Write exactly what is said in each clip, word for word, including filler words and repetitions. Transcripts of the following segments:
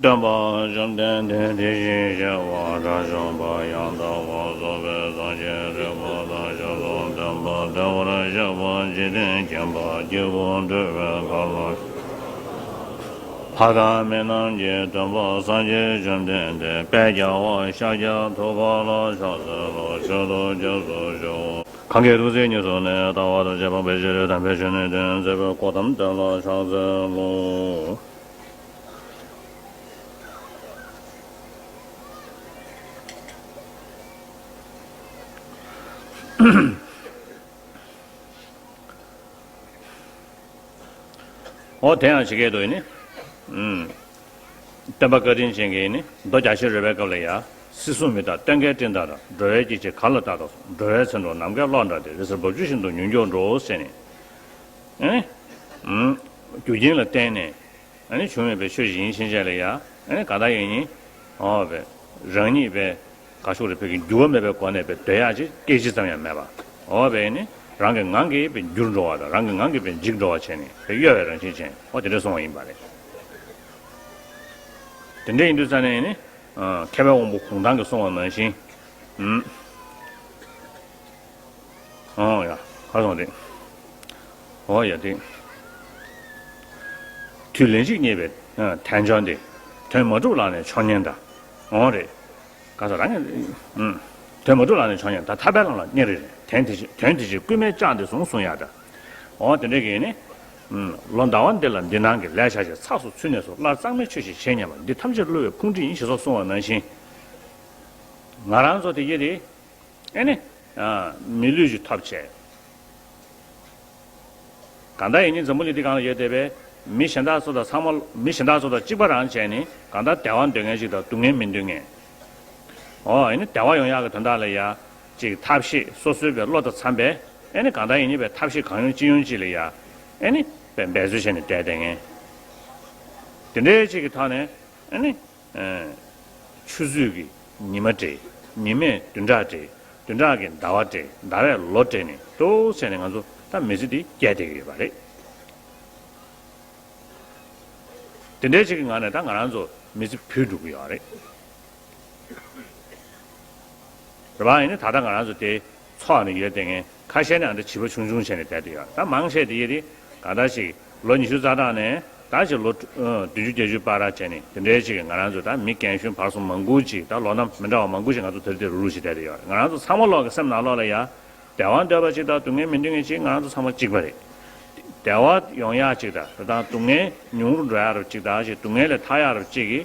སྟོན་པ་བཅོམ་ལྡན་འདས་དེ་བཞིན་གཤེགས་པ་དགྲ་བཅོམ་པ་ཡང་དག་པར་རྫོགས་པའི་སངས་རྒྱས་རིག་པ་དང་ཞབས་སུ་ལྡན་པ། བདེ་བར་གཤེགས་པ་འཇིག་རྟེན་མཁྱེན་པ་སྐྱེས་བུ་འགྲོ་བའི་མཁའ་ལ། ལྷ་དང་མི་རྣམས་ཀྱི་སྟོན་པ་སངས་རྒྱས་བཅོམ་ལྡན་འདས་དཔལ་རྒྱལ་བ་ཤཱཀྱ་ཐུབ་པ་ལ་ཕྱག་འཚལ་ལོ། མཆོད་དོ་སྐྱབས་སུ་མཆིའོ། གང་གིས་ཐུགས་བརྩེ་ཉེར་བཟུང་ནས། ལྟ་བ་ཐམས་ཅད་སྤང་བའི་ཕྱིར། དམ་པའི་ཆོས་ནི་སྟོན་མཛད་པའི། གོའུ་ཏམ་དེ་ལ་ཕྱག་འཚལ་ལོ། འོ་དེ་ཡང་ཇི་སྐད་དུ་ཡིན་ནི། ཨུམ། སྟོན་པ་བཀའ་དྲིན་ཅན་གྱིས་ནི་མདོ་རྒྱ་ཆེར་རོལ་པའི་སྐབས་ལ་ཡང་། སྲིད་གསུམ་མི་རྟག་སྟོན་ཀའི་སྤྲིན་ལྟར། འགྲོ་བའི་སྐྱེ་མཆེད་གང་ལ་བལྟ་དང་། འགྲོ་བའི་ཚེ་འགྲོ་ནམ་མཁའི་གློག་འདྲ་སྟེ། རི་གསེར་འབབ་ཆུ་བཞིན་དུ་མྱུར་མགྱོགས་འགྲོ། ཟེར་ནས། ཨེ་ནི། ཨུམ། རྒྱུ་རྐྱེན་ལ་བརྟེན་ནས། ཨ་ནི་བྱུང་བའི་ཆོས་ཤིག་ཡིན་ཕྱིན་ཆད་ལ་ཡ། ཨ་ནི་ག་ད་ཡིན་ནི། འོ་བས། རང་ཉིད་བས། ག་ཤོག་རེ་བོད་ཀྱི་འགྱུར་བ་མེད་པའི་སྒོ་ནས་བས་སྡོད་ཡག་ཅིག་སྐད་ཅིག་ཙམ་ཡང་མེད་པ། འོ་བས་ནི། རང་གི་ངང་གིས་བས་འགྱུར་འགྲོ་བ་དང་། རང་གི་ངང་གིས་བས་འཇིག་འགྲོ་བ་བྱས་ནས་བས་གཡོ་བའི་རང་བཞིན་ཅན། འོ་དེ་འདྲ་གསུངས་པ་ཡིན་པ་རེད། དེ་འདྲ་ཡིན་དུས་ཙ་ནས་ནི། མཁས་པའི་དབང་པོ་གུང་ཐང་གིས་གསུངས་པ་ནང་བཞིན། ཨུམ། ཨོ་ཡ། ཁ་སང་དེ། ཨོ་ཡ་དེ། དུས་ལན་གཅིག་རྙེད་པའི་དལ་འབྱོར་འདི། དོན་མ་གྲུབ་ལག་ནས་འཕྱོག་ཉེན་འདྲ། ཨོ་རེད། ག་ས་རང་ངས། དོན་མ་གྲུབ་ལག་ནས་འཕྱོག་ཉེན་ད་ཐར་པའི་ལམ་ལ་གཉེར་རེ་རེད། དོན་དེ་ཅི་དོན་དེ་ཅི་སྐུད་མེད་ལྕགས་འདི་བཟུང་གསུང་ཡག་འདྲ། ཨོ་དེ་འདྲ་གི་ནི། ལོ་ཟླ་བ་འདི་ལ་འདི་སྣང་གི་ལས་བྱ་ཞིང་། ཚགས་སུ་ཚུད་ནས་སུ་སླར་གཙང་མའི་ཆོས་ཤིག་བྱེད་སྙམ་པ། འདི་ཐམས་ཅད་བསླུ་བའི་ཕུང་ཁྲིད་ཡིན། ཞེས་སོགས་གསུངས་པ་ནང་བཞིན། ང་རང་ཚོ་དེ་གྱད་དེ། ཨེ་ནི། མི་ལུས་ཅིག་ཐོབ་བྱས། གང་ལྟར་ཡིན་ནི་འཛམ་བུ་གླིང་འདི་སྒང་ལ་ཡོད་བསྡད་པའི་མི་གཞན་དག་ཚོ་དང་ཚང་མ། མི་གཞན་དག་ཚོ་དང་གཅིག་པ་རང་བྱས་ནི་གང་ལྟར་བདེ་བ་འདོད་མཁན་ཅིག་དང་སྡུག་བསྔལ་མི་འདོད་མཁན། འོ་ཨེ་ནི་བདེ་བ་ཡོང་ཡག་གི་དོན་དག་ལ་ཡ། ཅིག་ཐབས་ཤེས་སོ་སོའི་བའི་བློ་དང་འཚམ་པའི། ཨེ་ནི་གང་ལྟར་ཡིན་ནི་བའི་ཐབས་ཤེས་གང་ཡོང་ཅི་ཡོང་ཅིག་ལ་ཡ། ཨེ་ནི་བའི་འབད་རྩོལ་བྱས་ནས་བསྡད་བསྡད་མཁན། དེ་འདྲའི་ཅིག་གི་ཐོག་ནས་ཨེ་ནི། ཆུ་ཚོད་ཀྱི་ཉི་མ་འདྲེས། ཉི་མས་བདུན་ཕྲག་འདྲེས། བདུན་ཕྲག་གིས་ཟླ་བ་འདྲེས། ཟླ་བས་ལོ་འདྲེས་ནས་ཏོག་ཙམ་ནས་ང་ཚོ་ད་མི་ཚེ་འདི་སྐྱེལ་བསྡད་ཀྱི་ཡོད་པ་རེད། དེ་འདྲའི་ཅིག་གི་ངང་ནས་ད་ང་རང་ཚོ་མི་ཚེ་བུད་འགྲོ་གི་ཡོད་རེད། རེད་པ། ཡིན་ནི་ད་ལྟ་ང་རང་ཚོ་དེ་འཚོ་བ་ནས་ཡོད་བསྡད་མཁན་ཁ་ཤས་ནི་ཨ་འདྲ་བྱིས་པ་ཆུང་ཆུང་བྱས་ནས་བསྡད་བསྡད་ཡོད་རེད། ད་མང་ཆེ་དེ་ཡི་རེད། གང་ལྟར་ཅིག་ལོ་ཉི་ཤུ་རྩ་གྲངས་ནས་ད་ཅིག་ལོ་བདུན་ཅུ་བརྒྱད་ཅུ་བར་བྱས་ནས་དེ་འདྲའི་ཅིག་ང་རང་ཚོ་ད་མི་རྒན་གཞོན་བར་གསུམ་མང་པོ་ཅིག་ད་ལོ་ན་མི་འདྲ་བ་མང་པོ་ཞིག་ང་ཚོ་དེར་དེར་རུ་རུ་ཞིག་བསྡད་བསྡད་ཡོད་རེད། ང་རང་ཚོ་ཚང་མ་ལོག་གི་སེམས་ནང་ལོགས་ལ་ཡ། བདེ་བ་འདོད་པ་ཅིག་དང་སྡུག་བསྔལ་མི་འདོད་མཁན་ཅིག་ང་རང་ཚོ་ཚང་མ་གཅིག་པ་རེད། བདེ་བ་ཡོང་ཡག་ཅིག་དང་དེ་དང་སྡུག་བསྔལ་ཉུང་རུ་འགྲོ་ཡག་རབ་ཅིག་དང་ཅིག་སྡུག་བསྔལ་ལས་ཐར་ཡག་རབ་ཅིག་གི་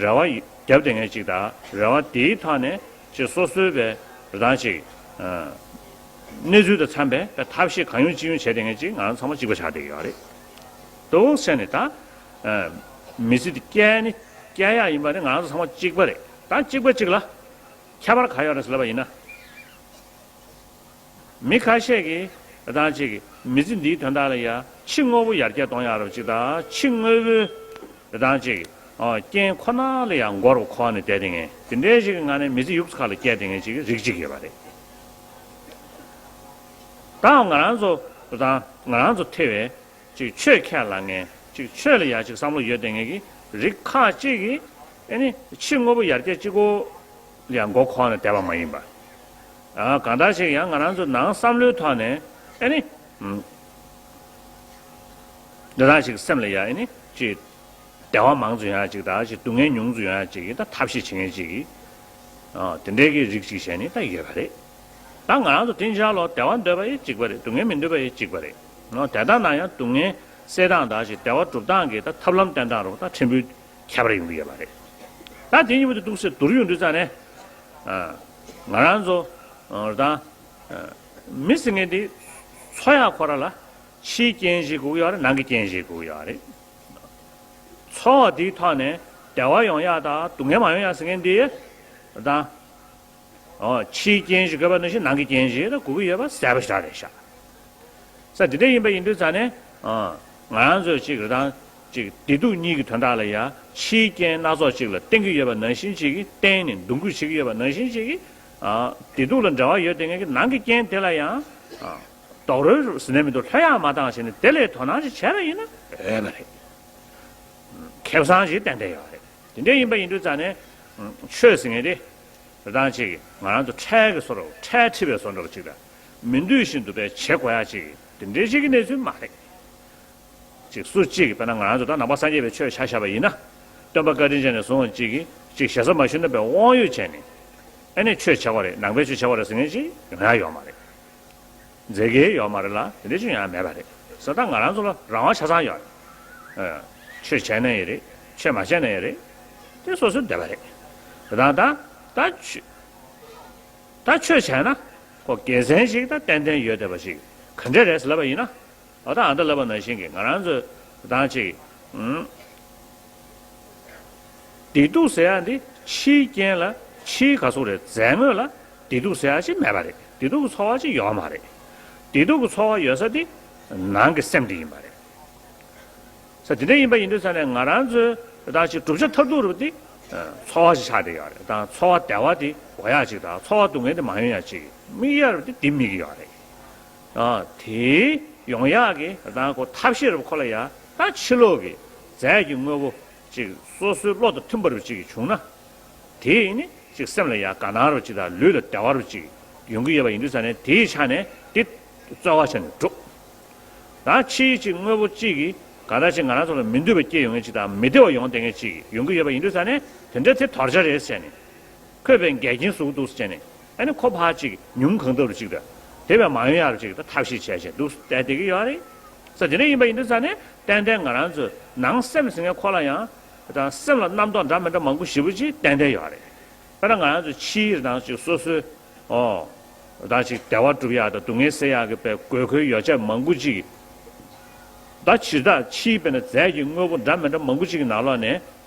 རེ་བ་རྒྱབ་བསྡད་མཁན་ཅིག་དང་རེ་བ་དེའི་ཐོག་ནས་ཅིག་སོ་སོའི་བའི་རེ་སྟངས་ཅིག་གནས་ཚུལ་དང་འཚམ་པའི་བའི་ཐབས་ཤེས་གང་ཡོང་ཅི་ཡོང་བྱས་བསྡད་མཁན་ཅིག་ང་རང་ཚང་མ་གཅིག་པ་ཆགས་བསྡད་ཡོད་རེད། ཏོག་ཙམ་ནས་ད་མི་ཚེ་འདི་སྐྱེལ་ནི་སྐྱེལ་ཡག་ཡིན་པ་ནི་ང་རང་ཚོ་ཚང་མ་གཅིག་པ་རེད། ད་གཅིག་པ་གཅིག་ལ་ཁྱད་པར་ག་ཡོད་རེད་ཟེར་ལབ་པ་ཡིན་ན། མི་ཁ་ཤས་ཀྱིས་རེ་སྟངས་ཅིག་གིས་མི་ཚེ་འདིའི་དོན་དག་ལ་ཡ་ཕྱི་དངོས་པོ་ཡར་རྒྱས་གཏོང་ཡག་རབ་ཅིག་དང་ཕྱི་དངོས་པོའི་རེ་སྟངས་ཅིག་རྐྱེན་ཁོ་ན་ལ་ཡང་མགོ་རུ་འཁོར་ནས་བསྡད་བསྡད་མཁན་དེ་འདྲའི་ཞིག་གི་ངང་ནས་མི་ཚེ་ཡུགས་སུ་ཁ་ལ་བསྐྱལ་བསྡད་མཁན་ཅིག་གི་རིགས་ཅིག་ཡོད་པ་རེད། ད་ང་རང་ཚོ་རེ་སྟངས་ང་རང་ཚོ་ཐེ་བའི་ཅིག་ཆོས་ཁས་བླངས་མཁན་ཅིག་ཆོས་ལ་ཡ་ཅིག་བསམ་བློ་ཡོད་བསྡད་མཁན་གྱི་རིགས་ཁག་ཅིག་གིས་ཨེ་ནི་ཕྱི་དངོས་པོ་ཡར་རྒྱས་གཅིག་པོ་ལ་ཡང་མགོ་འཁོར་ནས་བསྡད་པ་མ་ཡིན་པ། ཨ་གང་ལྟར་ཞིག་ཡང་ང་རང་ཚོ་ནང་བསམ་བློའི་ཐོག་ནས་ཨེ་ནི། འདི་འདྲ་ཞིག་སེམས་ལ་ཡ་ཨེ་ནི་ཅིག་བདེ་བ་མང་ཙམ་ཡོང་ཡ་ཅིག་དང་ཅིག་སྡུག་བསྔལ་ཉུང་ཙམ་ཡོང་ཡ་ཅིག་གི་ད་ཐབས་ཤེས་བྱེད་མཁན་ཅིག་གི། ཨ་དེ་འདྲའི་གི་རིགས་ཅིག་བྱས་ནས་ད་ཡོད་པ་རེད། ད་ང་རང་ཚོ་དེང་སང་ལོ་བདེ་བ་འདོད་པ་ཡི་གཅིག་པ་རེད། སྡུག་བསྔལ་མི་འདོད་པ་ཡི་གཅིག་པ་རེད། ནོ་དེ་ལྟར་ན་ཡང་སྡུག་བསྔལ་སེལ་སྟངས་དང་ཅིག་བདེ་བ་སྒྲུབ་སྟངས་ཀྱི་ད་ཐབས་ལམ་བསྟེན་སྟངས་རུ་ད་ཕྲན་བུ་ཁྱད་པར་ཡོང་གི་ཡོད་པ་རེད། ད་དེ་གཉིས་པོ་དེ་ཏོག་ཙམ་བསྡུར་ཡོང་དུས་ཙང་ནས། ཨ་ང་རང་ཚོ་ཨ་ད་ཨ་མི་ཟེར་མཁན་དེ་འཚོ་ཡག་ཁོ་ར་ལ་ཕྱིའི་རྐྱེན་ཞིག་དགོས་ཀྱི་ཡོད་རེད། ནང་གི་རྐྱེན་ཞིག་དགོས་ཀྱི་ཡོད་རེད། འཚོ་བ་འདིའི་ཐོག་ནས་བདེ་བ་ཡོང་ཡག་དང་སྡུག་བསྔལ་མ་ཡོང་ཡག་ཟེར་མཁན་འདི་ད། ཨོ་ཕྱིའི་རྐྱེན་ཞིག་དགོས་པ་ནང་བཞིན་ནང་གི་རྐྱེན་ཞིག་ད་དགོས་ཀྱི་ཡོད་པ་གསལ་པོ་ཞེ་དྲག་རེད་ཤག་ས་འདི་འདྲ་ཡིན་པ་ཡིན་དུས་ཙང་ནས་ཨ་ང་རང་ཚོས་ཅིག་རེ་སྟངས་ཅིག་བདེ་སྡུག་གཉིས་ཀྱི་དོན་དག་ལ་ཡ་ཕྱིའི་རྐྱེན་སྣ་ཚོགས་ཅིག་ལ་བརྟེན་གྱི་ཡོད་པ་ནང་བཞིན་ཅིག་གིས་བརྟེན་ནས་འདུ་འགོད་བྱེད་ཀྱི་ཡོད་པ་ནང་བཞིན་ཅིག་གིས་ཨ་བདེ་སྡུག་ལ་འབྲེལ་བ་ཡོད་བསྡད་མཁན་གྱི་ནང་གི་རྐྱེན་དེ་ལ་ཡང་ཨ་རྡོག་རོལ་ཟེར་ནས་མི་འདུག་ལྷོད་ཡག་མ་བཏང་བྱས་ནས་དེ་ལས་དོ་སྣང་ཅིག་བྱས་པ་ཡིན་ན་འོས་མ་རེད། ཁེ་བཟང་ཞིག་ཏན་ཏན་ཡོད་རེད། དེ་འདྲ་ཡིན་པ་ཡིན་དུས་ཙང་ནས། ཆོས་ཟེར་མཁན་དེ། རེ་དང་ཅིག་ང་རང་ཚོ་འཕྲལ་གྱི་བཟོ་འདྲ་བོ། འཕྲལ་འཁྲིད་པའི་བཟོ་འདྲ་བོ་ཅིག་དང་། མི་འདོད་བཞིན་དུ་བས་བྱེད་དགོས་ཡ་ཅིག་དེ་འདྲའི་ཅིག་གི་གནས་ཚུལ་མ་རེད། ཅིག་སུ་གཅིག་གིས་དཔེར་ན་ང་རང་ཚོ་ད་ནང་པ་སངས་རྒྱས་པའི་ཆོས་ཆ་བཞག་པ་ཡིན་ན། སྟོན་པ་བཀའ་དྲིན་ཅན་ནས་བཟུང་བ་ཅིག་གིས་ཅིག་ཞེ་ས་མ་ཞུས་ན་བས་དབང་ཡོད་བྱས་ནས། ཨ་ནི་ཆོས་བྱེད་དགོས་རེད། ནང་པའི་ཆོས་བྱེད་དགོས་རེད་ཟེར་མཁན་ཅིག་ཡོང་ཡ་ཡོད་མ་རེད། མཛད་ཀྱི་ཡོད་མ་རེད་ལ། དེ་འདྲ་ཅིག་ཡང་མེད་པ་རེད། ས་ད་ང་རང་ཚོ་ལ་རང་དབང་ཆ་ཚང་ཡོད་རེད། ཨ། ཆོས་བྱས་ན་ཡང་རེད། ཆོས་མ་བྱས་ན་ཡང་རེད། དེ་སོ་སོའི་འདོད་པ་རེད། ད་ད་ད་ཆོས་ད་ཆོས་བྱས་ན་ཁོ་དགེ་མཚན་ཞིག་ད་ཏན་ཏན་ཡོད་བསྡད་པ་ཞིག་ག་འདྲ་རེད་ཟེར་ལབ་པ་ཡིན་ན། འོ་ད་ཨ་ད་ལབ་པ་ནང་བཞིན་གྱི་ང་རང་ཚོས་ད་ཅིག་ཨུམ། བདེ་སྡུག་ཟེར་ཡ་འདི་ཕྱིའི་རྐྱེན་ལ། ཕྱིའི་ག་ཟེར་རེད། རྫས་དངོས་ལ་བདེ་སྡུག་ཟེར་ཡ་ཅིག་མེད་པ་རེད། བདེ་སྡུག་གི་ཚོར་བ་ཅིག་ཡོད་མ་རེད། བདེ་སྡུག་གི་ཚོར་བ་ཡོད་ས་དེ་ནང་གི་སེམས་དེ་ཡིན་པ་རེད། ས་དེ་འདྲ་ཡིན་པ་ཡིན་དུས་ཙང་ནས་ང་རང་ཚོའི་ད་ཅིག་བསྒྲུབ་བྱ་མཐར་ཐུག་རུ་དེ་ཚོར་བ་ཞིག་ཆགས་བསྡད་ཡོད་རེད། ད་ཚོར་བ་བདེ་བ་དེ་དགོས་ཡ་ཅིག་དང་། ཚོར་བ་སྡུག་བསྔལ་དེ་མ་ཡོང་ཡ་ཅིག་དམིགས་ཡ་རུ་དེ་དེ་དམིགས་ཀྱི་ཡོད་རེད། ཨ། དེ་ཡོང་ཡག་གི་ད་ཁོ་ཐབས་ཤེས་རུ་ཁོ་ལ་ཡ་ད་ཕྱི་ལོགས་ཀྱི་རྫས་ཀྱི་དངོས་པོ་ཅིག་སོ་སོའི་བློ་དང་མཐུན་པ་རུ་ཅིག་བྱུང་ན། དེ་ནི་ཅིག་སེམས་ལ་ཡ་དགའ་སྣང་རུ་ཅིག་དང་། ལུས་ལ་བདེ་བ་རུ་ཅིག་ཡོང་གི་ཡོད་པ་ཡིན་དུས་ཙང་ནས། དེའི་ཆ་ནས་དེ་རྩོལ་བ་བྱས་ནས་སྒྲུབ། ད་ཕྱིའི་ཅིག་དངོས་པོ་ཅིག་གིས་ག་ད་ཅིག་ང་རང་ཚོ་ལ་མི་འདོད་པ་སྐྱེ་ཡོང་མཁན་ཅིག་དང་། མི་བདེ་བ་ཡོང་བསྡད་མཁན་ཅིག་ཡོང་གི་ཡོད་པ་ཡིན་དུས་ཙང་ནས། དེ་འདྲ་དེ་དོར་བྱ་རེད་ཟེར་ནས། ཁོས་བས་འགལ་རྐྱེན་བཟོ་གི་འདུག་ཟེར་ནས། ཨ་ནི་ཁོ་ཕར་ཅིག་ཉུང་གང་ཐབས་རུ་ཅིག་དང་། དེ་བས་མ་ཡོང་ཡག་རུ་ཅིག་ད་ཐབས་ཤེས་བྱས་བྱས་འདུག་བསྡད་བསྡད་ཀྱི་ཡོད་རེད། ས་དེ་འདྲ་ཡིན་པ་ཡིན་དུས་ཙང་ནས། ཏན་ཏན་ང་རང་ཚོའི་ནང་སེམས་ཟེར་མཁན་ཁོ་ལ་ཡང་ད་སེམས་ལ་རྣམ་རྟོག་འདྲ་མི་འདྲ་མང་པོ་ཞེ་པོ་ཅིག་ཏན་ཏན་ཡོད་རེད། དཔེར་ན་ང་རང་ཚོ་ཕྱིའི་རེ་དང་ཅིག་སོ་སོའི། ཨོ། ད་ཅིག་བདེ་བ་སྒྲུབ་ཡག་དང་སྡུག་བསྔལ་སེལ་ཡག་གི་དཔེ་དགོས་མཁོའི་ཡོ་བྱད་མང་པོ་ཅིག་ད་ཕྱིར་ད་ཕྱིའི་དཔེར་ན་རྫས་ཀྱི་དངོས་པོ་འདྲ་མི་འདྲ་མང་པོ་ཅིག་གི་ནང་ལོགས་ནས།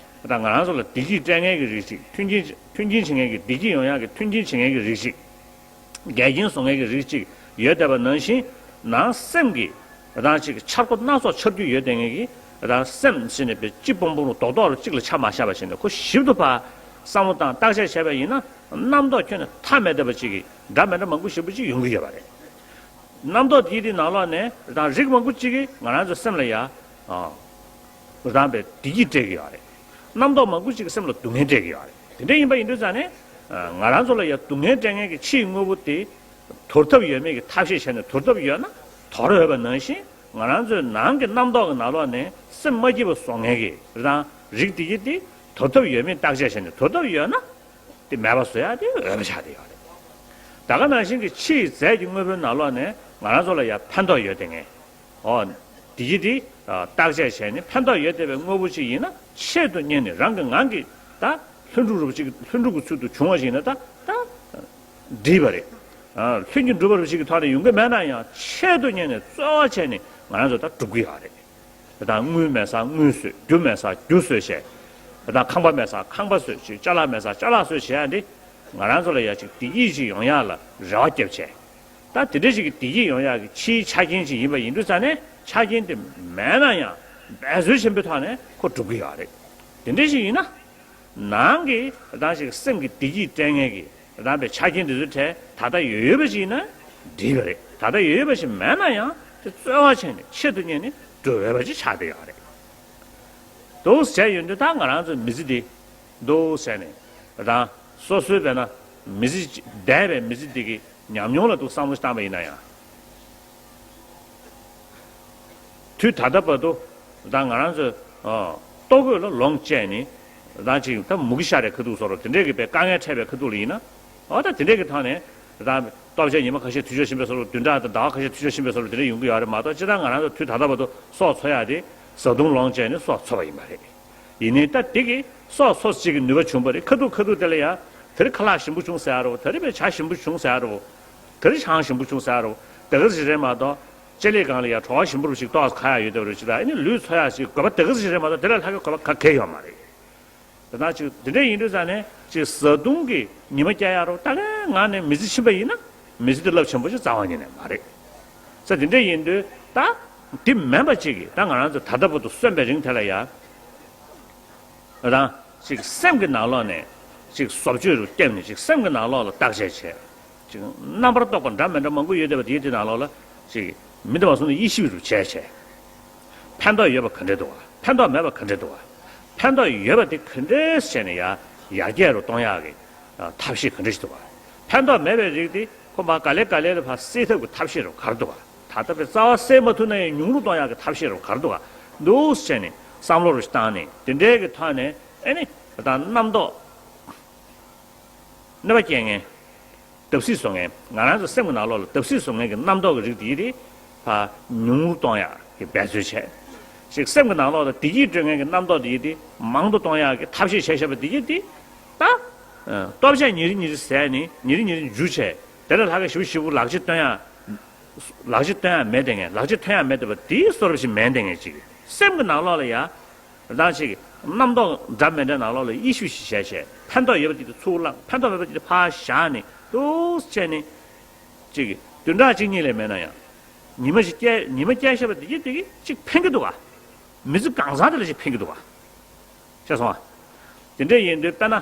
ད་ང་རང་ཚོ་ལ་བདེ་སྐྱིད་སྤྲད་མཁན་གྱི་རིགས་ཅིག་མཐུན་རྐྱེན་མཐུན་རྐྱེན་བྱེད་མཁན་གྱི། བདེ་སྐྱིད་ཡོང་ཡག་གི་མཐུན་རྐྱེན་བྱེད་མཁན་གྱི་རིགས་ཅིག་འགལ་རྐྱེན་བཟོ་མཁན་གྱི་རིགས་ཅིག་ཡོད་བསྡད་པ་ནང་བཞིན། ནང་སེམས་ཀྱི་རང་ཅིག་འཆར་སྒོ་སྣ་ཚོགས་འཆར་རྒྱུ་ཡོད་བསྡད་མཁན་གྱི་རང་སེམས་ཟེར་ནས་དཔེ་གཅིག་སྤོང་སྤོང་རུ་རྡོག་རྡོག་རུ་གཅིག་ལ་ཆ་མ་བཞག་པ་བྱས་ནས། ཁོ་ཞིབ་ཏུ་ཕར་བསམ་བློ་བཏང་བརྟག་དཔྱད་བྱས་པ་ཡིན་ན། རྣམ་རྟོག་ཁྱོན་ནས་མཐའ་མེད་བསྡད་པ་ཅིག་གི་འདྲ་མི་འདྲ་མང་པོ་ཞེ་པོ་ཅིག་ཡོང་གི་ཡོད་པ་རེད། རྣམ་རྟོག་དེའི་དེའི་ནང་ལོགས་ནས་རང་རིགས་མང་པོ་ཅིག་གིས་ང་རང་ཚོའི་སེམས་ལ་ཡ། ཨ། རང་པའི་བདེ་སྐྱིད་སྤྲད་ཀྱི་ཡོད་རེད། རྣམ་རྟོག་མང་པོ་ཅིག་གིས་སེམས་ལ་སྡུག་བསྔལ་སྤྲད་ཀྱི་ཡོད་རེད། དེ་འདྲ་ཡིན་པ་ཡིན་དུས་ཙང་ནས། ཨ། ང་རང་ཚོ་ལ་ཡ་སྡུག་བསྔལ་སྤྲད་མཁན་གྱི་ཕྱིའི་དངོས་པོ་དེ་དོར་ཐབས་ཡོད་མེད་ཀྱི་ཐབས་ཤེས་བྱས་ནས། དོར་ཐབས་ཡོད་ན་དོར་འོས་པ་ནང་བཞིན། ང་རང་ཚོའི་ནང་གི་རྣམ་རྟོག་གི་ནང་ལོགས་ནས་སེམས་མ་སྐྱིད་པ་བཟོ་མཁན་གྱི་རང་རིགས་དེ་གི་དེ་དོར་ཐབས་ཡོད་མེད་བརྟག་དཔྱད་བྱས་ནས། དོར་ཐབས་ཡོད་ན་དེ་མེད་པ་བཟོ་ཡ་དེ་འོས་པ་ཆགས་བསྡད་ཡོད་རེད། ད་ག་ནང་བཞིན་གྱི་ཕྱིའི་རྫས་ཀྱི་དངོས་པོའི་ནང་ལོགས་ནས་ང་རང་ཚོ་ལ་ཡ་ཕན་ཐོགས་ཡོད་བསྡད་མཁན། ཨོ། འདི་གི་འདི། ཨ། བརྟག་དཔྱད་བྱས་ནས་ཕན་ཐོགས་ཡོད་བསྡད་པའི་དངོས་པོ་ཅིག་ཡིན་ན། ཆེད་དུ་གཉེར་ནས་རང་གི་ངང་གིས་ད་ལྷུན་གྲུབ་རུ་ཅིག་ལྷུན་གྲུབ་ཀྱི་ཚུལ་དུ་བྱུང་བ་ཞིག་ཡིན་ན་ད་ད་འགྲིག་པ་རེད། ཨ། ལྷུན་གྱིས་གྲུབ་པ་རུ་ཅིག་གི་ཐོག་ནས་ཡོང་གི་མེད་ན་ཡང་། ཆེད་དུ་གཉེར་ནས་རྩོལ་བ་བྱས་ནས་ང་རང་ཚོ་ད་སྒྲུབ་ཀྱི་ཡོད་རེད། ད་དངུལ་མེད་སར་དངུལ་བཟོས། རྒྱུ་མེད་སར་རྒྱུ་བཟོས་བྱས། ད་ཁང་པ་མེད་སར་ཁང་པ་བཟོས། ཅིག་ཅ་ལག་མེད་སར་ཅ་ལག་བཟོས་བྱས་ཡ་འདི། ང་རང་ཚོ་ལ་ཡ་ཅིག་བདེ་སྐྱིད་ཅིག་ཡོང་ཡག་ལ་རེ་བ་བརྒྱབ་བྱས། ད་དེ་འདྲ་ཞིག་གི་བདེ་སྐྱིད་ཡོང་ཡག་གི་ཕྱིའི་ཆ་རྐྱེན་ཅིག་ཡིན་པ་ཡིན་དུས་ཙང་ནས། ཆ་རྐྱེན་དེ་མེད་ན་ཡང་འབད་རྩོལ་ཆེན་པོའི་ཐོག་ནས་ཁོ་སྒྲུབ་ཀྱི་ཡོད་རེད། དེ་འདྲ་ཞིག་ཡིན་ན། ནང་གི་རང་ཞིག་སེམས་ཀྱི་བདེ་སྐྱིད་སྤྲད་མཁན་གྱི་རང་པའི་ཆ་རྐྱེན་དེ་ཚོའི་གྲས་ད་ལྟ་ཡོད་ཡོད་པ་ཞིག་ཡིན་ན་འགྲིག་པ་རེད། ད་ལྟ་ཡོད་ཡོད་པ་ཞིག་མེད་ན་ཡང་དེ་རྩོལ་བ་བྱས་ནས་ཆེད་དུ་གཉེར་ནས་འགྲོ་འོས་པ་ཅིག་ཆགས་བསྡད་ཡོད་རེད། འདུག་ཟེར་ཡོང་དུས། ད་ང་རང་ཚོའི་མི་ཚེ་འདི་འདུག་ཟེར་ནས་རང་སོ་སོའི་དཔེར་ན་མི་ཚེ་འདས་པའི་མི་ཚེ་འདི་གི་ཉམས་མྱོང་ལ་འདུག་བསམ་བློ་བཏང་པ་ཡིན་ན་ཡང་། དུས་ད་ལྟ་བར་དུ་ད་ང་རང་ཚོས། ཨ། ལྟོ་གོས་ལ་ལོངས་སྤྱད་ནས་རང་ཅིག་ད་མུ་གེ་ཤ་རེད། ཁ་ཐུག་བཟོ་རོགས། དེ་འདྲས་ཀྱི་དཔེ་དཀའ་ངལ་འཕྲད་པའི་ཁ་ཐུག་ལ་ཡིན་ན། འོ་ད་དེ་འདྲས་ཀྱི་ཐོག་ནས་ད་ལྟོ་ཆས་ཉི་མ་ཁ་ཤས་འཐུས་ཤོར་ཕྱིན་པའི་བཟོ་འདྲ་དང་། ཟླ་བ་ཁ་ཤས་འཐུས་ཤོར་ཕྱིན་པའི་བཟོ་འདྲ་དེ་འདྲས་ཡོང་གི་ཡོད་རེད་མ་གཏོགས། སྤྱིར་བཏང་ང་རང་ཚོ་དུས་ད་ལྟ་བར་དུ་སྲོག་འཚོ་ཡག་དེ་བཟའ་བཏུང་ལོངས་སྤྱད་ནས་སྲོག་འཚོ་བ་ཡིན་པ་རེད། ཡིན་ནའི་ད་དེ་གིས་སྲོག་འཚོ་ཅིག་གི་ནུས་པ་བྱུང་བ་རེད། ཁ་ཐུག་ཁ་ཐུག་དེ་ལ་ཡ། དེ་རིང་ཁ་ལག་ཞིམ་པོ་བྱུང་ཟེར་ཡ་རེད་བོ། དེ་རིང་བས་ཇ་ཞིམ་པོ་བྱུང་ཟེར་ཡ་རེད་བོ། དེ་རིང་ཆང་ཞིམ་པོ་བྱུང་ཟེར་ཡ་རེད་བོ། དེ་ག་ཞིག་རེད་མ་གཏོགས། ལྕེ་ལེ་སྒང་ལ་ཡ་བྲོ་བ་ཞིམ་པོ་རུ་ཞིག་ཏོག་ཙམ་ཁ་ཡག་ཡོད་བསྡད་པ་རེད། ཅི་ད་ཨ་ནི་ལུས་འཚོ་ཡག་ཞིག་དགོས་པ་དེ་ག་ཞིག་རེད་མ་གཏོགས། དེ་ལས་ལྷག་གི་དགོས་པ་ག་གེ་ཡོད་མ་རེད། དེ་ན་ཅིག་དེ་འདྲ་ཡིན་དུས་ཙང་ནས་ཅིག་བཟའ་བཏུང་གི་ཉི་མ་བསྐྱལ་ཡག་རོ་ད་གའི་ངང་ནས་མི་ཚེ་ཕྱིན་པ་ཡིན་ན། མི་ཚེ་འདི་རླབས་ཆེན་པོ་ཞིག་རྩ་བ་ཉིད་ནས་མ་རེད། ས་དེ་འདྲ་ཡིན་དུས་ད་དེ་མིན་པ་ཅིག་གིས་ད་ང་རང་ཚོ་ད་ལྟ་བར་དུ་གསོན་པའི་རིང་དེ་ལ་ཡ། རང་ཅིག་སེམས་ཀྱི་ནང་ལོགས་ནས་ཅིག་བཟོ་བཅོས་རུ་བརྒྱབ་ནས། ཅིག་སེམས་ཀྱི་ནང་ལོགས་ལ་བརྟག་དཔྱད་བྱས། ཅིག་རྣམ་པར་རྟོག་པ་འདྲ་མི་འདྲ་མང་པོ་ཡོད་བསྡད་པ་དེའི་དེ་ནང་ལོགས་ལ་ཅིག་མི་འདི་མ་སོང་ནས་དབྱེ་ཞིབ་རུ་བྱས་བྱས། ཕན་ཐོགས་ཡོད་པ་ག་འདྲས་འདུག་བ། ཕན་ཐོགས་མེད་པ་ག་འདྲས་འདུག་བ། ཕན་ཐོགས་ཡོད་པ་དེ་ག་འདྲས་བྱས་ནས་ཡར་ཡར་རྒྱས་རུ་གཏོང་ཡག་གི་ཐབས་ཤེས་ག་འདྲས་ཞིག་འདུག་ག་ཕན་ཐོགས་མེད་པའི་རིགས་དེ་ཁོ་མར་ག་ལེ་ག་ལེ་ལ་ཕར་སེལ་ཐབས་ཀྱི་ཐབས་ཤེས་རུ་ག་རེ་འདུག་ག་ད་ལྟ་བའི་རྩ་བ་སེལ་མ་ཐུབ་ན་ཡང་ཉུང་རུ་གཏོང་ཡག་གི་ཐབས་ཤེས་རུ་ག་རེ་འདུག་ག་འདུག་བྱས་ནས་བསམ་བློ་རུ་བཏང་ནས་དེ་འདྲའི་གི་ཐོག་ནས་ཨེ་ནི་ད་རྣམ་རྟོག་གནོད་པ་སྐྱེལ་མཁན། བརྡབ་གསིག་བཟོ་མཁན། ང་རང་ཚོ་སེམས་ཀྱི་ནང་ལོགས་ལ་བརྡབ་གསིག་བཟོ་མཁན་གྱི་རྣམ་རྟོག་གི་རིགས་དེ་ཡིན་ཏེ། ཕར་ཉུང་རུ་གཏོང་ཡག་གི་འབད་རྩོལ་བྱས། ཞིག་སེམས་ཀྱི་ནང་ལོགས་ལ་བདེ་སྐྱིད་སྤྲོད་མཁན་གྱི་རྣམ་རྟོག་དེ་ཡིན་ཏེ་མང་དུ་གཏོང་ཡག་གི་ཐབས་ཤེས་བྱས་བཞག་པ་དེ་ཡིན་ཏེ། ད། ཨ། ལྟོ་ཆས་ཉིན་རེ་ཉིན་རེ་ཟས་ནས་ཉིན་རེ་ཉིན་རེ་འཇུ་བྱས། དེ་ལས་ལྷག་ག་ཞིབ་ཞིབ་པོ་ལག་ཆ་སྟོན་ཡག་ལག་ཆ་སྟོན་ཡག་མེད་དེ་ངས་ལག་ཆ་ཐོན་ཡག་མེད་དེ་བ་དེའི་བཟོ་འདྲ་ཞིག་མེད་དེ་ངས་ཅིག་སེམས་ཀྱི་ནང་ལོགས་ལ་ཡ། རང་ཅིག་རྣམ་རྟོག་འདྲ་མི་འདྲའི་ནང་ལོགས་ལ་དབྱེ་ཞིབ་ཞིག་བྱས་བྱས་ཕན་ཐོགས་ཡོད་པ་དེ་དེ་ཚུར་བླངས། ཕན་ཐོགས་མེད་པ་དེ་དེ་ཕར་བཞག་ནས་འདུག་བྱས་ནས། ཅིག་བདུན་ཕྲག་གཅིག་གཉིས་ལས་མེད་ན་ཡང་། ཉི་མ་ཞིག་བསྐྱལ་ཉི་མ་བསྐྱལ་བཞག་པ་དེ་གིས་དེ་གིས་ཅིག་ཕན་གྱི་འདུག་ག་མི་ཚེ་གང་ཚང་དེ་ལ་ཅིག་ཕན་གྱི་འདུག་ག་ཤེས་སོང་ང་། དེ་འདྲ་ཡིན་དུས་དཔེར་ན།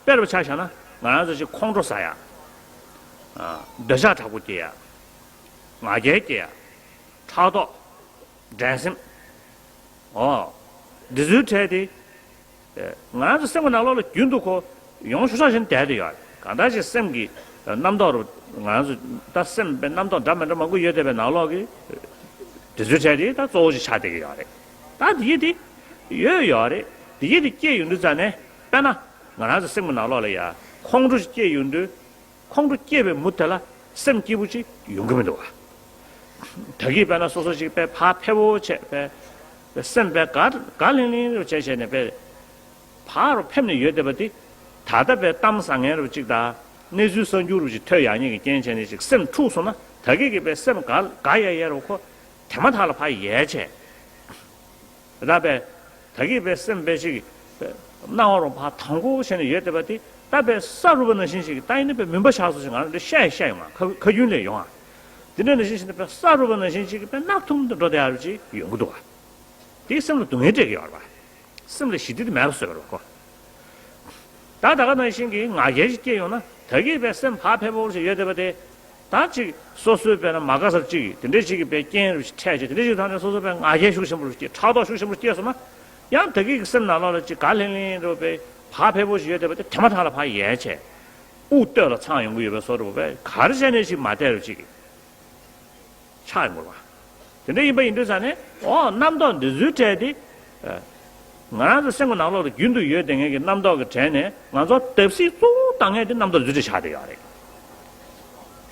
དཔེ་རུ་ཆ་བཞག་ན་ང་རང་ཚོ་ཅིག་ཁོང་ཁྲོ་ཟ་ཡག་ཨ། འདོད་ཆགས་དྲག་པོ་སྐྱེ་ཡག་ང་རྒྱལ་སྐྱེ་ཡག་ཕྲག་དོག་འགྲན་སེམས། ཨོ། འདི་ཚོའི་གྲས་དེ། ཨེ། ང་རང་ཚོ་སེམས་ཀྱི་ནང་ལོགས་ལ་རྒྱུན་དུ་ཁོ་ཡོང་ཤུགས་ཆག་བཞིན་བསྡད་དེ་ཡོད་རེད། གང་ལྟར་ཅིག་སེམས་ཀྱི་རྣམ་རྟོག་རུ་ང་རང་ཚོ་ད་སེམས་པའི་རྣམ་རྟོག་འདྲ་མི་འདྲ་མང་པོ་ཡོད་བསྡད་པའི་ནང་ལོགས་ཀྱི་དེ་ཚོའི་གྲས་དེ་ད་གཙོ་བོ་ཞིག་ཆགས་བསྡད་ཀྱི་ཡོད་རེད། ད་དེ་ཡིན་དེ་ཡོད་ཡོད་རེད། དེ་ཡིན་དེ་སྐྱེས་ཡོང་དུས་ཙ་ནས་དཔེར་ན་ང་རང་ཚོ་སེམས་ཀྱི་ནང་ལོགས་ལ་ཡ་ཁོང་ཁྲོ་ཞིག་སྐྱེས་ཡོང་དུས། ཁོང་ཁྲོ་སྐྱེས་པའི་མུ་མཐུད་ལ་སེམས་སྐྱིད་པོ་ཅིག་ཡོང་གི་མི་འདུག་ག་ད་གིན་དཔེར་ན་སོ་སོ་ཅིག་དཔེ་ཕར་ཕེབས་པོ་བྱས་དཔེ། དཔེ་སེམས་དཔེ་དགའ་དགའ་ལྷིང་ལྷིང་རུ་བྱས་བྱས་ནས་དཔེ། ཕར་རུ་ཕེབས་ནས་ཡོད་བསྡད་པ་འདི། ད་ལྟ་དཔེ་གཏམ་བཟང་ངན་རུ་ཅིག་དང་། གནས་ཚུལ་གསར་འགྱུར་རུ་ཅིག་ཐོས་ཡག་ཉིད་ཀྱི་རྐྱེན་བྱས་ནས་ཅིག་སེམས་འཁྲུགས་སོང་ན་ད་གིན་གྱི་དཔེ་སེམས་དགའ་དགའ་ཡལ་ཡལ་རུ་ཁོ། དེ་མ་ཐག་ལ་ཕར་ཡལ་བྱས། ད་དཔེ། ད་གིན་དཔེ་སེམས་དཔེ་ཞིག་དཔེ། སྣང་བ་རུ་ཕར་དང་པོ་བྱས་ནས་ཡོད་བསྡད་པ་དེ་ད་དཔེ་ས་རུབ་པ་ནང་བཞིན་ཞིག་ད་ཡིན་ན་དཔེ་མུན་པ་ཆགས་སོང་ཞིག་ང་རང་འདི་བཤད་ཡ་བཤད་ཡོང་ང་ཁ་ཁ་རྒྱུན་ལས་ཡོང་ང་། དེ་འདྲ་ནང་བཞིན་ཞིག་ནི་དཔེ་ས་རུབ་པ་ནང་བཞིན་ཞིག་གི་དཔེ་ནག་ཐུམ་དུ་འགྲོ་བསྡད་ཡ་རུ་ཅིག་ཡོང་གི་འདུག་ག་དེས་སེམས་ལ་སྡུག་བསྔལ་སྤྲད་ཀྱི་ཡོད་རེད་པ། སེམས་ལ་ཞི་བདེ་དེ་མེད་པ་བཟོས་པ་རེད་པ་ཁོ། ད་ད་ག་ནང་བཞིན་གྱི་ང་རྒྱལ་ཞིག་སྐྱེས་ཡོང་ན་ད་གིན་དཔེ་སེམས་ཕར་ཕེབས་པོ་ཞིག་ཡོད་བསྡད་པ་དེ། ད་ཅིག་སོ་སོའི་དཔེར་ན་མ་དགའ་ས་ཅིག་དེ་འདྲའི་ཅིག་གི་དཔེ་རྐྱེན་རུ་ཞིག་འཕྲད་བྱས་དེ་འདྲའི་ཅིག་ཐང་ནས་སོ་སོ་དཔེ་ང་རྒྱལ་ཤུགས་ཆེན་པོ་རུ་སྐྱེས་ཕྲག་དོག་ཤུགས་ཆེན་པོ་རུ་སྐྱེས་སོང་ན། ཡང་ད་གིན་གྱི་སེམས་ནང་ལོགས་ལ་ཅིག་དགའ་ལྷིང་ལྷིང་རུ་དཔེ་ཕར་ཕེབས་པོ་ཞིག་ཡོད་བསྡད་པ་དེ་དེ་མ་ཐག་ལ་ཕར་ཡལ་བྱས། དབུགས་སྟོད་ལ་འཚང་ཡོང་གི་ཡོད་པའི་བཟོ་འདྲ་བོ་དཔེ་ག་རེ་བྱས་ནས་ཅིག་མ་བསྡད་རུ་ཅིག་ཆགས་ཡོང་གི་རེད་པ། དེ་འདྲ་ཡིན་པ་ཡིན་དུས་ཙང་ནས་ཨོ་རྣམ་རྟོག་འདི་ཚོའི་གྲས་དེ། ཨ། ང་རང་ཚོ་སེམས་ཀྱི་ནང་ལོགས་ལ་རྒྱུན་དུ་ཡོད་བསྡད་མཁན་གྱི་རྣམ་རྟོག་གི་གྲས་ནས་ང་ཚོ་བརྡབ་གསིག་གཙོ་བོ་བཏང་མཁན་དེ་རྣམ་རྟོག་འདི་ཚོ་ཆགས་བསྡད་ཡོད་རེད།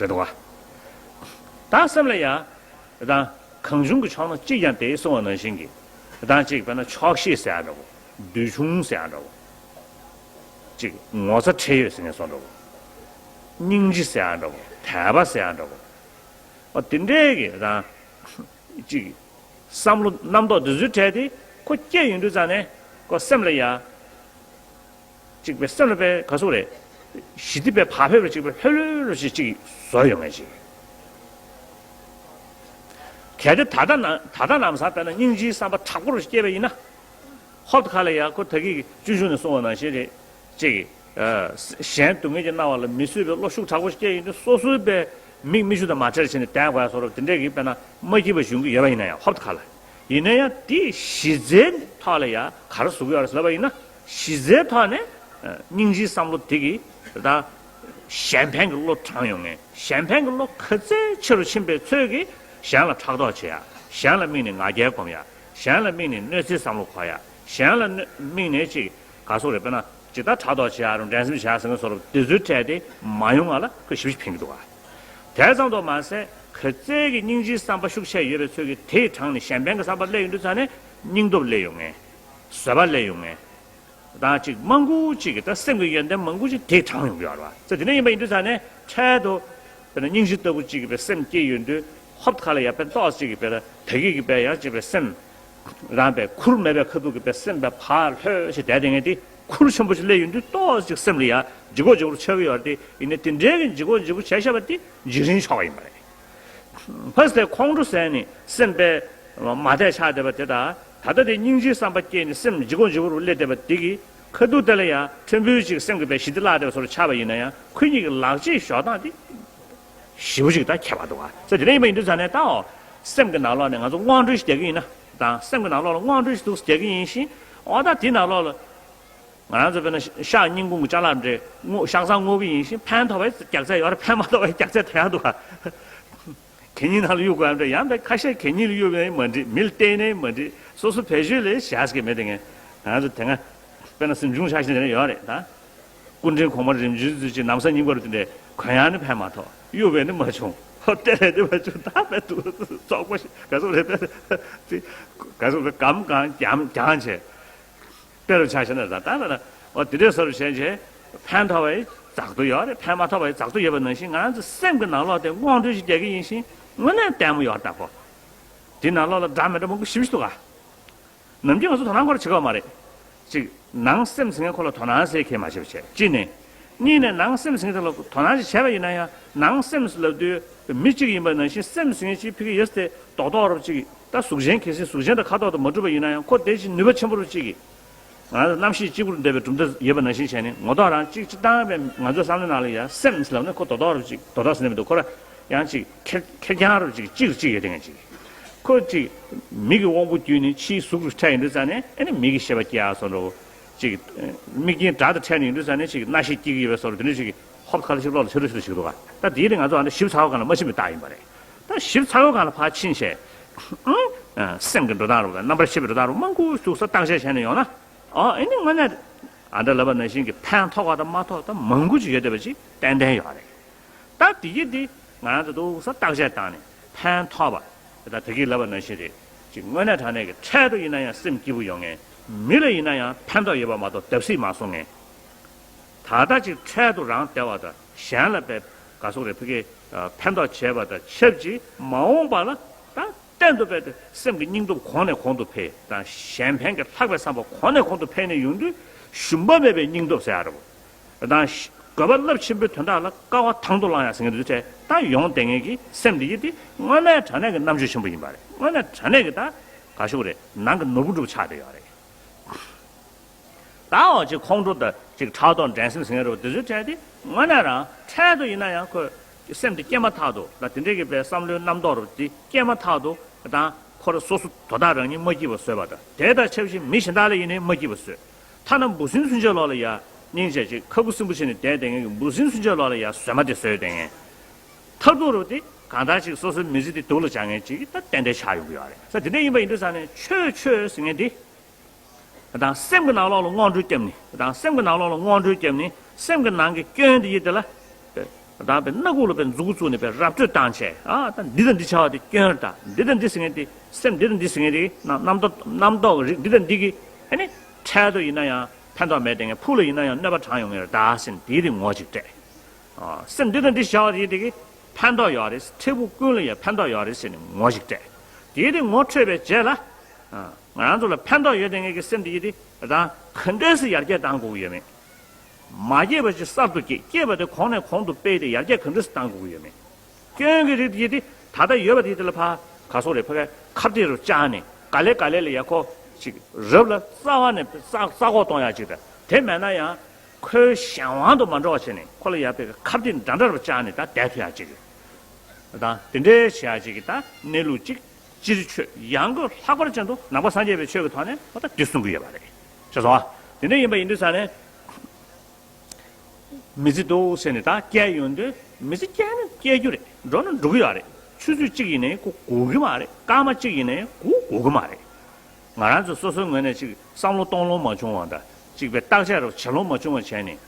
རེད་འདུག་ག་ད་སེམས་ལ་ཡ། ད་གང་བྱུང་གི་ཕྱོགས་ན་གཅིག་ཀྱང་དེ་གསུངས་པ་ནང་བཞིན་གྱི། ད་གཅིག་དཔེར་ན་ཆོག་ཤེས་ཟེར་ཡ་འདྲ་བོ། འདོད་ཆུང་ཟེར་ཡ་འདྲ་བོ། གཅིག་ངོ་ཚ་ཁྲེལ་ཡོད་ཟེར་མཁན་བཟོ་འདྲ་བོ། སྙིང་རྗེ་ཟེར་ཡ་འདྲ་བོ། དད་པ་ཟེར་ཡ་འདྲ་བོ། ཨ། དེ་འདྲའི་གི་རང་། ཅིག་བསམ་བློ་རྣམ་རྟོག་འདི་ཚོའི་གྲས་དེ་ཁོ་སྐྱེས་ཡོང་དུས་ཙང་ནས་ཁོ་སེམས་ལ་ཡ། ཅིག་པའི་སེམས་ལ་པའི་ག་ཟུག་རེད། ཞི་བདེ་པའི་བག་ཕེབས་རུ་ཅིག་པའི་ལྷོད་ལྷོད་རུ་ཞིག་ཅིག་བཟོ་ཡོང་ངེས་ཅིག་གལ་ཏེ་ད་ལྟ་ན་ད་ལྟ་ལམ་སང་དཔེར་ན་སྙིང་རྗེའི་བསམ་པ་དྲག་པོ་རུ་སྐྱེས་པ་ཡིན་ན། ཧོབ་ཏེ་ཁ་ལ་ཡ་ཁོ་ད་གིན་གི་སྤྱོད་འཇུག་ནས་གསུངས་པ་ནང་བཞིན་རེད། ཅིག་ཨ། གཞན་སྡུག་བསྔལ་གྱིས་མནར་བ་ལ་མི་བཟོད་པའི་བློ་ཤུགས་དྲག་པོ་ཞིག་སྐྱེས་ཡོང་དུས་སོ་སོའི་པའི་མིག་མིག་ཆུ་དང་མ་བྲལ་བྱས་ནས་བསྡད་དགོས་ཡ་བཟོ་འདྲ་དེ་འདྲས་ཀྱི་དཔེར་ན་མ་སྐྱིད་པ་བྱུང་གི་ཡོད་པ་ཡིན་ན་ཡང་ཧོབ་ཏེ་ཁ་ལ། ཡིན་ན་ཡང་དེ་གཞི་རྩའི་ཐོག་ལ་ཡ་ག་རེ་བཟོ་གི་ཡོད་རེད་ཟེར་ལབ་པ་ཡིན་ན། གཞི་རྩའི་ཐོག་ནས་ཨ། སྙིང་རྗེའི་བསམ་བློ་དེ་གིས་ད་གཞན་ཕན་གྱི་བློ་དྲངས་ཡོང་ངེས། གཞན་ཕན་གྱི་བློ་ག་ཚད་ཆེ་རུ་ཕྱིན་པའི་ཚོད་ཀྱིས་གཞན་ལ་ཕྲག་དོག་བྱེད་ཡ། གཞན་ལ་དམིགས་ནས་ང་རྒྱལ་སྒོམ་ཡ། གཞན་ལ་དམིགས་ནས་གནོད་འཚེའི་བསམ་བློ་འཁོར་ཡ། གཞན་ལ་གནོད་དམིགས་ནས་ཅིག་ག་ཟུག་རེད་དཔེར་ན་ཅིག་ད་ཕྲག་དོག་བྱེད་ཡ་རུང་འགྲན་སེམས་བྱེད་ཡ་ཟེར་མཁན་བཟོ་འདྲ་དེ་ཚོའི་གྲས་དེ་མ་ཡོང་བ་ལ་ཁོས་ཞེ་པོ་ཅིག་ཕན་གྱི་འདུག་ག་དེ་ཙམ་དུ་མ་ཟད་ག་ཚད་ཀྱི་སྙིང་རྗེའི་བསམ་པ་ཤུགས་ཆེ་ཡོད་པའི་ཚོད་ཀྱིས་དེ་དྲངས་ནས་གཞན་ཕན་གྱི་བསམ་པ་སླེབས་ཡོང་དུས་ཙང་ནས་སྙིང་སྟོབས་སླེབས་ཡོང་ངེས། བཟོད་པ་སླེབས་ཡོང་ངེས། ད་ཅིག་མང་པོ་ཅིག་གིས་ད་སེམས་ཀྱི་ཡོན་ཏན་མང་པོ་ཅིག་དེ་དྲངས་ཡོང་གི་ཡོད་རེད་བ། ཙང་དེ་ནས་ཡིན་པ་ཡིན་དུས་ཙང་ནས་འཕྲལ་དུ་དཔེར་ན་སྙིང་རྗེ་ལྟ་བུ་ཅིག་གི་པའི་སེམས་སྐྱེས་ཡོང་དུས་ཧོབ་ཁ་ལ་ཡ་དཔེ་ཏོག་ཅིག་གི་པའི་ད་གི་གི་པའི་ཡང་ཅིག་པའི་སེམས་རང་པའི་ཁུར་མེད་པའི་ཁ་ཐུག་གི་པའི་སེམས་པའི་ཕར་ལྷོད་ཅིག་བསྡད་དེ་ངས་དེ་ཁུར་ཆེན་པོ་ཅིག་སླེབས་ཡོང་དུས་ཏོག་ཅིག་སེམས་ལ་ཡ་ལྗིད་ཁོག་ལྗིད་པོ་ཆགས་ཀྱི་ཡོད་རེད། དེ་ཡིན་ནའི་དེ་འདྲའི་གི་ལྗིད་ཁོག་ལྗིད་པོ་བྱས་བཞག་པ་དེ་འཇིགས་རིན་ཆོག་པ་ཡིན་པ་རེད། ཕ་སྟེ་ཁོང་ཁྲོ་ཟས་ནི་སེམས་པའི་མ་བདེ་ཆགས་བསྡད་པ་དེ་དང་ད་ལྟ་དེ་སྙིང་རྗེའི་བསམ་པ་སྐྱེས་ནས་སེམས་ལྗིད་ཁོག་ལྗིད་པོ་རུ་སླེབས་བསྡད་པ་དེ་གིས་ཁ་ཐུག་དེ་ལ་ཡང་ཕྲན་བུ་ཅིག་སེམས་ཀྱི་བའི་ཞི་བདེ་བརླག་བསྡད་པ་བཟོ་འདྲ་ཆགས་པ་ཡིན་ན་ཡང་ཁོ་གཉིས་ཀྱི་ལག་རྗེས་འཇོག་སྟངས་དེ་ཞེ་པོ་ཅིག་ད་ཁྱད་པར་འདུག་ག་ཙང་དེ་འདྲ་ཡིན་པ་ཡིན་དུས་ཙང་ནས་ད་འོ་སེམས་ཀྱི་ནང་ལོགས་ནས་ང་ཚོ་དབང་སྒྲོལ་ཞིག་རྒྱག་གི་ཡིན་ན་དང་སེམས་ཀྱི་ནང་ལོགས་ལ་དབང་སྒྲོལ་ཞིག་འདུག་རྒྱག་གི་ཡིན་ཞིང་ འོ་ད་དེ་ནང་ལོགས་ལ་ང་རང་ཚོ་དཔེར་ན་ཤ་སྙིང་ཁུང་གི་ཅ་ལག་འདྲ་བསྔོ་ཤ་ཚང་བསྔོ་གི་ཡིན་ཞིང་ཕན་ཐོགས་པའི་རྒྱགས་ཚད་ཡོད་རེད། ཕན་མ་ཐོགས་པའི་རྒྱགས་ཚད་དེ་ཡང་འདུག་ག་གད་སྙིགས་ནང་ལ་གཡུག་དགོས་ཡ་འདྲ་ཡང་འདྲ་ཁ་ཤས་གད་སྙིགས་ལ་གཡུག་པའི་མ་འགྲིག་མི་ལ་བལྟས་ནའི་མ་འགྲིག་སོ་སོ་བེད་སྤྱོད་ལས་བྱས་ཀྱི་མེད་དེ་ངས་ང་ཚོ་དེ་སྔ་དཔེར་ན་གཟིམ་ཆུང་ཆ་ཤས་དེ་ནས་ཡོད་རེད་ད། སྐུ་ཕྲེང་གོང་མ་རིམ་བྱོན་ཚོས་ཅིག་ན་བཟའ་རྙིང་པ་རུ་དེ་འདྲས་གོན་ཡག་ནི་ཕན་མ་ཐོགས་གཡུག་པས་ནི་མ་བྱུང་ཧོ་སྟེར་རེད་དེ་མ་བྱུང་ད་མེད་དུ་བཙོག་པ་ཞིག་ག་ཚོད་རེད་པས་དེ་ག་ཚོད་རེད་གམ་གང་རྒྱང་རྒྱང་བྱས་དཔེ་རུ་ཆ་བཞག་ན་ད་ལྟ་ན་འོ་དེ་འདྲས་ཟེར་རུ་བྱས་བྱས་ཕན་ཐོགས་པའི་རྫག་ཏུ་ཡོད་རེད། ཕན་མ་ཐོགས་པའི་རྫག་ཏུ་ཡོད་པ་ནང་བཞིན་ང་རང་ཚོ་སེམས་ཀྱི་ནང་ལོགས་དེ་དངོས་འབྲེལ་ཞིག་རྒྱག་གི་ཡིན་ཞིང་དངོས་གནས་ལྟད་མོ་ཡོད་རེད་ད་ཁོ་དེ་ནང་ལོགས་ལ་འདྲ་མི་འདྲ་མང་པོ་ཞིབ་ཞིག་འདུག་ག་ནམ་རྒྱུན་ང་ཚོ་དོ་སྣང་ཁོ་ར་བྱེད་ཀྱི་ཡོད་མ་རེད། གཅིག་ནང་སེམས་ཟེར་མཁན་ཁོ་ལ་དོ་སྣང་ཟེར་མཁན་མ་བྱེད་པ་བྱས་གཅིག་ནས། གཉིས་ནས་ནང་སེམས་ཟེར་མཁན་དེ་ལ་དོ་སྣང་ཞིག་བྱས་པ་ཡིན་ན་ཡང་ནང་སེམས་ལབ་དུས་མི་གཅིག་ཡིན་པ་ནང་བཞིན་སེམས་ཟེར་མཁན་གཅིག་ཕ་གི་ཡོད་དེ་རྡོག་རྡོག་རུ་གཅིག་ད་གཟུགས་ཅན་གལ་སྲིད་གཟུགས་ཅན་དང་ཁ་དོག་དང་མ་གྲུབ་པ་ཡིན་ན་ཡང་ཁོ་དེ་བཞིན་ནུས་པ་ཆེན་པོ་རུ་གཅིག་གིས། ང་ཚོ་རྣམ་ཤེས་གཅིག་པུར་འདོད་པའི་གྲུབ་མཐའ་ཡོད་པ་ནང་བཞིན་བྱས་ནས་ངོ་ཐོག་རང་གཅིག་གཅིག་བཏང་བའི་ང་ཚོའི་བསམ་བློའི་ནང་ལ་ཡང་སེམས་ལབ་ན་ཁོ་རྡོག་རྡོག་རུ་གཅིག་རྡོག་རྡོག་ཟེར་ནས་མི་འདུག་ཁོ་ར་ཡང་གཅིག་ཁེར་ཁེར་རྐྱང་རུ་གཅིག་གཅིག་རུ་གཅིག་ཡོད་དེ་ངས་གཅིག་ཁོ་གཅིག་མི་གི་དབང་པོ་བརྒྱུད་ནས་ཕྱིའི་གཟུགས་རུ་འཕྲད་ཡོང་དུས་ཙང་ནས་ཨ་ནི་མི་གི་ཤེས་པ་སྐྱེ་ཡག་བཟོ་འདྲ་བོ། གཅིག་དམིགས་རྐྱེན་དགྲ་དང་འཕྲད་ནས་ཡོང་དུས་ཙང་ནས་གཅིག་རྣ་ཤེས་སྐྱེ་གི་ཡོད་པའི་བཟོ་འདྲ་དེ་འདྲ་གཅིག་ཧོབ་ཁ་ལ་ཞིག་ལོག་ལ་ཆེ་རུ་ཆེ་རུ་ཞིག་འདུག་ག་ད་དེའི་རིང་ང་ཚོ་ཨ་འདྲ་ཞིབ་ཚགས་པོ་སྒང་ལ་མ་ཕྱིན་པའི་རྟགས་ཡིན་པ་རེད། ད་ཞིབ་ཚགས་པོ་སྒང་ལ་ཕར་ཕྱིན་བྱས། ཨང་། སེམས་ཀྱི་འགྲོ་སྟངས་རུ་དང་རྣམ་པར་ཤེས་པའི་འགྲོ་སྟངས་རུ་མང་པོ་ཞིག་ས་བརྟག་དཔྱད་བྱས་ནས་ཡོང་ན། ཨོ་ཨེ་ནི་དངོས་གནས། ཨ་འདྲ་ལབ་པ་ནང་བཞིན་གྱི་ཕན་ཐོགས་པ་དང་མ་ཐོགས་དང་མང་པོ་ཞིག་ཡོད་བསྡད་པ་ཅིག་ཏན་ཏན་ཡོད་རེད། ད་དེ་གི་དེ་ང་རང་ཚོ་འདུག་ས་བརྟག་དཔྱད་བཏང་ནས་ཕན་ཐོགས་པ། ད་དེ་གི་ལབ་པ་ནང་བཞིན་རེད། ཅིག་དངོས་གནས་དྲང་གནས་ཀྱི་འཕྲལ་དུ་ཡིན་ན་ཡང་སེམས་སྐྱིད་པོ་ཡོང་མཁན། མི་ལ་ཡིན་ན་ཡང་ཕན་ཐོགས་ཡོད་པ་མ་གཏོགས་བརྡབ་གསིག་མ་སོང་མཁན། ད་ལྟ་ཅིག་འཕྲལ་དུ་རང་བདེ་བ་དང་གཞན་ལ་བས་དགའ་སོགས་རེ་ཕ་གི་ཕན་ཐོགས་བྱས་པ་དང་ཆབས་ཅིག་མ་འོངས་པ་ལ་ད་གཏན་དུ་སྦས་ཏེ་སེམས་ཀྱི་སྙིང་སྟོབས་གོང་ནས་གོང་དུ་འཕེལ་དང་གཞན་ཕན་གྱི་ལྷག་པའི་བསམ་པ་གོང་ནས་གོང་དུ་འཕེལ་ནས་ཡོང་དུས་ཞུམ་པ་མེད་པའི་སྙིང་སྟོབས་ཟེར་ཡ་རེད། དང་དགོས་པ་རླབས་ཆེན་པོའི་དོན་དག་ལ་དཀའ་བ་དང་དུ་བླངས་ཡ་ཟེར་མཁན་དེ་ཚོ་ད་ཡོང་བསྡད་མཁན་གྱི་སེམས་འདི་ཡིན་ཏེ་དངོས་གནས་དྲང་གནས་ཀྱི་རྣམ་དཔྱོད་ཆེན་པོ་ཡིན་པ་རེད། དངོས་གནས་དྲང་གནས་ཀྱི་ད་ག་ཤོག་རེད་ནང་གི་ནོར་བུ་འགྲུབ་ཆགས་བསྡད་ཡོད་རེད། ད་འོ་ཅིག་ཁོང་ཁྲོ་དང་ཅིག་ཕྲག་དོག་འགྲན་སེམས་ཟེར་མཁན་རེད་བ་དེ་ཚོའི་གྲས་དེ་དངོས་གནས་རང་འཕྲལ་དུ་ཡིན་ན་ཡང་ཁོས་སེམས་དེ་སྐྱེས་མ་ཐག་ཏུ་ད་དེ་འདྲས་ཀྱི་པའི་བསམ་བློའི་རྣམ་རྟོག་རུ་དེ་སྐྱེས་མ་ཐག་ཏུ་དང་ཁོ་རང་སོ་སོ་དོ་བདག་རང་ཉིད་མ་སྐྱིད་པ་བཟོས་པ་དང་དེ་དང་ཆབས་ཅིག་མི་གཞན་དག་ལ་ཡིན་ནའི་མ་སྐྱིད་པ་བཟོས། ཐ་ན་འབུ་སྲིན་ཚུན་ཆད་ལོག་ལ་ཡ་སྙིང་རྗེ་ཅིག་ཁ་ཁུ་སིམ་པོ་བྱས་ནས་བསྡད་བསྡད་མཁན་གྱི་འབུ་སྲིན་ཚུན་ཆད་ལོག་ལ་ཡ་བཟོད་མ་དེ་བཟོས་བསྡད་མཁན། མཐར་ཐུག་རུ་དེ་གང་ལྟར་ཅིག་སོ་སོའི་མི་ཚེ་དེ་སྡུག་ལ་སྦྱར་མཁན་ཅིག་ད་ཏན་ཏན་ཆགས་ཡོང་གི་ཡོད་རེད། ས་དེ་འདྲ་ཡིན་པ་ཡིན་དུས་ས་ནས་ཆོས་ཆོས་ཟེར་མཁན་དེ། དང་སེམས་ཀྱི་ནང་ལོགས་ལ་སྔོན་འགྲོས་བརྒྱབ་ནས་དང་སེམས་ཀྱི་ནང་ལོགས་ལ་སྔོན་འགྲོས་བརྒྱབ་ནས་སེམས་ཀྱི་ནང་གི་སྐྱོན་དེ་ཡིད་དེ་ལ། དང་པའི་སྣ་ཁུག་ལ་པའི་མཛུ་གུ་བཙུགས་ནས་པའི་ར་སྤྲོད་བཏང་བྱས་ཨ་ད་འདི་དང་འདི་བྱ་བ་དེ་སྐྱོན་རེད་ད་འདི་དང་འདི་ཟེར་མཁན་དེ་སེམས་འདི་དང་འདི་ཟེར་མཁན་དེ་རྣམ་རྣམ་རྟོག་རྣམ་རྟོག་གི་རིགས་འདི་དང་འདི་གི་ཨ་ནི་འཕྲལ་དུ་ཡིན་ན་ཡང་ཕན་ཐོགས་མེད་དེ་ངས་ཕུགས་ལ་ཡིན་ན་ཡང་གནོད་པ་དྲངས་ཡོང་ངེས་རེད་ད་ཟེར་ནས་དེའི་རིགས་ངོ་ཅིག་སྤྲད། སེམས་འདི་དང་འདི་བྱ་བ་དེ་ཡིན་དེ་གི་ཕན་ཐོགས་ཡོད་རེད་འཕྲལ་ཕུགས་ཀུན་ལ་ཡང་ཕན་ཐོགས་ཡོད་རེད་ཟེར་ནས་ངོ་ཅིག་སྤྲད། དེའི་རིགས་ངོ་འཕྲོད་པའི་རྗེས་ལ། ང་རང་ཚོ་ལ་ཕན་ཐོགས་ཡོད་དེ་ངེས་ཀྱི་སེམས་དེ་ཡིན་དེ་དང་ག་འདྲས་སེ་ཡར་རྒྱས་བཏང་དགོས་ཀྱི་ཡོད་མེད། མ་སྐྱེས་པ་ཅིག་གསར་དུ་སྐྱེས། སྐྱེས་པ་དེ་གོང་ནས་གོང་དུ་སྤེལ་ཏེ་ཡར་རྒྱས་ག་འདྲ་སེ་བཏང་དགོས་ཀྱི་ཡོད་མེད། སྐྱོན་གྱི་རིགས་དེ་དེ་ད་ལྟ་ཡོད་པ་དེ་དེ་ལ་ཕ་ག་སོགས་རེད་ཕ་གའི་ཁ་གཏད་རུ་བཅག་ནས་ག་ལེ་ག་ལེ་ལ་ཡ་ཁོ་ཅིག་རབ་ལ་རྩ་བ་ནས་རྩ་རྩ་འགོག་གཏོང་ཡག་ཅིག་དང་དེ་མེད་ན་ཡང་ཁོའི་གཞན་དབང་དུ་མ་འགྲོ་བ་བྱས་ནས་ཁོ་ལ་ཡ་ཕ་གི་ཁ་གཏད་འདྲ་འདྲ་རུ་བཅག་ནས་ད་བསྡད་ཐུབ་ཡག་ཅིག་དང་དེ་འདྲའི་བྱེད་ཡག་ཅིག་གི་ད་གནས་ལུགས་ཅིག་སྤྱིར་ཆོས་ཡང་སྒོས་ལྷག་པར་ཅན་དུ་ནང་པ་སངས་རྒྱས་པའི་ཆོས་ཀྱི་ཐོག་ནས་ཨོ་ད་འདི་གསུང་གི་ཡོད་པ་རེད། ཤེས་སོང་ཨ། དེ་འདྲ་ཡིན་པ་ཡིན་དུས་ས་ནས། མི་ཚེ་འདུག་ཟེར་ནས་ད་སྐྱེལ་ཡོང་དུས་མི་ཚེ་སྐྱེལ་ན་སྐྱེལ་རྒྱུ་རེད། འགྲོ་ན་འགྲོ་གི་ཡོད་རེད། ཆུ་ཚོད་གཅིག་ཡིན་ནའི་སྒུག་སྒུག་གི་མ་རེད། སྐར་མ་གཅིག་ཡིན་ནའི་སྒུག་སྒུག་གི་མ་རེད། ང་རང་ཚོ་སོ་སོའི་ངོས་ནས་ཅིག་བསམ་བློ་གཏོང་ལོང་མ་བྱུང་བ་དང་ཅིག་པའི་བརྟག་དཔྱད་རོགས་བྱེད་ལོང་མ་བྱུང་བ་བྱས་ནས་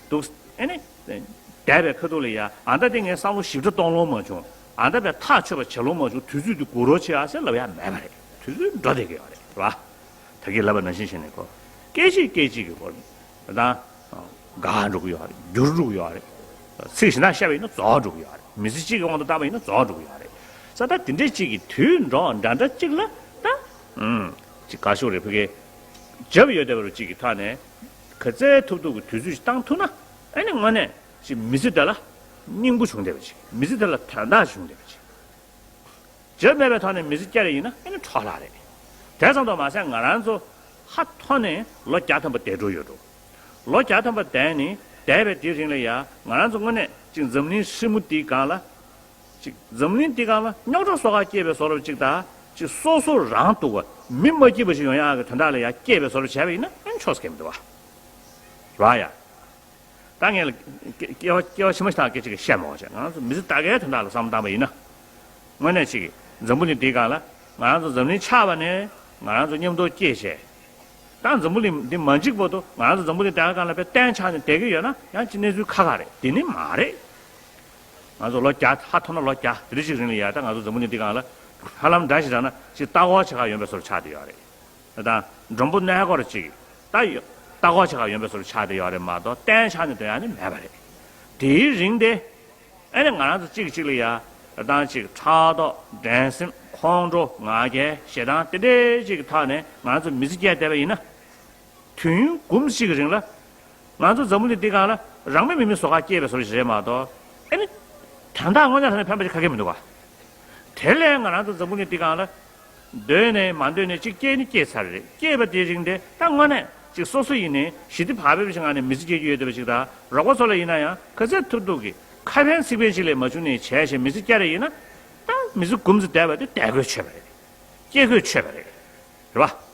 འདུག་ཨེ་ནི། འདས་པའི་ཁ་ཐུག་ལ་ཡ་ཨ་ད་དེ་ངས་བསམ་བློ་ཞིབ་ཕྲ་གཏོང་ལོང་མ་བྱུང་། ཨ་ད་པའི་ཐག་ཆོད་པ་བྱེད་ལོང་མ་བྱུང་། དུས་ཚོད་དེ་སྒུག་རོགས་བྱེད་ཨ་ཟེར་ལབ་ཡ་མེད་པ་རེད། དུས་ཚོད་འགྲོ་བསྡད་ཀྱི་ཡོད་རེད་རེད་བ། ད་གིན་ལབ་པ་ནང་བཞིན་བྱས་ནས་ཁོ། སྐད་ཅིག་སྐད་ཅིག་གི་སྐོར་ནས། ད། འགག་འགྲོ་གི་ཡོད་རེད། འགྱུར་འགྲོ་གི་ཡོད་རེད། ཚིག་གཞན་དག་བཤད་པ་ཡིན་ན་རྫོགས་འགྲོ་གི་ཡོད་རེད། མི་ཚེ་གཅིག་གི་དབང་དུ་བཏང་པ་ཡིན་ན་རྫོགས་འགྲོ་གི་ཡོད་རེད། ས་ད་དེ་འདྲས་གཅིག་གི་དུས་འགྲོ་འདྲ་འདྲ་གཅིག་ལ་ད། ཨུམ། ཅིག་དགའ་ཤོས་རེད་ཕ་གི། རྒྱབ་ཡོད་བསྡད་པ་རུ་གཅིག་གི་ཐོག་ནས། ག་ཚད་ཐུབ་ཐུབ་ཀྱི་དུས་ཚོད་ཅིག་བཏང་ཐུབ་ན། ཨ་ནི་དངོས་གནས་ཅིག་མི་ཚེ་དེ་ལ་སྙིང་པོ་བྱུང་བསྡད་པ་ཅིག་མི་ཚེ་དེ་ལ་དོན་དག་བྱུང་བསྡད་པ་ཅིག་རྒྱབ་མེད་པའི་ཐོག་ནས་མི་ཚེ་བསྐྱལ་རེ་ཡིན་ན་ཨེ་ནི་འཕྲོ་བརླག་རེད། དེ་ཙམ་དུ་མ་ཟད་ང་རང་ཚོ་ཧ་ཐོ་ནས་ལོ་བརྒྱ་ཐམ་པ་བསྡད་འགྲོ་ཡོད་འགྲོ། ལོ་བརྒྱ་ཐམ་པ་བསྡད་ནས་བསྡད་པའི་དེའི་རིང་ལ་ཡ་ང་རང་ཚོ་དངོས་གནས་ཅིག་འཛམ་གླིང་ཧྲིལ་མོ་འདིའི་སྒང་ལ། ཅིག་འཛམ་གླིང་འདིའི་སྒང་ལ་རྙོག་དྲ་སོ་ཁ་སྐྱེས་པའི་བཟོ་འདྲ་ཅིག་དང་ ཅིག་སོ་སོ་རང་སྡུག་པ་མི་མ་སྐྱིད་པ་ཞིག་ཡོང་ཡག་གི་དོན་དག་ལ་ཡང་སྐྱེས་པའི་བཟོ་འདྲ་བྱས་པ་ཡིན་ན་ཨེ་ཆོག་ས་གང་མི་འདུག་བ། རེད་ཡ། ད་ངས་ལ་སྐྱེ་སྐྱེ་བ་ཆེན་པོ་ཞིག་དང་སྐད་ཅིག་གིས་བཤད་མ་བྱས། ང་རང་ཚོ་མི་ཚེ་ད་གའི་དོན་དག་ལ་བསམ་བློ་བཏང་པ་ཡིན་ན། དངོས་གནས་ཅིག་འཛམ་བུ་གླིང་འདིའི་སྒང་ལ་ང་རང་ཚོ་འཛམ་གླིང་ཆགས་པ་ནས་ང་རང་ཚོ་མཉམ་དུ་སྐྱེས་བྱས། ད་འཛམ་བུ་གླིང་འདི་མ་འཇིག་བར་དུ་ང་རང་ཚོ་འཛམ་བུ་གླིང་འདིའི་སྒང་ལ་དཔེ་གཏན་ཆགས་ནས་བསྡད་ཀྱི་ཡོད་ན་ཡང་ཅིག་གནས་ཚུལ་ཁག་ཁག་རེད། འདི་ནི་མ་རེད། ང་ཚོ་ལོ་བརྒྱ་ཧ་ཐོ་ན་ལོ་བརྒྱ་དེ་འདྲ་ཅིག་རིང་ལ་ཡ་ད་ང་ཚོ་འཛམ་བུ་གླིང་འདིའི་སྒང་ལ་ཧ་ལམ་འདྲ་ཞིག་རག་ན་ཅིག་ལྟ་སྐོར་བྱེད་ག་ཡོང་པའི་བཟོ་འདྲ་ཆགས་བསྡད་ཡོད་རེད། ད་མགྲོན་པོ་གནས་སྐོར་ཅིག་ད་ཡོ་ལྟ་སྐོར་བྱེད་ག་ཡོང་པའི་བཟོ་འདྲ་ཆགས་བསྡད་ཡོད་རེད་མ་གཏོགས་གཏན་ཆགས་ནས་སྡོད་ཡག་ནི་མེད་པ་རེད། དེའི་རིང་དེ་ཨ་ནི་ང་རང་ཚོ་གཅིག་གིས་གཅིག་ལ་ཡ་ད་ཅིག་ཕྲག་དོག་འགྲན་སེམས་ཁོང་ཁྲོ་ང་རྒྱལ་ཞེ་སྡང་དེ་འདྲའི་ཅིག་གི་ཐོག་ནས་ང་རང་ཚོ་མི་ཚེ་སྐྱེལ་བསྡད་པ་ཡིན་ན། དུས་ཡུན་འགུམ་ཞིག་གི་རིང་ལ། ང་ཚོ་འཛམ་བུ་གླིང་འདི་སྒང་ལ་རང་མོས་མི་མི་བཟོ་ག་སྐྱེས་པའི་བཟོ་འདྲ་ཞིག་རེད་མ་གཏོགས། ཨ་ནི། དོན་དག་དངོས་གནས་དྲང་གནས་ཕན་པ་ཞིག་ག་གེ་མི་འདུག་ག། དེ་ལས་ང་རང་ཚོ་འཛམ་བུ་གླིང་འདི་སྒང་ལ། འདོད་ནས་མ་འདོད་ནས་གཅིག་སྐྱེས་ནི་སྐྱེས་ཚར་རེད། སྐྱེས་པ་དེའི་རིང་དེ་ད་དངོས་གནས་གཅིག་སོ་སོ་ཡིན་ནའི་ཞི་བདེ་བག་ཕེབས་ཤིག་ངང་ནས་མི་ཚེ་སྐྱེལ་རྒྱུ་ཡོད་བསྡད་པ་ཞིག་དང་། རོགས་པ་ཚོ་ལ་ཡིན་ན་ཡང་ག་ཚོད་ཐུབ་ཐུབ་ཀྱིས་ཁ་ཕན་ཚིག་ཕན་ཅིག་ལས་མ་བྱུང་ནས་བྱས་བྱས་མི་ཚེ་སྐྱེལ་རེ་ཡིན་ན། ད་མི་ཚེ་འགུམ་ཙམ་བསྡད་པ་དེ་བསྡད་དགོས་ཆོད་པ་རེད། སྐྱེལ་དགོས་ཆོད་པ་རེད། རེད་བ།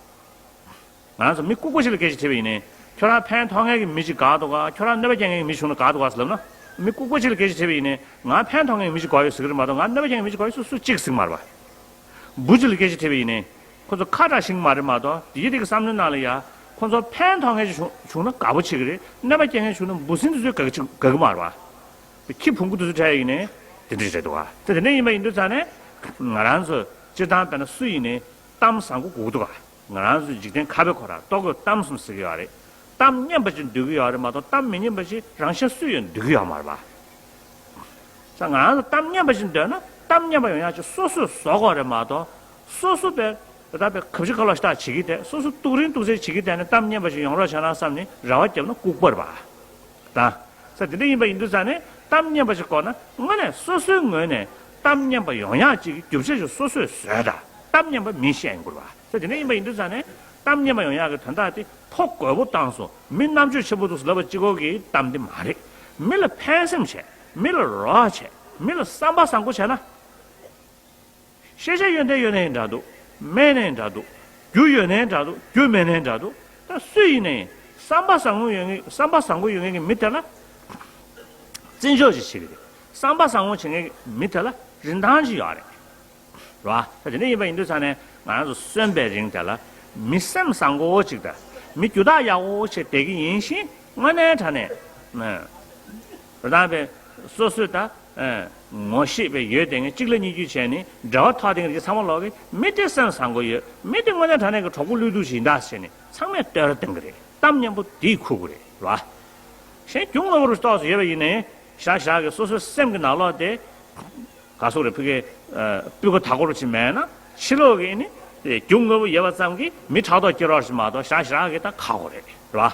ང་རང་ཚོ་མི་ལྐུགས་པ་ཞིག་ལ་སྐད་ཆ་དྲིས་པ་ཡིན་ནའི། ཁྱོད་རང་ཕན་ཐོགས་མཁན་གྱི་མི་ཞིག་དགའ་འདུག་ག། ཁྱོད་རང་གནོད་པ་སྐྱེལ་མཁན་གྱི་མི་བྱུང་ན་དགའ་འདུག་ག་ཟེར་ལབ་ན། མི་ལྐུགས་པ་ཞིག་ལ་སྐད་ཆ་དྲིས་པ་ཡིན་ནའི་ང་ཕན་ཐོགས་མཁན་གྱི་མི་ཞིག་དགའ་ཡོད་ཟེར་གྱི་རེད་མ་གཏོགས་ང་གནོད་པ་སྐྱེལ་མཁན་གྱི་མི་ཞིག་དགའ་ཡོད་ཟེར་སུ་གཅིག་ཟེར་གྱི་མ་རེད་པ། བུ་ཅིག་ལ་སྐད་ཆ་དྲིས་པ་ཡིན་ནའི་ཁོ་ཚོ་ཁ་གྲག་ཤེས་ཀྱི་མ་རེད་མ་གཏོགས་དེ་ཡི་དེ་གི་བསམ་བློའི་ནང་ལ་ཡ། ཁོ་ཚོ་ཕན་ཐོགས་མཁན་ཞིག་བྱུང་བྱུང་ན་དགའ་པོ་བྱེད་ཀྱི་རེད། གནོད་པ་སྐྱེལ་མཁན་བྱུང་ན་འབུ་སྲིན་དེ་ཚོས་དགའ་གི་དགའ་གི་མ་རེད་པ། ཁྱི་ཕུང་པོ་དེ་ཚོ་འཕྲད་ཡིན་ནའི་དེ་འདྲ་རེད་འདུག་ག། དེ་དེ་འདྲ་ཡིན་པ་ཡིན་དུས་ཙང་ནས་ང་རང་ཚོ་སྤྱིར་བཏང་དཔེར་ན་སུ་ཡིན་ནའི་གཏམ་བཟང་པོ་དགོས་ཀྱི་འདུག་ག། ང་རང་ཚོའི་འཇིག་རྟེན་ཁ་དཔེ་ཁོ་རང་རྟོག་གེ་གཏམ་གསུམ་ཟེར་གྱི་ཡོད་རེད། གཏམ་སྙན་པ་ཅིག་འདོད་ཀྱི་ཡོད་རེད་མ་གཏོགས་གཏམ་མི་སྙན་པ་ཅིག་རང་གཞན་སུ་ཡང་འདོད་ཀྱི་ཡོད་མ་རེད་པ། ས་ང་རང་ཚོ་གཏམ་སྙན་པ་ཅིག་འདོད་ན་གཏམ་སྙན་པ་ཡོང་ཡག་ཅིག་སོ་སོས་བཟོ་དགོས་རེད་མ་གཏོགས། སོ་སོ་པའི་ད་པའི་གབ་ཆུ་ཁ་ལོ་ཤ་སྟག་བྱེད་ཀྱི་དེ་སོ་སོ་ཏུག་རིན་ཏུག་ཚེར་བྱེད་ཀྱི་དེ་ནི་གཏམ་སྙན་པ་ཞིག་ཡོང་རོགས་བྱས་ན་བསམ་ནས་རེ་བ་བརྒྱབ་ན་ལྐུགས་པ་རེད་པ། ད། ས་དེ་འདྲ་ཡིན་པ་ཡིན་དུས་ཙང་ནས་གཏམ་སྙན་པ་ཞིག་དགོས་ན་དངོས་གནས་སོ་སོའི་ངོས་ནས་གཏམ་སྙན་པ་ཡོང་ཡག་ཅིག་གི་རྒྱུ་ཆ་ཞིག་སོ་སོས་བཟོས་དང་གཏམ་སྙན་པ་མིས་བཤད་ཡོང་དགོས་རེད་པ། ས་དེ་འདྲ་ཡིན་པ་ཡིན་དུས་ཙང་ནས་གཏམ་སྙན་པ་ཡོང་ཡག་གི་དོན་དག་དེ་ཕོ་རྒོད་པོ་བཏང་སོང་མི་རྣམ་དཔྱོད་ཆེན་པོ་འདུག་ཟེར་ལབ་པ་གཅིག་པོ་གི་གཏམ་དེ་མ་རེད། མི་ལ་ཕན་སེམས་བྱས་མི་ལ་རོགས་བྱས་མི་ལ་བསམ་པ་བཟང་པོ་བྱས་ན། ཤེས་བྱ་ཡོན་ཏན་ཡོད་ནའི་འདྲ་འདུག་མེད་ནའི་འདྲ་འདུག་རྒྱུ་ཡོད་ནའི་འདྲ་འདུག་རྒྱུ་མེད་ནའི་འདྲ་འདུག་ད་སུ་ཡིན་ནའི་བསམ་པ་བཟང་པོ་ཡོད་མཁན་བསམ་པ་བཟང་པོ་ཡོད་མཁན་གྱི་མི་དེ་ལ་བརྩི་འཇོག་ཅིག་བྱེད་ཀྱི་རེད། བསམ་པ་བཟང་པོ་བྱེད་མཁན་གྱི་མི་དེ་ལ་རིན་ཐང་ཅིག་ཡོད་རེད། རེད་བ། ད་དེ་འདྲ་ཡིན་པ་ཡིན་དུས་ཙང་ནས་ང་རང་ཚོ་གསོན་པའི་རིང་དེ་ལ་མི་སེམས་བཟང་པོ་ཅིག་དང་མི་རྒྱུ་དག་ཡག་པོ་ཅིག་བསྡད་ཀྱི་ཡིན་ཞིང་དངོས་གནས་དྲང་གནས། རེ་དང་པའི་སོ་སོས་ད། ངོ་ཤེས་པའི་ཡོད་དེ་ངས་གཅིག་ལ་གཉིས་བརྒྱུད་བྱས་ནས་འབྲེལ་བ་ཐོགས་དེ་ངས་ཚང་མ་ལོག་གི་མི་དེ་སེམས་བཟང་པོ་ཡོད་མི་དེ་དངོས་གནས་དྲང་གནས་ཀྱི་གྲོགས་པོ་བློས་གཏུག་ཅིག་ཡིན་ད་ཟེར་ནས་ཚང་མས་བསྟོད་ར་གཏོང་གི་རེད། གཏམ་སྙན་པོ་དེས་ཁུག་གི་རེད་ར། གཞན་རྒྱུ་ངོ་བོ་རུ་ཏོག་ཙམ་ཡོད་པ་ཡིན་ནའི་ཞག་ཞག་གི་སོ་སོའི་སེམས་ཀྱི་ནང་ལོགས་དེ་ག་སོག་རེ་ཕུ་གའི་སྤུས་ཀ་དག་པོ་རུ་ཅིག་མེད་ན་ཕྱི་ལོགས་ཀྱི་ནི་རྒྱུ་ངོ་བོ་ཡོད་པ་ཙམ་གྱིས་མི་ཕྲག་དོག་སྐྱེ་རོགས་ཞིག་མ་གཏོགས་ཞག་ཞག་གི་ད་ཁག་པོ་རེད་ར།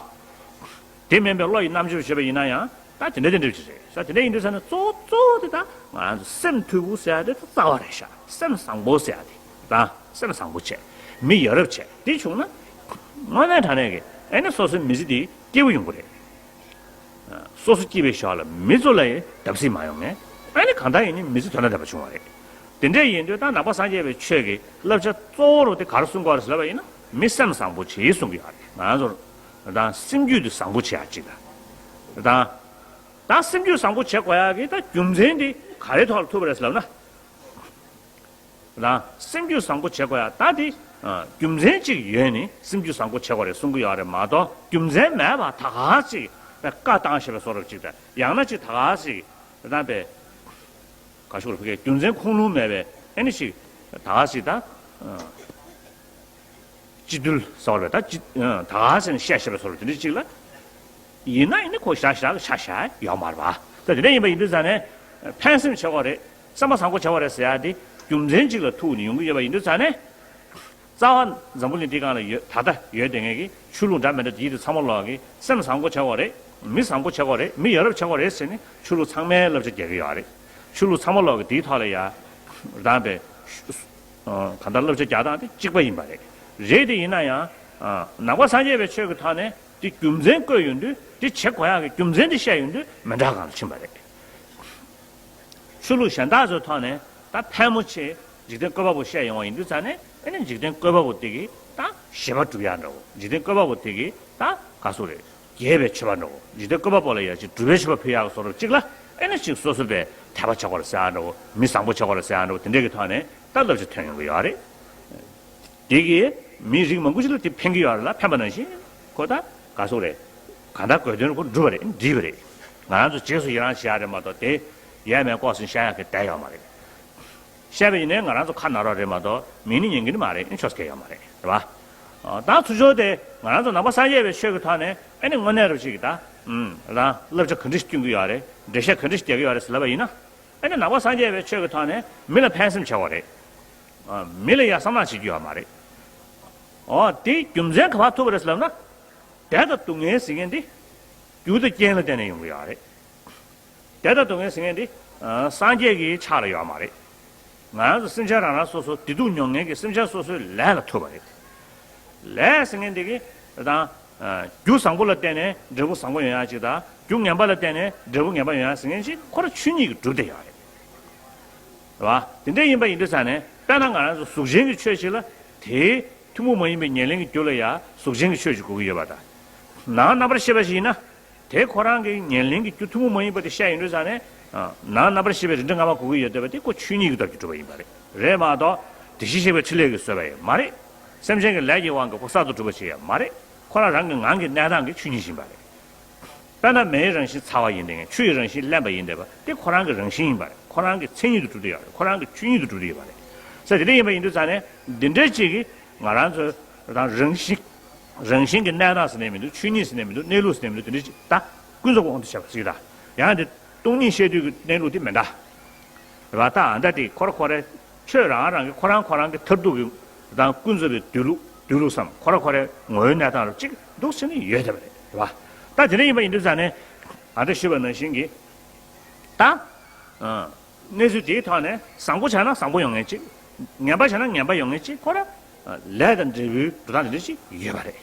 དེ་མིན་པའི་བློ་ཡི་རྣམ་འགྱུར་བྱེད་པ་ཡིན་ན་ཡང་ད་དེ་འདྲ་དེ་འདྲ་ཅིག་རེད་ས། དེ་འདྲ་ཡིན་དུས་ས་ནས་གཙོ་བོ་གཙོ་བོ་དེ་ད་ང་རང་ཚོ་སེམས་མཐུན་པོ་ཟེར་ཡ་དེ་ད་རྩ་བ་རེད་ཤག་སེམས་བཟང་པོ་ཟེར་ཡ་དེ་ད་སེམས་བཟང་པོ་བྱས་མི་ཡ་རབས་བྱས་དེ་བྱུང་ན་དངོས་གནས་དྲང་གནས་ཀྱི་ཨེ་ནི་སོ་སོའི་མི་ཚེ་དེ་སྐྱིད་པོ་ཡོང་གི་རེད། སོ་སོ་སྐྱིད་པའི་ཞོར་ལ་མི་ཚོ་ལ་ཡང་བརྡབ་གསིག་མ་ཡོང་ངེས་ཨེ་ནི་གང་ལྟར་ཡིན་ནི་མི་ཚེ་དོན་དང་ལྡན་པ་བྱུང་བ་རེད། དེ་འདྲ་ཡིན་དུས་ད་ནང་པ་སངས་རྒྱས་པའི་ཆོས་ཀྱི་བསླབ་བྱ་གཙོ་བོ་རུ་དེ་ག་རེ་གསུང་དགོས་རེད་ཟེར་ལབ་པ་ཡིན་ན་མི་སེམས་བཟང་པོ་བྱེད་གསུང་གི་ཡོད་རེད། ང་ཚོར་ད་སེམས་རྒྱུད་དེ་བཟང་པོ་བྱེད་ཡག་ཅིག་དང་། ད་ད་སེམས་རྒྱུད་བཟང་པོ་བྱེད་དགོས་ཡག་གི་ད་རྒྱུ་མཚན་དེ་ག་རེ་ཐོག་ལ་ཐུག་པ་རེད་ཟེར་ལབ་ན། ད་སེམས་རྒྱུད་བཟང་པོ་བྱེད་དགོས་ཡག་ད་དེ་རྒྱུ་མཚན་ཅིག་ཡོད་ནི་སེམས་རྒྱུད་བཟང་པོ་བྱེད་དགོས་རེད་གསུང་གི་ཡོད་རེད་མ་གཏོགས་རྒྱུ་མཚན་མེད་པ་ད་ག་ཅིག་བཀའ་བཏང་ཞེས་པའི་བཟོ་འདྲ་ཅིག་དང་ཡང་ན་ཅིག་ད་ག་ཅིག་ད་པའི། ག་ཤོར་བུ་གའི་རྒྱུ་མཚན་ཁུངས་ལུང་མེད་པའི་ཨེ་ནི་ཞིག་ད་ག་ཞིག་ད། སྤྱི་འཐུས་ཟེར་བ་ད་སྤྱི་ད་ག་ཟེར་ནས་བཤད་ཤེས་པའི་བཟོ་འདྲ་དེ་འདྲ་ཅིག་ལ། ཡིན་ན་ཡིན་ན་ཁོ་ཞག་ཞག་ཆ་བཞག་ཡོད་མ་རེད་པ། ད་དེ་འདྲ་ཡིན་པ་ཡིན་དུས་ཙང་ནས་ཕན་སེམས་བྱེད་དགོས་རེད་བསམ་པ་བཟང་པོ་བྱེད་དགོས་རེད་ཟེར་ཡ་དེ་རྒྱུ་མཚན་ཅིག་ལ་ཐུག་ནས་ཡོང་གི་ཡོད་པ་ཡིན་དུས་ཙང་ནས། རྩ་བ་འཛམ་བུ་གླིང་འདི་སྒང་ལ་ཡོད་ད་ལྟ་ཡོད་དེ་ངེད་ཀྱི་ཆོས་ལུགས་འདྲ་མི་འདྲ་དེ་ཡིད་དུ་ཚང་མ་ལོག་གི་སེམས་བཟང་པོ་བྱེད་དགོས་རེད། མི་བཟང་པོ་བྱེད་དགོས་རེད། མི་ཡ་རབས་བྱེད་དགོས་རེད་ཟེར་ནས་ཆོས་ལུགས་ཚང་མའི་བསླབ་བྱ་རྒྱག་གི་ཡོད་རེད། ཆོས་ལུགས་ཚང་མ་ལོག་གི་དེའི་ཐོག་ལ་ཡ་རང་པའི་གང་ལྟར་བསླབ་བྱ་རྒྱག་སྟངས་དེ་གཅིག་པ་ཡིན་པ་རེད། རེད་དེ་ཡིན་ན་ཡང་ནང་པ་སངས་རྒྱས་པའི་ཆོས་ཀྱི་ཐོག་ནས་དེ་རྒྱུ་མཚན་བཀོད་ཡོང་དུས་དེ་བྱེད་དགོས་ཡག་གི་རྒྱུ་མཚན་དེ་བཤད་ཡོང་དུས་མི་འདྲ་སྒང་ལ་ཕྱིན་པ་རེད། ཆོས་ལུགས་གཞན་དག་ཚོའི་ཐོག་ནས་ད་ཕལ་མོ་ཆེ་ འཇིག་རྟེན་བཀོད་པ་པོ་བཤད་ཡོང་བ་ཡིན་དུས་ཙང་ནས། ཨེ་ནི་འཇིག་རྟེན་བཀོད་པ་པོ་དེ་གིས་ད་བཞེད་པ་སྒྲུབ་ཡག་འདྲ་བོ། འཇིག་རྟེན་བཀོད་པ་པོ་དེ་གིས་ད་ག་སོག་རེད། རྒྱས་པའི་མཆོད་པ་འདྲ་བོ། འཇིག་རྟེན་བཀོད་པ་པོ་ལ་ཡ་ཅིག་སྒྲུབ་པའི་མཆོད་པ་ཕུལ་ཡག་སོགས་རོ་གཅིག་ལ། ཨེ་ནི་ཅིག་སོ་སོ་པའི་དད་པ་ཆགས་པ་རེད་ཟེར་ཡག་འདྲ་བོ། མི་བཟང་པོ་ཆགས་པ་རེད་ཟེར་ཡག་འདྲ་བོ། དེ་འདྲས་ཀྱི་ཐོག་ནས་ད་བསླབ་བྱ་ཐོན་ཡོང་གི་ཡོད་རེད། དེ་གིས་མིའི་རིགས་མང་པོ་ཞིག་ལ་དེ་ཕན་གྱི་ཡོད་རེད་ལ། ཕན་པ་ནང་བཞིན་ཁོ་ད་ག་སོག་རེད། གང་ལྟར་དགོས་དོན་ཁོ་འགྲུབ་པ་རེད། འགྲིག་པ་རེད། ང་རང་ཚོ་རྗེས་སུ་ཡི་རང་བྱེད་ཡག་རེད་མ་གཏོགས། དེ་ཡས་མས་ལྐོག་ཟ་བཤད་ཡག་གི་བསྡད་ཡོད་མ་རེད། བཤད་པ་ཡིན་ནའི་ང་རང་ཚོ་ཁ་ན་རོ་རེད་མ་གཏོགས། མིས་ནི་ཉན་གྱི་ནི་མ་རེད། ཨེ་ཆོག་ས་གང་ཡང་ཡོད་མ་རེད། རེད་པ། ཨ། ད་ཚུར་ཕྱོགས་དེ་ང་རང་ཚོ་ནང་པ་སངས་རྒྱས་པའི་ཆོས་ཀྱི་ཐོག་ནས། ཨེ་ནི་དངོས་གནས་རུ་ཅིག་གི་ད། ཨུམ། རང་བསླབ་བྱ་ག་འདྲ་ཞིག་སྟོན་གྱི་ཡོད་རེད། འགྲེལ་བཤད་ག་འདྲ་ཞིག་རྒྱག་གི་ཡོད་རེད་ཟེར་ལབ་པ་ཡིན་ན། ཨེ་ནི་ནང་པ་སངས་རྒྱས་པའི་ཆོས་ཀྱི་ཐོག་ནས་མི་ལ་ཕན་སེམས་བྱེད་དགོས་རེད། ཨ། མི་ལ་ཡ་བསམ་བློ་བྱེད་རྒྱུ་ཡོད་མ་རེད། ཨོ། དེའི་རྒྱུ་མཚན་ག་པར་ཐུག་པ་རེད་ཟེར་ལབ་ན། བདེ་དང་སྡུག་བསྔལ་ཟེར་མཁན་དེ་རྒྱུ་དང་རྐྱེན་ལ་བརྟེན་ནས་ཡོང་གི་ཡོད་རེད། བདེ་དང་སྡུག་བསྔལ་ཟེར་མཁན་དེ། ཨ། སངས་རྒྱས་ཀྱི་ཕྱག་ལ་ཡོད་མ་རེད། ང་རང་ཚོ་སེམས་ཅན་རང་རང་སོ་སོ། བདེ་སྡུག་མྱོང་མཁན་གྱི་སེམས་ཅན་སོ་སོའི་ལས་ལ་ཐུག་པ་རེད། ལས་ཟེར་མཁན་དེ་གི་དང་། ཨ། རྒྱུ་བཟང་པོ་ལ་བརྟེན་ནས་འབྲས་བུ་བཟང་པོ་ཡོང་ཡག་ཅིག་དང་། རྒྱུ་ངན་པ་ལ་བརྟེན་ནས་འབྲས་བུ་ངན་པ་ཡོང་ཡག་ཟེར་མཁན་ཅིག་ཁོ་རང་ཆོས་ཉིད་ཀྱིས་གྲུབ་བསྡད་ཡོད་རེད། རེད་པ། དེ་འདྲ་ཡིན་པ་ཡིན་དུས་ཙང་ནས། དཔེར་ན་ང་རང་ཚོ་གཟུགས་ཅན་གྱི་ཆོས་ཤིག་ལ། དེའི་ཐུན་མོང་མ་ཡིན་པའི་ཉེར་ལེན་གྱི་རྒྱུ་ལ་ཡ་གཟུགས་ཅན་གྱི་ཆོས་ཤིག་དགོས་ཀྱི་ཡོད་པ་དང་། ནང་རྣམ་པར་ཤེས་པ་ཞིག་ཡིན་ན། དེ་ཁོ་རང་གི་ཉེར་ལེན་གྱི་རྒྱུ་ཐུན་མོང་མ་ཡིན་པ་དེ་བཤད་ཡོང་དུས་ཙང་ནས། ཨ། ནང་རྣམ་པར་ཤེས་པའི་རིགས་འདྲ་ལྔ་པ་དགོས་ཀྱི་ཡོད་བསྡད་པ་དེ་ཁོ་ཆོས་ཉིད་ཀྱི་སྟོབས་ཀྱིས་གྲུབ་པ་ཡིན་པ་རེད། རེད་མ་གཏོགས། དེ་བཞིན་གཤེགས་པའི་ཕྲིན་ལས་ཀྱིས་བཟོས་པ་ཡང་མ་རེད། སེམས་ཅན་གྱི་ལས་ཀྱི་དབང་གིས་ཁོ་གསར་དུ་གྲུབ་པ་ཞིག་ཡང་མ་རེད། ཁོ་རང་རང་གི་ངང་གི་གནས་སྟངས་ཀྱི་ཆོས་ཉིད་ཡིན་པ་རེད། དཔེར་ན་མེའི་རང་བཞིན་ཚ་བ་ཡིན་དེ་ངས། ཆུ་ཡི་རང་བཞིན་རླན་པ་ཡིན་དེ་བ་དེ་ཁོ་རང་གི་རང་བཞིན་ཡིན་པ་རེད། ཁོ་རང་གི་མཚན་ཉིད་དུ་གྲུབ་བསྡད་ཡོད་རེད། ཁོ་རང་གི་ཆོས་ཉིད་དུ་གྲུབ་བསྡད་ཡོད་པ་རེད། ས་དེ་འདྲ་ཡིན་པ་ཡིན་དུས་ཙང་ནས། འདི་འདྲ་ཅིག་གིས་ང་རང་ཚོའི་དང་རང་བཞིན། རང་བཞིན་གྱི་གནས་སྟངས་ཟེར་ནས་མི་འདུག་ཆོས་ཉིད་ཟེར་ནས་མི་འདུག་གནས་ལུགས་ཟེར་ནས་མི་འདུག་དེ་འདྲ་ཅིག་ད་ཀུན་རྫོབ་དབང་དུ་བྱས་པ་ཞིག་དང་། ཡང་དེ་སྟོང་ཉིད་བཤད་དུས་ཀྱི་གནས་ལུགས་དེ་མི་འདྲ། རེད་པ། ད་ཨ་འདྲ་དེ་ཁོ་ར་ཁོ་རའི་ཆོས་རང་རང་གི་ཁོ་རང་ཁོ་རང་གི་མཐར་ཐུག་གི་དང་ཀུན་རྫོབ་པའི་སྡོད་ལུགས། སྡོད་ལུགས་སམ། ཁོ་ར་ཁོ་རའི་ངོ་བོའི་གནས་སྟངས་རུ་གཅིག་འདུག་ཟེར་ནས་ཡོད་བསྡད་པ་རེད། རེད་པ། ད་དེ་འདྲ་ཡིན་པ་ཡིན་དུས་ཙང་ནས། ཨ་འདྲ་ཞུས་པ་ནང་བཞིན་གྱི། ད། ཨ། གནས་ཚུལ་དེའི་ཐོག་ནས་བཟང་པོ་བྱས་ན་བཟང་པོ་ཡོང་མཁན་གཅིག་ངན་པ་བྱས་ན་ངན་པ་ཡོང་མཁན་གཅིག་ཁོ་ར། ཨ། ལས་དང་འབྲས་བུའི་འགྲོ་སྟངས་དེ་འདྲ་ཅིག་ཡོད་པ་རེད།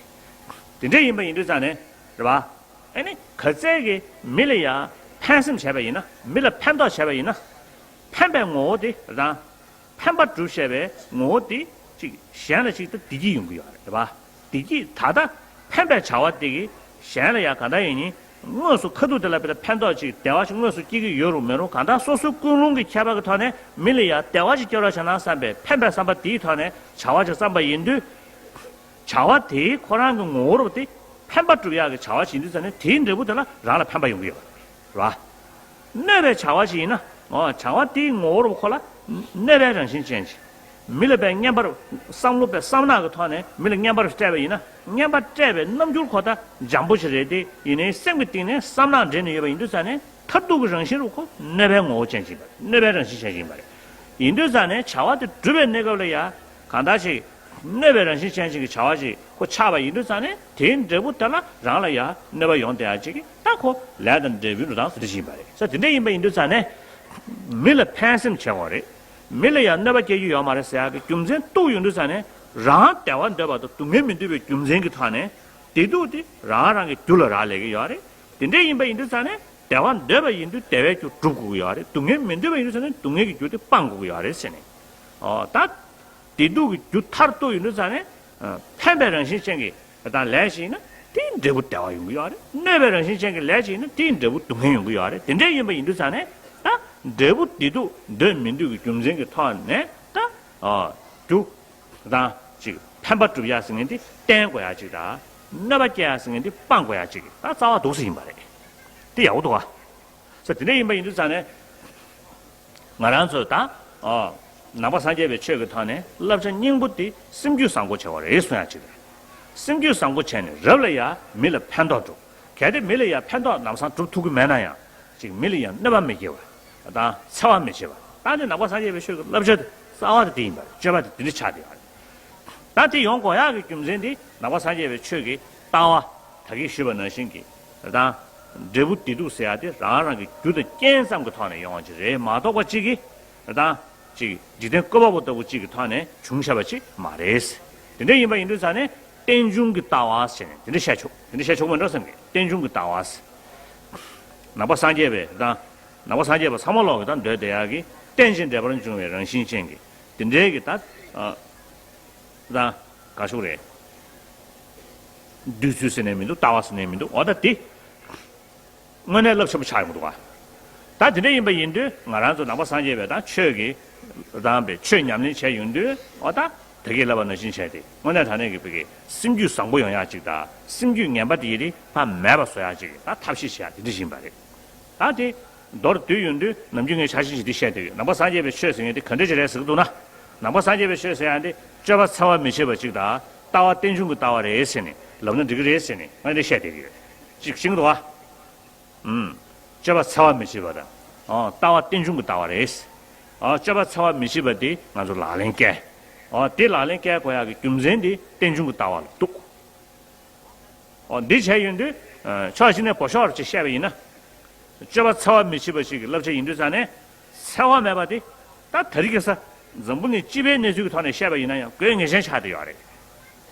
དེ་འདྲ་ཡིན་པ་ཡིན་དུས་ཙང་ནས། རེད་པ། ཨ་ནི་ག་ཚད་ཀྱིས་མི་ལ་ཡ་ཕན་སེམས་བྱས་པ་ཡིན་ན། མི་ལ་ཕན་ཐོགས་བྱས་པ་ཡིན་ན། ཕན་པའི་ངོ་བོ་དེ་དང་། ཕན་པ་སྒྲུབ་བྱས་པའི་ངོ་བོ་དེ་ཅིག་གཞན་ལ་ཅིག་ད་བདེ་སྐྱིད་ཡོང་གི་ཡོད་རེད་པ། བདེ་སྐྱིད་ད་ལྟ་ཕན་པའི་བྱ་བ་དེ་གིས་གཞན་ལ་ཡ་ག་འདྲ་ཡིན་ནི། དངོས་སུ་ཁ་ཐུག་དེ་ལ་དཔེ་ད་ཕན་ཐོགས་ཅིག་བདེ་བ་ཅིག་དངོས་སུ་སྐྱེ་གི་ཡོད་རུང་མེད་རུང་། གང་ལྟར་སོ་སོའི་ཀུན་སློང་གི་ཁྱད་པར་གྱི་ཐོག་ནས་མི་ལ་ཡ་བདེ་བ་ཅིག་སྐྱེ་རོགས་བྱས་ན་བསམ་པའི་ཕན་པའི་བསམ་པ་དེའི་ཐོག་ནས་བྱ་བ་ཅིག་བརྩམས་པ་ཡིན་དུས། བྱ་བ་དེས་ཁོ་རང་གི་ངོ་བོར་དེ་ཕན་པ་སྒྲུབ་ཡག་གི་བྱ་བ་ཞིག་ཡིན་དུས་ཙང་ནས། དེའི་འབྲས་བུ་དེ་ལ་རང་ལ་ཕན་པ་ཡོང་གི་ཡོད་རེད་པ། གནོད་པའི་བྱ་བ་ཞིག་ཡིན་ན། འོ། བྱ་བ་དེའི་ངོ་བོར་ཁོ་ལ་གནོད་པའི་རང་བཞིན་ཅན་ཞིག་མི་ལ་དཔེ་རྔན་པར། བསམ་བློ་དཔེ་བསམ་ནག་གི་ཐོག་ནས་མི་ལ་རྔན་པར་སྤྲད་པ་ཡིན་ན། རྔན་པ་སྤྲད་པའི་རྣམ་འགྱུར་ཁོ་ད་འཇམ་པོ་ཞིག་རེད་དེ། ཡིན་ནའི་སེམས་ཀྱི་གཏིང་ནས་བསམ་ནག་འདྲེས་ནས་ཡོད་པ་ཡིན་དུས་ཙང་ནས། མཐར་ཐུག་གི་རང་བཞིན་རུ་ཁོ་གནོད་པའི་ངོ་བོ་ཅན་ཞིག་ཡིན་པ་རེད། གནོད་པའི་རང་བཞིན་ཅན་ཞིག་ཡིན་པ་རེད། ཡིན་དུས་ཙང་ནས་བྱ་བ་དེ་སྒྲུབ་པའི་གནས་སྐབས་ལ་ཡ་གང་ལྟར་ཞིག་གནོད་པའི་རང་བཞིན་ཅན་ཞིག་གི་བྱ་བ་ཞིག་ཁོ་ཆགས་པ་ཡིན་དུས་ཙང་ནས། དེའི་འབྲས་བུ་དེ་ལ་རང་ལ་ཡང་གནོད་པ་ཡོང་བསྡད་ཡ་ཅིག་གི་ད་ཁོ་ལས་དང་འབྲས་བུའི་འགྲོ་སྟངས་དེ་འདྲ་ཞིག་ཡིན་པ་རེད། ས་དེ་འདྲ་ཡིན་པ་ཡིན་དུས་ཙང་ནས། མི་ལ་ཕན་སེམས་བྱེད་དགོས་རེད། མི་ལ་ཡང་གནོད་པ་སྐྱེལ་རྒྱུ་ཡོད་མ་རེད་ཟེར་ཡ་གི་རྒྱུ་མཚན་གཏུགས་ཡོང་དུས་ཙང་ནས། རང་བདེ་བ་འདོད་པ་དང་སྡུག་བསྔལ་མི་འདོད་པའི་རྒྱུ་མཚན་གྱི་ཐོག་ནས། བདེ་སྡུག་དེ་རང་རང་གི་རྒྱུ་ལ་རག་ལས་ཀྱི་ཡོད་རེད། དེ་འདྲ་ཡིན་པ་ཡིན་དུས་ཙང་ནས། བདེ་བ་འདོད་པ་ཡིན་དུས་བདེ་བའི་རྒྱུ་སྒྲུབ་དགོས་ཀྱི་ཡོད་རེད། སྡུག་བསྔལ་མི་འདོད་པ་ཡིན་དུས་ཙང་ནས་སྡུག་བསྔལ་གྱི་རྒྱུ་དེ་སྤང་དགོས་ཀྱི་ཡོད་རེད་ཟེར་ནས། ཨོ། ད། བདེ་སྡུག་གི་རྒྱུ་མཐར་གཏུགས་ཡོང་དུས་ཙང་ནས། ཕན་པའི་རང་བཞིན་ཅན་གྱི་དང་ལས་ཤིག་ཡིན་ན་དེའི་འབྲས་བུ་བདེ་བ་ཡོང་གི་ཡོད་རེད། གནོད་པའི་རང་བཞིན་ཅན་གྱི་ལས་ཤིག་ཡིན་ན་དེའི་འབྲས་བུ་སྡུག་བསྔལ་ཡོང་གི་ཡོད་རེད། དེ་འདྲ་ཡིན་པ་ཡིན་དུས་ཙང་ནས། ད་འབྲས་བུ་བདེ་སྡུག་འདོད་མི་འདོད་ཀྱི་རྒྱུ་མཚན་གྱི་ཐོག་ནས། ད། ཨ། རྒྱུ་དང་ཅིག་ཕན་པ་སྒྲུབ་ཡ་ཟེར་མཁན་དེ་བསྟེན་དགོས་ཡ་ཅིག་དང་། གནོད་པ་སྐྱེལ་ཡ་ཟེར་མཁན་དེ་སྤང་དགོས་ཡ་ཅིག་ད་རྩ་བ་འདུག་སེ་ཡིན་པ་རེད། དེ་ཡག་པོ་འདུག་ག་ས་དེ་འདྲ་ཡིན་པ་ཡིན་དུས་ཙང་ནས། ང་རང་ཚོས་ད། ཨོ། ནང་པ་སངས་རྒྱས་པའི་ཆོས་ཀྱི་ཐོག་ནས་བསླབ་བྱ་སྙིང་པོ་དེ་སེམས་རྒྱུད་བཟང་པོ་བྱེད་པ་རེད་གསུང་ཡ་ཅིག་རེད། སེམས་རྒྱུད་བཟང་པོ་བྱས་ནས་རབ་ལ་ཡ་མི་ལ་ཕན་ཐོགས་འགྲོ། གལ་ཏེ་མི་ལ་ཡ་ཕན་ཐོགས་ལམ་སང་སྒྲུབ་ཐུབ་ཀྱི་མེད་ན་ཡང་། ཅིག་མི་ལ་ཡ་གནོད་པ་མི་སྐྱེལ་བ་དང་འཚེ་བ་མི་བྱེད་པ། ད་ནི་ནང་པ་སངས་རྒྱས་པའི་ཆོས་ཀྱི་བསླབ་བྱ་དེ་རྩ་བ་དེ་དེ་ཡིན་པ་རེད། སྤྱོད་པ་དེ་དེ་འདྲ་ཆགས་བསྡད་ཡོད་རེད། ད་དེ་ཡོང་དགོས་ཡག་གི་རྒྱུ་མཚན་དེ་ནང་པ་སངས་རྒྱས་པའི་ཆོས་ཀྱི་ལྟ་བ། ད་གིན་ཞུས་པ་ནང་བཞིན་གྱི། ད། འབྲས་བུ་བདེ་སྡུག་ཟེར་ཡག་དེ་རང་རང་གི་རྒྱུ་དང་རྐྱེན་ཙམ་གྱི་ཐོག་ནས་ཡོང་བ་ཅིག་རེད་མ་གཏོགས་པ་ཅིག་གིས། ད། ཅིག་འཇིག་རྟེན་བཀོད་པ་པོ་ལྟ་བུ་ཅིག་གི་ཐོག་ནས་བྱུང་བཞག་པ་ཅིག་མ་རེད། དེ་འདྲ་ཡིན་པ་ཡིན་དུས་ཙང་ནས་རྟེན་འབྱུང་གི་ལྟ་བ་ཟེར་ནས་དེ་འདྲ་བཤད་ཆོག་དེ་འདྲ་བཤད་ཆོག་མིན་འགྲོ་བསམ་གི། རྟེན་འབྱུང་གི་ལྟ་བ་ཟེར། ནང་པ་སངས་རྒྱས་པའི་དང་། ནང་པ་སངས་རྒྱས་པ་ཚང་མ་ལོག་གི་ད་འདོད་བསྡད་ཡག་གི། རྟེན་ཅིང་འབྲེལ་པར་འབྱུང་བའི་རང་བཞིན་ཅན་གྱི། དེ་འདྲའི་གི་ད་ཨ་ད་ག་ཤུག་རེད། བདུད་རྩི་ཟེར་ནས་མི་འདུག་ལྟ་བ་ཟེར་ནས་མི་འདུག་འོ་ད་དེ་དངོས་གནས་རླབས་ཆེན་པོ་ཆགས་ཡོང་འདུག་ག་ད་དེ་འདྲ་ཡིན་པ་ཡིན་དུས་ང་རང་ཚོ་ནང་པ་སངས་རྒྱས་པའི་ད་ཆོས་ཀྱི་དང་པའི་ཆོས་ཉམས་ལེན་བྱས་ཡོང་དུས་འོ་ད་ད་གིན་ལབ་པ་ནང་བཞིན་བྱས་ཏེ་དངོས་གནས་དྲང་གནས་ཀྱི་བོད་ཀྱི་སེམས་རྒྱུད་བཟང་པོ་ཡོང་ཡག་ཅིག་དང་སེམས་རྒྱུད་ངན་པ་དེ་ཡི་རིགས་ཕར་མེད་པ་བཟོ་ཡག་ཅིག་ད་ཐབས་ཤེས་བྱེད་ཡག་དེ་འདྲ་ཞིག་ཡིན་པ་རེད། ད་དེ་མདོར་བསྡུས་ཡོང་དུས་ནམ་རྒྱུན་ངས་ཆ་ཤས་ཤིག་འདི་བཤད་བསྡད་ཡོད། ནང་པ་སངས་རྒྱས་པའི་ཆོས་ཟེར་མཁན་དེ་ག་འདྲ་ཅིག་རེད་ཟེར་གྱི་འདུག་ན། ནང་པ་སངས་རྒྱས་པའི་ཆོས་ཟེར་ཡག་འདི་སྤྱོད་པ་འཚེ་བ་མི་བྱེད་པ་ཅིག་དང་ལྟ་བ་རྟེན་འབྱུང་གི་ལྟ་བ་རེད་ཟེར་ནས་ལབ་ན་འགྲིག་གི་རེད་ཟེར་ནས་ང་འདི་བཤད་བསྡད་ཀྱི་ཡོད། ཅིག་ཤེས་ཀྱི་འདུག་ག་ཨུམ། སྤྱོད་པ་འཚེ་བ་མི་བྱེད་པ་དང་། ཨོ། ལྟ་བ་རྟེན་འབྱུང་གི་ལྟ་བ་རེད། ཨོ། སྤྱོད་པ་འཚེ་བ་མི་བྱེད་པ་དེ་ང་ཚོ་ལག་ལེན་བཀལ། ཨོ། དེ་ལག་ལེན་བཀལ་དགོས་ཡག་གི་རྒྱུ་མཚན་དེ་རྟེན་འབྱུང་གི་ལྟ་བ་ལ་འདུག་ཨོ། འདི་བྱས་ཡོང་དུས། ཨ། ཕྱོགས་གཅིག་ནས་བོད་ཤོག་ཅིག་བཤད་པ་ཡིན་ན། སྤྱོད་པ་འཚེ་བ་མི་བྱེད་པ་ཞིག་གི་བསླབ་བྱ་ཡིན་དུས་ཙང་ནས། འཚེ་བ་མེད་པ་དེ། ད་དེ་རིང་ཁ་སང་འཛམ་བུ་གླིང་སྤྱི་པའི་གནས་ཚུལ་གྱི་ཐོག་ནས་བཤད་པ་ཡིན་ན་ཡང་དགོས་ངེས་ཅན་ཆགས་བསྡད་ཡོད་རེད།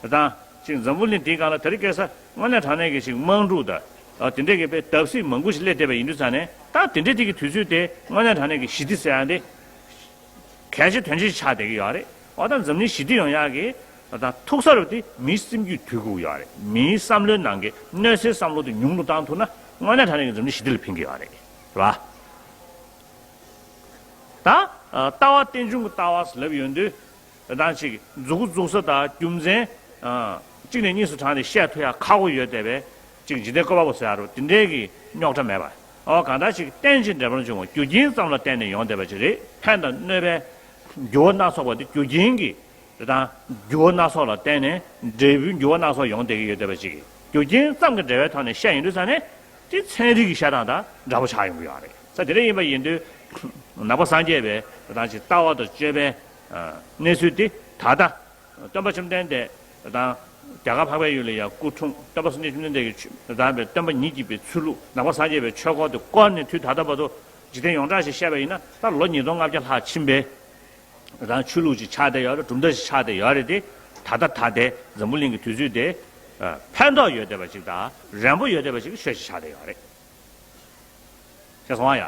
དེ་དང་ཅིག་འཛམ་བུ་གླིང་འདིའི་སྒང་ལ་དེ་རིང་ཁ་སང་དངོས་གནས་དྲང་གནས་ཀྱི་ཅིག་དམག་འཁྲུག་དང་། ཨ། དེ་འདྲས་ཀྱི་དཔེ་བརྡབ་གསིག་མང་པོ་ཞིག་སླེབས་བསྡད་པ་ཡིན་དུས་ཙང་ནས། ད་དེ་འདྲས་དེ་གི་དུས་ཚོད་དེ་དངོས་གནས་དྲང་གནས་ཀྱི་ཞི་བདེ་ཟེར་ཡག་འདི། གལ་ཆེ་དོན་ཆེ་ཆགས་བསྡད་ཀྱི་ཡོད་རེད། འོ་ད་འཛམ་གླིང་ཞི་བདེ་ཡོང་ཡག་གི་ད་ཐུག་ས་རུ་དེ་མིའི་སེམས་རྒྱུད་དུལ་དགོས་ཡོད་རེད། མིའི་བསམ་བློའི་ནང་གི་གནོད་འཚེའི་བསམ་བློ་དེ་ཉུང་དུ་བཏང་ཐུབ་ན་དངོས་གནས་དྲང་གནས་ཀྱི་འཛམ་གླིང་ཞི་བདེ་ལ་ཕན་གྱི་ཡོད་རེད། རེད་བ། ད་ལྟ་བ་རྟེན་འབྱུང་གི་ལྟ་བ་ཟེར་ལབ་ཡོང་དུས། ད་ཅིག་མཛུབ་གུ་འཛུགས་ས་དང་རྒྱུ་མཚན། ཨ། གཅིག་ནས་གཉིས་སུ་དྲངས་ཏེ་བཤད་ཐུབ་ཡག་ཁག་པོ་ཡོད་བསྡད་པས། ཅིག་འཇིག་རྟེན་བཀོད་པ་པོ་ཟེར་ཡག་རུ་དེ་འདྲའི་གི་རྙོག་དྲ་མེད་པ། ཨོ། གང་ལྟར་ཅིག་རྟེན་ཅིང་འབྲེལ་པར་འབྱུང་བ་རྒྱུ་རྐྱེན་ཙམ་ལ་བརྟེན་ནས་ཡོང་བསྡད་པ་ཅིག་རེད། ཕན་དང་གནོད་པའི་འགྱུར་བ་སྣ་ཚོགས་པ་དེ་རྒྱུ་རྐྱེན་གྱི་དང་འགྱུར་བ་སྣ་ཚོགས་ལ་བརྟེན་ནས་འབྲས་བུའི་འགྱུར་བ་སྣ་ཚོགས་ཡོང་བསྡད་ཀྱི་ཡོད་བསྡད་པ་ཅིག་གིས་རྒྱུ་རྐྱེན་ཙམ་གྱི་འབྲེལ་བའི་ཐོག་ནས་བཤད་ཡོང་དུས་ཙང་ནས་དེ་ཚན་རིག་གི་བཤད་སྟངས་དང་འདྲ་པོ་ཆགས་ཡོང་གི་ཡོད་རེད། ས་དེ་འདྲ་ཡིན་པ་ཡིན་དུས་ནང་པ་སངས་རྒྱས་པའི་དང་ཅིག་ལྟ་བ་དང་སྤྱོད་པའི་གནས་ཚུལ་དེ་ད་ལྟ། སྟོན་པ་བཅོམ་ལྡན་འདས་དང་རྒྱ་གར་འཕགས་པའི་ཡུལ་ལ་ཡང་སྐུ་འཁྲུངས། སྟོན་པ་སངས་རྒྱས་བཅོམ་ལྡན་འདས་ཀྱིས་དམ་པའི་སྟོན་པ་ཉིད་ཀྱིས་པའི་ཚུལ་ལུགས་ནང་པ་སངས་རྒྱས་པའི་ཆོས་སྐོར་དེ་བསྐོར་ནས་དུས་ད་ལྟ་བར་དུ་འཇིག་རྟེན་ཡོངས་གྲགས་ཤིག་བཤད་པ་ཡིན་ན་ད་ལོ་ཉིས་སྟོང་ལྔ་བརྒྱ་ལྷག་ཕྱིན་པའི་དང་ཆོས་ལུགས་ཅིག་ཆགས་བསྡད་ཡོད་རེད། གྲུབ་མཐའ་ཞིག་ཆགས་བསྡད་ཡོད་རེད་དེ། ད་ལྟ་ད་ལྟའི་འཛམ་བུ་གླིང་གི་དུས་ཚོད་དེ་ཕན་ཐོགས་ཡོད་བསྡད་པ་ཅིག་དང་རན་པོ་ཡོད་བསྡད་པ་ཅིག་གི་ཆོས་ཤིག་ཆགས་བསྡད་ཡོད་རེད། ཤེས་སོང་ཨ་ཡ།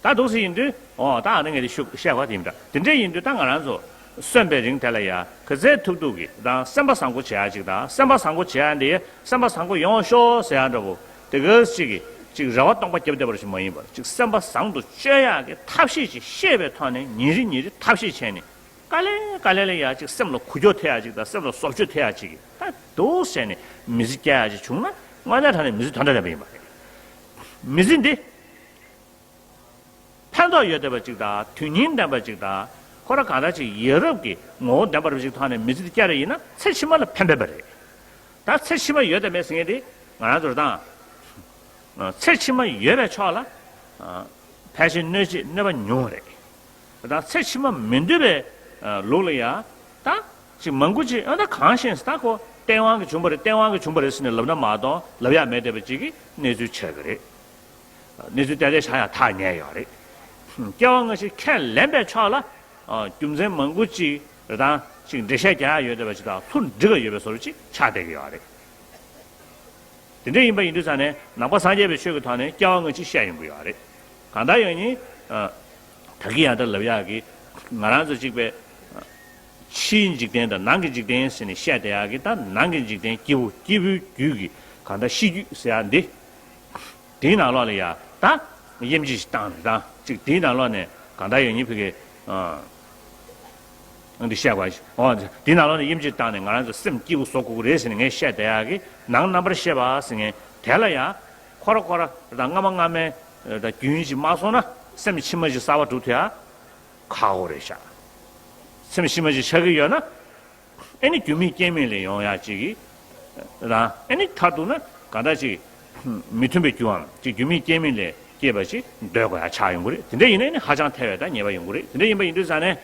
ད་འདུག་སེ་ཡིན་དུས། ཨོ། ད་ཨ་ནི་ངས་དེ་ཤུགས་བཤད་པ་དེ་ཡིན་འདྲ། དེ་འདྲ་ཡིན་དུས་ད་ང་རང་ཚོ་གསོན་པའི་རིང་དེ་ལ་ཡ་ག་ཚད་ཐུབ་ཐུབ་ཀྱིས་དང་སེམས་པ་བཟང་པོ་བྱེད་ཡ་ཅིག་དང་། སེམས་པ་བཟང་པོ་བྱེད་ཡ་འདི་སེམས་པ་བཟང་པོ་ཡོང་ཤོག་ཟེར་ཡ་འདྲ་པོ་དེ་ག་ཅིག་གིས་ཅིག་རེ་བ་སྟོང་པ་བརྒྱབ་བསྡད་པ་ཞིག་མ་ཡིན་པར། ཅིག་སེམས་པ་བཟང་དུ་བཅོས་ཡ་གི་ཐབས་ཤེས་ཅིག་ཤེས་པའི་ཐོག་ནས་ཉིན་རེ་ཉིན་རེ་ཐབས་ཤེས་བྱས་ནས་དཀའ་ལས་དཀའ་ལས་ལ་ཡ་ཅིག་སེམས་ལ་འགུལ་སྐྱོད་ཐེབས་ཡ་ཅིག་དང་སེམས་ལ་བཟོ་བཅོས་ཐེབས་ཡ་ཅིག་གིས་ད་འདུག་སེ་བྱས་ནས་མི་ཚེ་སྐྱེལ་ཡ་ཅིག་བྱུང་ན་དངོས་གནས་དྲང་གནས་མི་ཚེ་དོན་དག་ལྡན་པ་ཡིན་པ་རེད། མི་ཚེ་འདི། ཕན་ཐོགས་ཡོད་བསྡད་པ་ཅིག་དང་དོན་སྙིང་ལྡན་པ་ཅིག་དང་། ཁོ་རང་གང་ལྟར་ཅིག་ཡ་རབས་ཀྱི་ངོ་བོ་ལྡན་པ་རབ་ཅིག་ཐོག་ནས་མི་ཚེ་འདི་བསྐྱལ་རེ་ཡིན་ན་ཚེ་ཕྱི་མ་ལ་ཕན་པ་རེད། ད་ཚེ་ཕྱི་མ་ཡོད་དང་མེད་ཟེར་མཁན་དེ་ང་རང་ཚོར་དང་། ཚེ་ཕྱི་མ་ཡོད་པའི་ཕྱོགས་ལ་ཕལ་ཆེར་གནོད་བྱེད་གནོད་པ་ཉུང་བ་རེད། ད་ཚེ་ཕྱི་མ་མི་འདོད་པའི་ལུགས་ལ་ཡ་ད་ཅིག་མང་པོ་ཅིག་ཨ་ད་གང་ཤེས་ད་ཁོ་སྟེས་དབང་གིས་བྱུང་བ་རེད། སྟེས་དབང་གིས་བྱུང་བ་རེད་ཟེར་ནས་ལབ་ན་མ་གཏོགས་ལབ་ཡ་མེད་བསྡད་པ་ཅིག་གི་གནས་ཚུལ་ཆགས་ཀྱི་རེད། གནས་ཚུལ་ཏན་ཏན་ཆགས་ཡ་ཐག་ཉེ་ཡོད་རེད། སྐྱེ་བ་སྔ་ཕྱི་ཁས་ལེན་པའི་ཕྱོགས་ལ་རྒྱུ་མཚན་མང་པོ་ཅིག་རེད་དང་ཅིག་འགྲེལ་བཤད་རྒྱག་ཡ་ཡོད་བསྡད་པ་ཅིག་དང་ཚུར་འགྲིག་ག་ཡོད་པའི་བཟོ་འདྲ་ཅིག་ཆགས་བསྡད་ཀྱི་ཡོད་རེད། དེ་འདྲ་ཡིན་པ་ཡིན་དུས་ཙང་ནས་ནང་པ་སངས་རྒྱས་པའི་ཆོས་ཀྱི་ཐོག་ནས་སྐྱེ་བ་སྔ་ཕྱི་བཤད་ཡོང་གི་ཡོད་རེད། གང་ལྟར་ཡང་ནི། ད་གིན་ཡང་ད་ལབ་ཡག་གི་ང་རང་ཚོ་གཅིག་པའི་ཕྱིའི་འཇིག་རྟེན་དང་ནང་གི་འཇིག་རྟེན་ཟེར་ནས་བཤད་བསྡད་ཡག་གི་ད་ནང་གི་འཇིག་རྟེན་སྐྱེས་བུ་སྐྱེས་བུའི་རྒྱུད་ཀྱི་གང་ལྟར་ཤེས་རྒྱུད་ཟེར་ཡག་འདི། དེའི་ནང་ལོགས་ལ་ཡ་ད་དབྱེ་འབྱེད་ཞིག་བཏང་ནས་དང་ཅིག་དེའི་ནང་ལོགས་ནས་གང་ལྟར་ཡང་ནི་ཕ་གི། ཨང་། འདི་བཤད་པ་ཞིག་ཨོ། འདི་ནང་ལོགས་ནས་དབྱེ་འབྱེད་བཏང་ནས་ང་རང་ཚོ་སེམས་སྐྱིད་པོ་བཟོ་དགོས་ཀྱི་རེད་ཟེར་ནས་ངས་བཤད་བསྡད་ཡག་གི་ནང་རྣམ་པར་ཤེས་པ་ཟེར་མཁན་དེ་ལ་ཡང་ཁོ་ར་ཁོ་ར་དང་སྔ་མ་སྔ་མའི་དང་རྒྱུན་ཞིག་མ་སོང་ན་སེམས་ཕྱི་མ་ཞིག་གསར་པ་སྒྲུབ་ཐུབ་ཡག་ཁག་པོ་རེད་ཤག་སེམས་ཕྱི་མ་ཞིག་ཆགས་ཀྱི་ཡོད་ན་ཨེ་ནི་རྒྱུ་མེད་རྐྱེན་མེད་ལས་ཡོང་ཡག་ཅིག་གི་རང་ཨེ་ནི་མཐར་གཏུགས་ན་གང་འདྲ་ཅིག་མི་མཐུན་པའི་རྒྱུའམ་ཅིག་རྒྱུ་མེད་རྐྱེན་མེད་ལས་སྐྱེས་པ་ཅིག་འདོད་དགོས་ཡག་ཆགས་ཡོང་གི་རེད། དེ་འདྲ་ཡིན་ན་ཨེ་ནི་ཧ་ཅང་ཐལ་བའི་ད་ཉེས་པ་ཡོང་གི་རེད། དེ་འདྲ་ཡིན་པ་ཡིན་དུས་ཙང་ནས་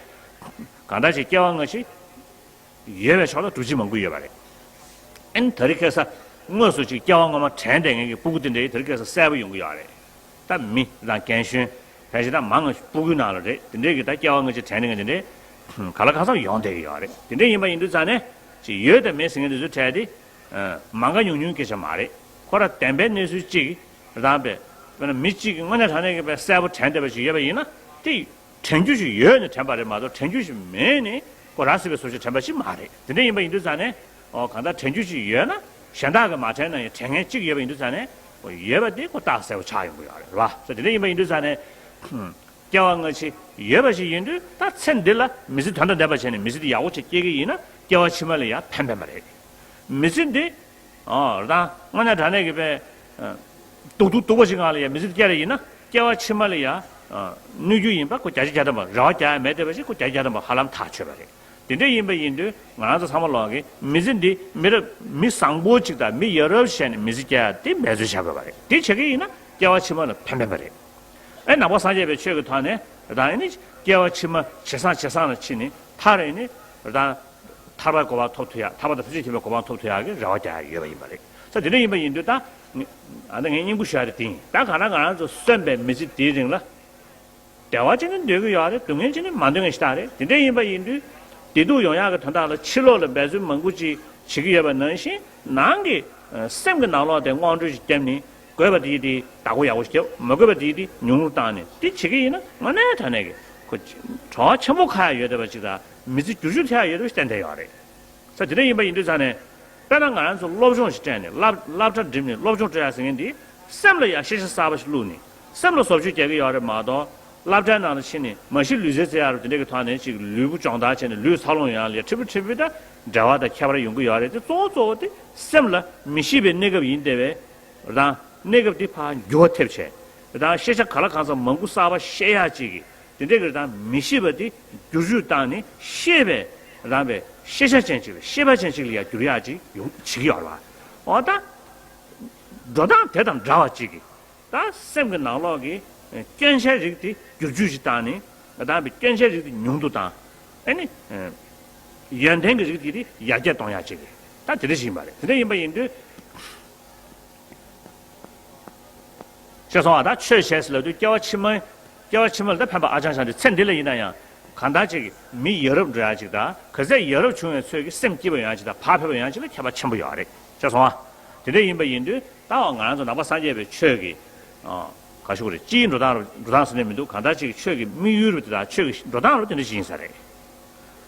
གང་འདྲ་ཅིག་སྐྱེ་བ་སྔ་ཕྱི་ཡོད་པའི་ཕྱོགས་ལ་སྒྲུབ་བྱེད་མང་པོ་ཡོད་པ་རེད། ཨེ་ནི་དེ་རིང་ཁ་སང་དངོས་སུ་ཅིག་སྐྱེ་བ་སྔོན་མ་དྲན་བསྡད་མཁན་གྱི་སྤུ་གུ་དེ་འདྲའི་དེ་རིང་ཁ་སང་གསལ་པོ་ཡོང་གི་ཡོད་རེད། ད་མི་དང་རྒན་གཞོན་ཕལ་ཆེར་ད་མང་ང་སྤུ་གུའི་ནང་ལ་རེད། དེ་འདྲའི་གི་ད་སྐྱེ་བ་སྔ་ཕྱི་དྲན་ནས་དེ་འདྲའི་ག་ལ་གང་འཚམ་ཡོང་བསྡད་ཀྱི་ཡོད་རེད། དེ་འདྲ་ཡིན་པ་ཡིན་དུས་ཙང་ནས་ཅིག་ཡོད་དང་མེད་ཟེར་མཁན་དེ་ཚོའི་གྲས་དེ་མང་ག་ཉུང་ཉུང་སྐད་ཆ་མ་རེད། ཁོ་ར་བདེན་པའི་གནས་ཚུལ་གཅིག་རང་པས་དཔེར་ན་མི་གཅིག་གིས་དངོས་གནས་དྲང་གནས་ཀྱི་དཔེ་གསལ་པོ་དྲན་བསྡད་པ་ཞིག་ཡོད་པ་ཡིན་ན་དེ་ དྲན་རྒྱུ་ཞིག་ཡོད་ནས་དྲན་པ་རེད་མ་གཏོགས། དྲན་རྒྱུ་ཞིག་མེད་ནས་ཁོ་རང་སྲིད་པའི་བཟོ་ཞིག་དྲན་པ་ཞིག་མ་རེད། དེ་འདྲ་ཡིན་པ་ཡིན་དུས་ཙང་ནས། ཨོ། གང་ལྟར་དྲན་རྒྱུ་ཞིག་ཡོད་ན། གཞན་དག་གིས་མ་དྲན་ན་ཡང་དྲན་མཁན་གཅིག་ཡོད་པ་ཡིན་དུས་ཙང་ནས། ཁོ་ཡོད་པ་དེ་ཁོ་རྟགས་གསལ་པོ་ཆགས་ཡོང་གི་ཡོད་རེད། རེད་བ། དེ་འདྲ་ཡིན་པ་ཡིན་དུས་ཙང་ནས། སྐྱེ་བ་སྔ་ཕྱི་ཡོད་པ་ཞིག་ཡིན་དུས། ད་ཚེ་འདི་ལ་མི་ཚེ་དོན་དང་ལྡན་པ་བྱས་ནས་མི་ཚེ་འདི་ཡག་པོ་ཅིག་སྐྱེལ་གྱི་ཡིན་ན། སྐྱེ་བ་ཕྱི་མ་ལ་ཡང་ཕན་ཕན་པ་རེད། མི་ཚེ་འདི། ཨ། རང་དངོས་གནས་དྲང་གནས་ཀྱི་དཔེ། ཨ། སྡུག་སྡུག་སྡུག་པ་ཞིག་སྒང་ལ་ཡང་མི་ཚེ་འདི་སྐྱེལ་ཡ་ཡིན་ན། སྐྱེ་བ་ཕྱི་མ་ལ་ཡང་། ཨ། གནོད་རྒྱུ་ཡིན་པ་ཁོ་བརྒྱ་ཆ་བརྒྱ་ཐམ་པ། རེ་བ་རྒྱག་ཡ་མེད་བསྡད་པ་ཞིག་ཁོ་བརྒྱ་ཆ་བརྒྱ་ཐམ་པ་ཧ་ལམ་ཐག་ཆོད་པ་རེད། དེ་འདྲ་ཡིན་པ་ཡིན་དུས་ང་རང་ཚོ་ཚང་མ་ལོག་གིས་མི་ཚེ་འདི་མི་རབས་མི་བཟང་པོ་ཅིག་དང་མི་ཡ་རབས་བྱས་ནས་མི་ཚེ་སྐྱེལ་ཡ་དེ་འབད་རྩོལ་བྱ་དགོས་པ་རེད། དེ་བྱེད་ཀྱི་ཡིན་ན་སྐྱེ་བ་ཕྱི་མ་ལ་ཕན་ཕན་པ་རེད། ཨེ། ནང་པ་སངས་རྒྱས་པའི་ཆོས་ཀྱི་ཐོག་ནས་རང་ཨེ་ནི་སྐྱེ་བ་ཕྱི་མ་ཇེ་བཟང་ཇེ་བཟང་ལ་ཕྱིན་ནས། མཐར་ཨེ་ནི་རང་ཐར་པའི་གོ་འཕང་ཐོབ་ཐུབ་ཡ། ཐར་པ་དང་ཐམས་ཅད་མཁྱེན་པའི་གོ་འཕང་ཐོབ་ཐུབ་ཡ་གི་རེ་བ་རྒྱག་ཡ་ཡོད་པ་ཡིན་པ་རེད། ས་དེ་འདྲ་ཡིན་པ་ཡིན་དུས་ད། ཨ། ད་ངས་སྙིང་པོ་ཞུ་ཡ་དེ་དེ་ཡིན། ད་གང་ལྟར་ང་རང་ཚོ་གསོན་པའི་མི་ཚེ་དེའི་རིང་ལ། བདེ་བ་ཅན་ནི་འདོད་ཀྱི་ཡོད་རེད། སྡུག་བསྔལ་ཅན་ནི་མ་འདོད་མཁན་ཞིག་ད་རེད། དེ་འདྲ་ཡིན་པ་ཡིན་དུས། བདེ་སྡུག་ཡོང་ཡག་གི་དོན་དག་ལ་ཕྱི་ལོགས་ལ་འབད་བརྩོན་མང་པོ་ཅིག་བྱེད་ཀྱི་ཡོད་པ་ནང་བཞིན། ནང་གི། ཨ། སེམས་ཀྱི་ནང་ལོགས་དེ་སྔོན་འགྲོ་ཞིག་བརྒྱབ་ནས། དགོས་པ་དེ་ཡི་དེ་བདག་པོ་ཡག་པོ་ཞིག་བརྒྱབ། མ་དགོས་པ་དེ་ཡི་དེ་ཉུང་རུ་བཏང་ནས། དེ་བྱེད་ཀྱི་ཡིན་ན་དངོས་གནས་དྲང་གནས་ཀྱི་ཁོ་གྲོགས་ཆེན་པོ་ཁ་ཡ་ཡོད་བསྡད་པ་ཅིག་དང་། མི་ཚེ་བསྒྱུར་བཅོས་ཐེབས་ཡ་ཡོད་བསྡད་པ་ཞིག་ཏན་ཏན་ཡོད་རེད། ས་དེ་འདྲ་ཡིན་པ་ཡིན་དུས་ཙང་ནས། དཔེར་ན་ང་རང་ཚོ་སློབ་སྦྱོང་ཞིག་སྤྲད་ནས། སློབ་སློབ་གྲྭ་འགྲིམས་ནས་སློབ་སྦྱོང་སྤྲད་ཡ་ཟེར་མཁན་འདི། སེམས་ལ་ཡང་ཤེས་བྱ་གསར་པ་ཞིག་བླུགས་ནས་སེམས་ལ་བཟོ་བཅོས་རྒྱག་གི་ཡོད་རེད་མ་གཏོགས། སློབ་གྲྭའི་ནང་ལ་ཕྱིན་ནས་མ་ཤི་ལུས་རྩལ་རྩེ་ཡ་རུ་དེ་འདྲ་གི་ཐོག་ནས་ཅིག་ལུས་པོ་སྦྱོང་བརྡར་བྱས་ནས་ལུས་འཚར་ལོངས་ཡོང་ཡ་ལ་ཡ་ཁྲིད་པ་ཁྲིད་པ་ད་འབྲེལ་བ་དང་ཁྱད་པར་ཡོང་གི་ཡོད་རེད་དེ། གཙོ་བོ་གཙོ་བོ་དེ་སེམས་ལ་མི་ཤེས་པའི་གནས་སྐབས་ཡིན་བསྡད་པས། རང་གནས་སྐབས་དེ་ཕར་འགྱུར་བ་ཐེབས་བྱས། རང་ཤེས་བྱ་ག་ལ་གང་འཚམ་མང་པོ་གསར་པ་ཤེས་ཡག་ཅིག་གི། དེ་འདྲའི་གི་རང་མི་ཤེས་པ་དེ་བསྒྱུར་བཅོས་བཏང་ནས་ཤེས་པའི་རང་བའི་ཤེས་བྱ་ཅན་ཅིག་ལ། ཤེས་པ་ཅན་ཅིག་ལ་ཡང་བསྒྱུར་ཡག་ཅིག་ཡོང་བྱེད་ཀྱི་ཡོད་རེད་བ། འོ་ད། འགྲོ་སྟངས་དེ་དང་འདྲ་བ་ཅིག་གི། ད་སེམས་ཀྱི་ནང་ལོགས་ཀྱི་སྐྱོན་ཆའི་རིགས་དེ་བསྒྱུར་བཅོས་ཅིག་བཏང་ནས། ད་བའི་སྐྱོན་ཆའི་རིགས་དེ་ཉུང་དུ་བཏང་། ཨ་ནི། ཡོན་ཏན་གྱི་རིགས་དེ་དེ་ཡར་རྒྱས་གཏོང་ཡག་ཅིག་གི། ད་དེ་འདྲ་ཞིག་ཡིན་པ་རེད། དེ་འདྲ་ཡིན་པ་ཡིན་དུས། ཤེས་སོང་ཨ། ད་ཆོས་བྱས་ཟེར་ལབ་དུས་སྐྱེ་བ་ཕྱི་མ། སྐྱེ་བ་ཕྱི་མ་ལ་ད་ཕན་པ་ཨ་ཅང་ཅང་རེད། ཚེ་འདི་ལ་ཡིན་ན་ཡང་གང་ལྟར་ཅིག་མི་ཡ་རབས་འགྲོ་ཡག་ཅིག་དང་། ག་ཚད་ཡ་རབས་བྱུང་བའི་ཚོད་ཀྱི་སེམས་སྐྱིད་པ་ཡོང་ཡག་ཅིག་དང་བག་ཕེབས་པ་ཡོང་ཡག་ཅིག་ལ་ཁྱད་པར་ཆེན་པོ་ཡོད་རེད། ཤེས་སོང་ཨ། དེ་འདྲ་ཡིན་པ་ཡིན་དུས་ད་འོ་ང་རང་ཚོ་ནང་པ་སངས་རྒྱས་པའི་ཆོས་ཀྱི། ཨ། ག་ཞུ་དགོས་རེད། སྤྱིའི་འགྲོ་སྟངས་རུ་འགྲོ་སྟངས་ཟེར་ནས་མི་འདུག་གང་ལྟར་ཅིག་ཆོས་ཀྱི་དམིགས་ཡུལ་རུ་དེ་དང་ཆོས་ཀྱི་འགྲོ་སྟངས་རུ་དེ་འདྲ་ཞིག་ཡིན་ས་རེད།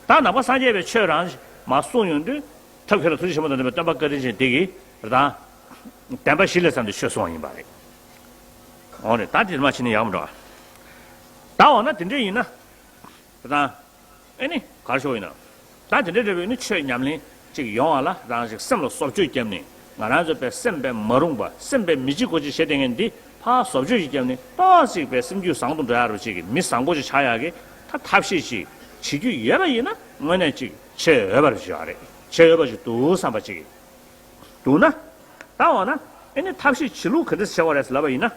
ད་ནང་པ་སངས་རྒྱས་པའི་ཆོས་རང་མར་གསུངས་ཡོང་དུས། ཐབས་མཁས་ལ་ཐུགས་རྗེ་ཆེན་པོ་དང་ལྡན་པའི་སྟོན་པ་བཀའ་དྲིན་ཅན་དེ་གིས་རང་བདེན་པ་བཞི་ལས་བརྩམས་ཏེ་ཆོས་གསུངས་པ་ཡིན་པ་རེད། འོ་རེད། ད་དེ་མ་བྱས་ན་ཡག་མི་འགྲོ། ད་འོ་ན་དེ་འདྲ་ཡིན་ན། རང་། ཨེ་ནི་གར་ཤོག་ཡིན་ན། ད་དེ་འདྲ་འདྲ་བོའི་ནི་ཆོས་ཉམས་ལེན་ཅིག་ཡོང་བ་ལ་རང་ཅིག་སེམས་ལ་བཟོ་བཅོས་བརྒྱབ་ནས། ང་རང་ཚོ་པའི་སེམས་པའི་མ་རུངས་པ། སེམས་པའི་མི་གཅིག་གོ་གཅིག་བྱེད་བསྡད་མཁན་འདི་ཕར་བཟོ་བཅོས་ཅིག་བརྒྱབ་ནས། ཏོག་ཙིག་པའི་སེམས་རྒྱུད་བཟང་དུ་འགྲོ་ཡ་རུ་ཅིག་གི། མི་བཟང་པོ་ཅིག་ཆགས་ཡ་གི་ད་ཐབས་ཤེས་ཅིག་བྱེད་རྒྱུ་ཡོད་པ་ཡིན་ན། དངོས་གནས་ཅིག་བྱེད་འོས་པ་རུ་ཅིག་ཡོད་རེད། བྱེད་འོས་པ་ཅིག་འདུག་བསམ་པ་ཅིག་གི་འདུག་ན། ད་འོ་ན་ཨེ་ནི་ཐབས་ཤེས་བྱེད་ལུགས་ག་འདྲ་བྱེད་དགོས་རེད་ཟེར་ལབ་པ་ཡིན་ན།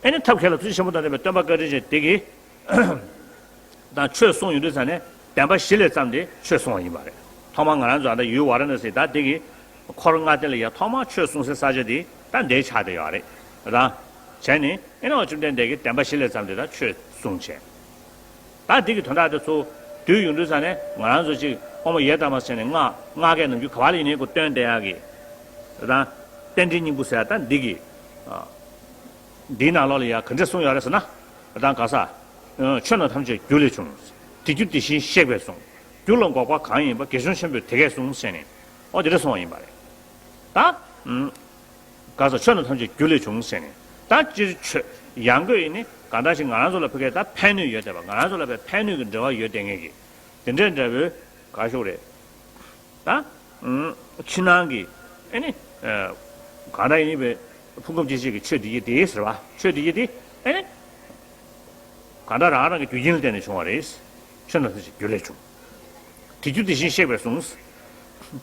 ཨེ་ནི་ཐབས་མཁས་ལ་ཐུགས་རྗེ་ཆེན་པོ་དང་ལྡན་པའི་སྟོན་པ་བཀའ་དྲིན་ཅན་དེ་གིས་དང་ཆོས་གསུངས་ཡོང་དུས་ཙང་ནས་བདེན་པ་བཞི་ལས་བརྩམས་ཏེ་ཆོས་གསུངས་པ་ཡིན་པ་རེད། ཐོག་མར་ང་རང་ཚོ་ད་ལྟ་ཡུལ་ཝཱ་ར་ཎ་སི་ད་འདི་གི་འཁོར་ལྔ་སྡེ་ལ་ཡ་ཐོག་མར་ཆོས་གསུང་སའི་ས་ཆ་འདི་ད་འདིར་ཆགས་བསྡད་ཡོད་རེད། རང་བྱས་ནས་ཨེ་ནི་བཅོམ་ལྡན་འདས་ཀྱིས་བདེན་པ་བཞི་ལས་བརྩམས་ཏེ་ད་ཆོས་གསུངས་བྱས། ད་འདི་གི་དོན་དག་དེ་ཚོ་བསྡུས་ཡོང་དུས་ཙང་ནས་ང་རང་ཚོ་ཅིག་དབུ་མ་ཡས་བཏང་བ་ཟེར་ནས་སྔགས་སྔགས་ཀྱི་ནམ་རྒྱུན་ག་བ་ལ་ཡིན་ནའི་ཁོ་བཏོན་བསྡད་ཡག་གི། ད་རྟེན་འབྲེལ་སྙིང་པོ་ཟེར་ཡ་ད་འདི་གི། ཨ། འདིའི་ནང་ལོགས་ལ་ཡང་ག་འདྲ་གསུངས་ཡོད་རེད་ཟེར་ན། ད་ག་ས། ཆོས་རྣམས་ཐམས་ཅད་རྒྱུ་ལས་བྱུང་། དེ་རྒྱུ་དེ་བཞིན་གཤེགས་པས་གསུངས། རྒྱུ་ལ་འགོག་པ་གང་ཡིན་པ། དགེ་སྦྱོང་ཆེན་པོས་དེ་སྐད་གསུངས་ཟེར་ནས། ཨོ་དེ་འདྲ་གསུངས་པ་ཡིན་པ་རེད། ད། ག་ས་ཆོས་རྣམས་ཐམས་ཅད་རྒྱུ་ལས་བྱུང་ཟེར་ནས། ད་སྤྱིར་ཆོས་ཡང་སྒོས་ཡིན་ནི་གང་ལྟར་ཞིག་ང་རང་ཚོ་ལ་ཕ་གིར་ད་ཕན་ནུས་ཡོད་བསྡད་པ། ང་རང་ཚོ་ལ་བའི་ཕན་ནུས་ཀྱི་འབྲེལ་བ་ཡོད་བསྡད་མཁན་གྱི་དེ་འདྲའི་འདྲ་བོའི་ག་ཤོག་རེད། ད། ཕྱི་ནང་གི་ཨེ་ནི། གང་ལྟར་ཡིན་པའི་ཕུང་ཁམས་སྐྱེ་མཆེད་ཀྱི་ཆོས་འདི་ཡི་དེ་ཟེར་བ། ཆོས་འདི་ཡི་དེ་ཨེ་ནི། གང་ལྟར་རང་རང་གི་རྒྱུ་རྐྱེན་ལ་བརྟེན་ནས་བྱུང་བ་རེད། ཆོས་རྣམས་ཐམས་ཅད་རྒྱུ་ལས་བྱུང་། དེ་རྒྱུ་དེ་བཞིན་གཤེགས་པས་གསུངས།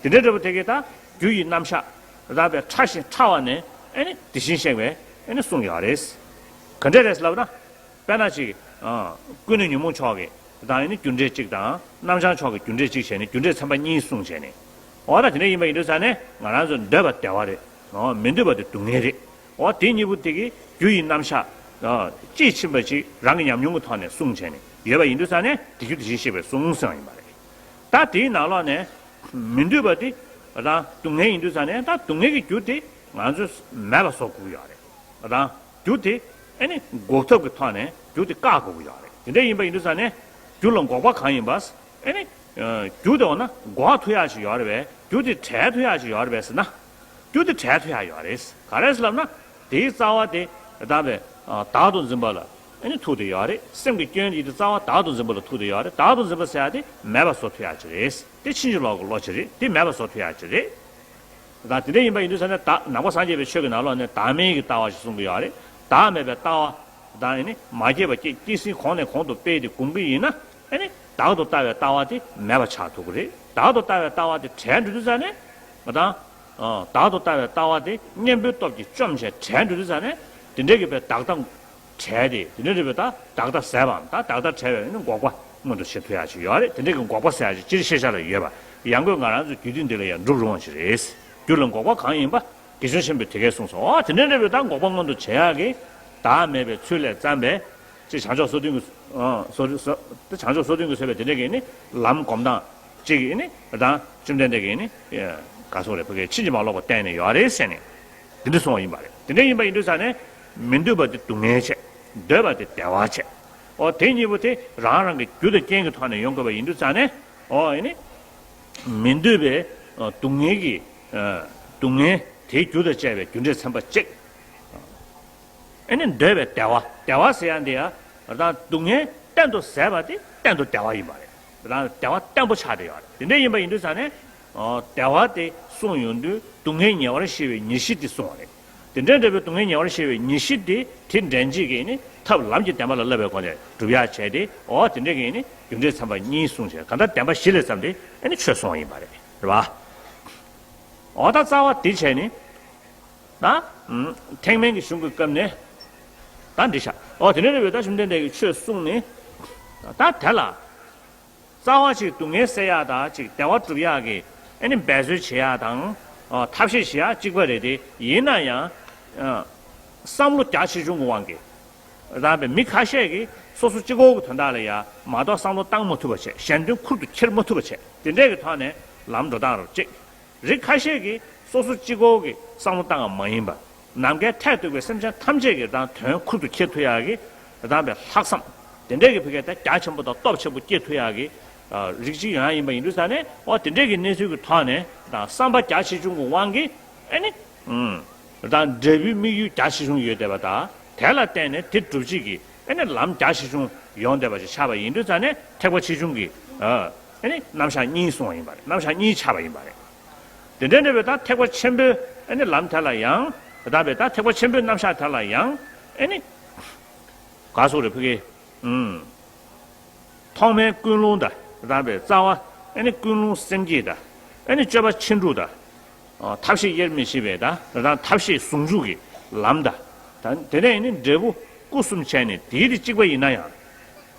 དེ་འདྲའི་འབྲས་བུ་དེ་གའི་ད་རྒྱུ་ཡི་རྣམ་གཞག་རང་བའི་ཕྲ་ཞིང་ཕྲ་བ་ནས་ཨེ་ནི་དེ་བཞིན་གཤེགས་པས་ཨེ་ནི་གསུངས་ཡོད་རེད། ག་འདྲ་རེད་ལབ་ན། དཔེར་ན་ཅིག་ཀུན་ནས་ཉོན་མོངས་ཕྱོགས་ཀྱི་དང་ཡིན་ན་རྒྱུ་འབྲས་གཅིག་དང་། རྣམ་བྱང་ཕྱོགས་ཀྱི་རྒྱུ་འབྲས་གཅིག་བྱས་ནས་རྒྱུ་འབྲས་ཚན་པ་གཉིས་གསུངས་བྱས་ནས། འོ་ད་དེ་འདྲ་ཡིན་པ་ཡིན་དུས་ཙང་ནས་ང་རང་ཚོ་འདོད་པ་བདེ་བ་རེད། འོ་མི་འདོད་པ་དེ་སྡུག་བསྔལ་རེད། འོ་དེ་གཉིས་པོ་དེ་གི་རྒྱུ་ཡི་རྣམ་གཞག་དཔྱིས་ཕྱིན་པ་ཅིག་རང་གི་ཉམས་མྱོང་གི་ཐོག་ནས་གསུངས་བྱས་ནས་ཡོད་པ་ཡིན་དུས་ཙང་ནས་དེ་རྒྱུ་དེ་བཞིན་གཤེགས་པས་གསུངས་ཟེར་བ་ཡིན་པ་རེད། ད་དེའི་ནང་ལོགས་ནས་མི་འདོད་པ་དེ་རང་སྡུག་བསྔལ་ཡིན་དུས་ཙང་ནས། ད་སྡུག་བསྔལ་གྱི་རྒྱུ་དེ་ང་ཚོས་མེད་པ་བཟོ་དགོས་ཀྱི་ཡོད་རེད། རང་རྒྱུ་དེ་ཨེ་ནི་འགོག་ཐབས་ཀྱི་ཐོག་ནས་རྒྱུ་དེ་བཀག་དགོས་ཀྱི་ཡོད་རེད། དེ་འདྲ་ཡིན་པ་ཡིན་དུས་ཙང་ནས་རྒྱུ་ལ་འགོག་པ་གང་ཡིན་པ། ཨེ་ནི། རྒྱུ་དེ་འོ་ན་འགོག་ཐུབ་ཡག་ཞིག་ཡོད་རེད་པས། རྒྱུ་དེ་བྲལ་ཐུབ་ཡག་ཞིག་ཡོད་རེད་པས་ཟེར་ན། རྒྱུ་དེ་བྲལ་ཐུབ་ཡག་ཡོད་རེད། ག་རེ་ཟེར་ལབ་ན། དེའི་རྩ་བ་དེ་དམ་པའི་བདག་ཏུ་འཛིན་པ་ལ་ཨེ་ནི་ཐུག་བསྡད་ཡོད་རེད། སེམས་ཀྱི་སྐྱོན་དེའི་རྩ་བ་བདག་ཏུ་འཛིན་པ་ལ་ཐུག་བསྡད་ཡོད་རེད། བདག་ཏུ་འཛིན་པ་ཟེར་ཡག་དེ་མེད་པ་བཟོ་ཐུབ་ཡག་ཅིག་རེད། དེ་ཕྱིན་ཅི་ལོག་གི་བློ་ཅིག་རེད། དེ་མེད་པ་བཟོ་ཐུབ་ཡག་ཅིག་རེད། ད་དེ་འདྲ་ཡིན་པ་ཡིན་དུས་ཙང་ནས། ད་ནང་པ་སངས་རྒྱས་པའི་ཆོས་ཀྱི་ནང་ལོགས་ནས་བདག་མེད་ཀྱི་ལྟ་བ་ཞིག་གསུང་གི་ཡོད་རེད། བདག་མེད་པའི་ལྟ་བ་དང་ཨེ་ནི་མ་སྐྱེས་པ་སྐྱེ། སྐྱེས་ཟིན་གོང་ནས་གོང་དུ་སྤེལ་ཏེ་སྒོམ་གྱི་ཡིན་ན། ཨེ་ནི་བདག་ཏུ་ལྟ་བའི་ལྟ་བ་དེ་མེད་པ་ཆགས་ཐུབ་ཀྱི་རེད། བདག་ཏུ་ལྟ་བའི་ལྟ་བ་དེ་བྲལ་འགྲོ་དུས་ཙང་ནས། ང་དང་། བདག་ཏུ་ལྟ་བའི་ལྟ་བ་དེ་གཉེན་པོའི་སྟོབས་ཀྱིས་བཅོམ་བྱས་བྲལ་འགྲོ་དུས་ཙང་ནས། དེ་འདྲའི་གི་བའི་བདག་ལྟ་བྲལ་ཏེ། དེ་འདྲའི་རེད་པས། ད་བདག་ལྟ་ཟད་པའམ། ད་བདག་ལྟ་བྲལ་བའི་ནི་འགོག་པ་མངོན་དུ་བྱེད་ཐུབ་ཡག་ཅིག་ཡོད་རེད། དེ་འདྲའི་གི་འགོག་པ་ཟེར་ཡག་ཅིག་སྤྱིར་ཤེས་བྱ་ལ་ཡོད་པ་ཡང་སྒོས་ང་རང་ཚོའི་རྒྱུད་སྡེ་འདི་ལ་ཡང་འགྲུབ་རུང་བ་ཞིག་རེད། རྒྱུ་ལ་འགོག་པ་གང་ཡིན་པ། དགེ་ཆུང་ཆེན་པོས་དེ་སྐད་གསུངས་སོ། འོ་དེ་འདྲའི་རེད་པས། ད་འགོག་པ་མངོན་དུ་བྱེད་ཡག་གི་བདག་མེད་པའི་ཚུལ་ལས་བརྩམས་པའི་ཅིག་བྱང་ཕྱོགས་སོ་བདུན་གྱི། སོ་སོ་བྱང་ཕྱོགས་སོ་བདུན་གྱིས་བཟོས་པའི་དེ་འདྲའི་གི་ནི་ལམ་སྒོམ་སྟངས་ཅིག་གི་ནི། ད་བཅོམ་ལྡན་འདས་ཀྱིས་ནི་ག་སོགས་རེད། ཕ་གིའི་ཕྱིན་ཅི་མ་ལོག་པ་བསྟན་ནས་ཡོད་རེད་ཟེར་ནས་དེ་འདྲ་གསུངས་པ་ཡིན་པ་རེད། དེ་འདྲ་ཡིན་པ་ཡིན་དུས་ཙང་ནས། མི་འདོད་པ་དེ་སྡུག་བསྔལ་བྱས། འདོད་པ་དེ་བདེ་བ་བྱས། འོ་དེ་གཉིས་པོ་དེ་རང་རང་གི་རྒྱུ་དང་རྐྱེན་གྱི་ཐོག་ནས་ཡོང་དགོས་པ་ཡིན་དུས་ཙང་ནས། འོ་ཨེ་ནི། མི་འདོད་པའི་སྡུག་བསྔལ་གྱི། སྡུག་བསྔལ་དེའི་རྒྱུ་དང་བཅས་པའི་རྒྱུ་འབྲས་ཚན་པ་གཅིག་ཨེ་ནི་འདོད་པའི་བདེ་བ། བདེ་བ་ཟེར་ཡག་འདི་ཡང་། ད་སྡུག་བསྔལ་གཏན་དུ་ཟད་པ་དེ་གཏན་དུ་བདེ་བ་ཡིན་པ་རེད། ད་བདེ་བ་བརྟན་པོ་ཆགས་བསྡད་ཡོད་རེད། དེ་འདྲ་ཡིན་པ་ཡིན་དུས་ཙང་ནས། བདེ་བ་དེ་གསུངས་ཡོང་དུས་སྡུག་བསྔལ་ཉེ་བར་ཞི་བའི་ཉེར་ཞི་དེ་གསུངས་པ་རེད། དེ་འདྲ་འདྲ་བའི་སྡུག་བསྔལ་ཉེ་བར་ཞི་བའི་ཉེར་ཞི་དེ། དེ་འདྲེན་བྱེད་ཀྱི་ནི་ཐབས་ལམ་གྱི་བདེན་པ་ལ་བསླབ་པའི་སྒོ་ནས་སྒྲུབ་ཡག་བྱས་ཏེ། འོ་དེ་འདྲ་གི་ནི་རྒྱུ་འབྲས་ཚན་པ་གཉིས་གསུངས་བྱས། གང་ལྟར་བདེན་པ་བཞི་ལས་བརྩམས་ཏེ་ཨེ་ནི་ཆོས་གསུངས་པ་ཡིན་པ་རེད། རེད་པ། འོ་ད་རྩ་བ་དེ་བྱས་ནས། ད་ཐེག་དམན་གྱི་གཞུང་གི་སྐབས་ནས་ད་འདི་བཞག་འོ་དེ་འདྲ་རེད་པས། ད་བཅོམ་ལྡན་འདས་ཀྱིས་ཆོས་གསུངས་ནས། ད་དེ་ལ་རྩ་བ་ཅིག་སྡུག་བསྔལ་སེལ་ཡག་དང་ཅིག་བདེ་བ་སྒྲུབ་ཡག་གི་ཨེ་ནི་འབད་རྩོལ་བྱེད་ཡག་དང་། ཨ། ཐབས་ཤེས་བྱེད་ཡག་གཅིག་པ་རེད་དེ། ཡིན་ན་ཡང་། ཨ། བསམ་བློ་རྒྱ་ཆེ་ཆུང་གི་དབང་གིས། རང་པའི་མི་ཁ་ཤས་ཀྱིས་སོ་སོ་གཅིག་པོ་གི་དོན་དག་ལ་ཡ་མ་གཏོགས་བསམ་བློ་བཏང་མ་ཐུབ་པ་བྱས། གཞན་དོན་ཁུར་དུ་འཁྱེར་མ་ཐུབ་པ་བྱས། དེ་འདྲས་ཀྱི་ཐོག་ནས་ལམ་འགྲོ་སྟངས་རུ་གཅིག་རིགས་ཁ་ཤས་ཀྱིས་སོ་སོ་གཅིག་པོ་གི་བསམ་བློ་བཏང་བ་མ་ཡིན་པ། ནམ་མཁའི་མཐས་གཏུགས་པའི་སེམས་ཅན་ཐམས་ཅད་ཀྱི་དང་དོན་ཁུར་དུ་འཁྱེར་ཐུབ་ཡག་གི་རང་པའི་ལྷག་བསམ། དེ་འདྲས་ཀྱི་ཕ་གིའི་ད་རྒྱ་ཆེན་པོ་དང་སྟོབས་ཆེན་པོ་སྐྱེ་ཐུབ་ཡག་གི་རིགས་གཅིག་ཡང་ཡིན་པ་ཡིན་དུས་ཙང་ནས། འོ་དེ་འདྲས་ཀྱི་གནས་ཚུལ་གྱི་ཐོག་ནས་དང་བསམ་པ་རྒྱ་ཆེ་ཆུང་གི་དབང་གིས་ཨེ་ནི། ཨུམ། དང་འབྲས་བུའི་དམིགས་ཡུལ་རྒྱ་ཆེ་ཆུང་ཡོད་བསྡད་པ་དང་། དེ་ལ་བརྟེན་ནས་དེ་སྒྲུབ་བྱེད་ཀྱི་ཨེ་ནི་ལམ་རྒྱ་ཆེ་ཆུང་ཡོང་བསྡད་པ་ཞིག་ཆགས་པ་ཡིན་དུས་ཙང་ནས། ཐེག་པ་ཆེ་ཆུང་གི། ཨ། ཨེ་ནི་རྣམ་གཞག་གཉིས་གསུངས་པ་ཡིན་པ་རེད། རྣམ་གཞག་གཉིས་ཆགས་པ་ཡིན་པ་རེད། དེ་འདྲ་འདྲ་བའི་ད་ཐེག་པ་ཆེན་པོའི་ཨེ་ནི་ལམ་དེ་ལ་ཡང་། ད་བའི་ད་ཐེག་པ་ཆེན་པོའི་རྣམ་གཞག་དེ་ལ་ཡང་ཨེ་ནི། ག་སོགས་རེ་ཕུ་གེ། ཨུམ། ཐོག་མའི་ཀུན་སློང་དང་། རང་པའི་རྩ་བ་ཨེ་ནི་ཀུན་སློང་སེམས་བསྐྱེད་དང་། ཨེ་ནི་སྤྱོད་པ་ཕྱིན་དྲུག་དང་། ཨ། ཐབས་ཤེས་དབྱེར་མི་ཕྱེད་པའི་དང་། རང་ཐབས་ཤེས་ཟུང་འཇུག་གི་ལམ་དང་། ད་དེ་ནས་ཨེ་ནི་འབྲས་བུ་སྐུ་གསུམ་བྱས་ནས་དེའི་དེ་གཅིག་པ་ཡིན་ན་ཡང་།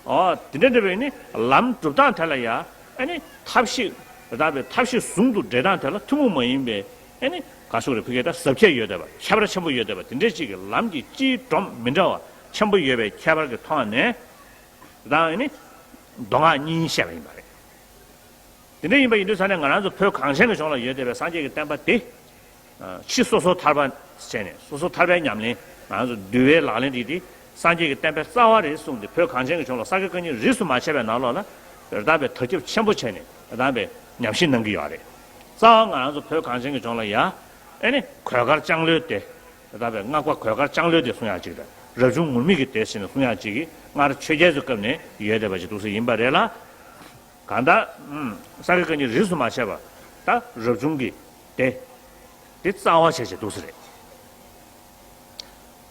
ཨོ། དེ་འདྲ་འདྲ་བའི་ནི་ལམ་སྒྲུབ་སྟངས་དེ་ལ་ཡ་ཨེ་ནི་ཐབས་ཤེས། རང་པའི་ཐབས་ཤེས་ཟུང་དུ་འབྲེལ་སྟངས་དེ་ལ་ཐུན་མོང་མ་ཡིན་པའི་ཨེ་ནི་ག་སོགས་རེ་ཕུ་གེ་ད་ཟབ་ཁྱད་ཡོད་བསྡད་པ། ཁྱད་པར་ཆེན་པོ་ཡོད་བསྡད་པ། དེ་འདྲའི་གཅིག་གི་ལམ་གྱི་སྤྱིའི་སྒྲོམ་མི་འདྲ་བ་ཆེན་པོ་ཡོད་པའི་ཁྱད་པར་གྱི་ཐོག་ནས། རང་ཨེ་ནི་མདོ་སྔགས་གཉིས་བཤད་པ་ཡིན་པ་རེད། དེ་འདྲ་ཡིན་པ་ཡིན་དུས་ཙང་ནས་ང་རང་ཚོ་བོད་གངས་ཅན་གྱི་ལྗོངས་ལ་ཡོད་བསྡད་པའི་སངས་རྒྱས་ཀྱི་བསྟན་པ་དེ། ཨ། ཕྱི་སོ་སོ་ཐར་པ་བྱས་ནས། སོ་སོ་ཐར་པའི་ཉམས་ལེན། ང་རང་ཚོ་འདུལ་བའི་ལག་ལེན་འདི་དེ་སངས་རྒྱས་ཀྱི་བསྟན་པའི་རྩ་བ་རེད་གསུངས་ཏེ། བོད་གངས་ཅན་གྱི་ལྗོངས་ལ་ས་དགེ་བཀའ་རྙིང་རིས་སུ་མ་ཆད་པའི་ནང་ལོགས་ལ་རང་པའི་དར་ཁྱབ་ཆེན་པོ་བྱས་ནས་རང་པའི་ཉམས་ཞིབ་གནང་གི་ཡོད་རེད། རྩ་བ་ང་རང་ཚོ་བོད་གངས་ཅན་གྱི་ལྗོངས་ལ་ཡ་ཨེ་ནི་གོས་དཀར་ལྕང་ལོའི་སྡེ། རང་པའི་སྔགས་པ་གོས་དཀར་ལྕང་ལོའི་སྡེ་གསུང་ཡག་ཅིག་དང་། རབ་བྱུང་ངུར་སྨྲིག་གི་སྡེ་ཟེར་ནས་གསུང་ཡག་ཅིག་གི་སྔར་ཆོས་རྒྱལ་ཚོའི་སྐབས་ནས་ཡོད་བསྡད་པ་ཅིག་འདུག་སེ་ཡིན་པ་རེད་ལ། གང་ལྟར། ཨུམ། ས་དགེ་བཀའ་རྙིང་རིས་སུ་མ་ཆད་པ། ད་རབ་བྱུང་གི་སྡེ། དེ་རྩ་བ་བྱས་བྱས་འདུག་སེ་རེད།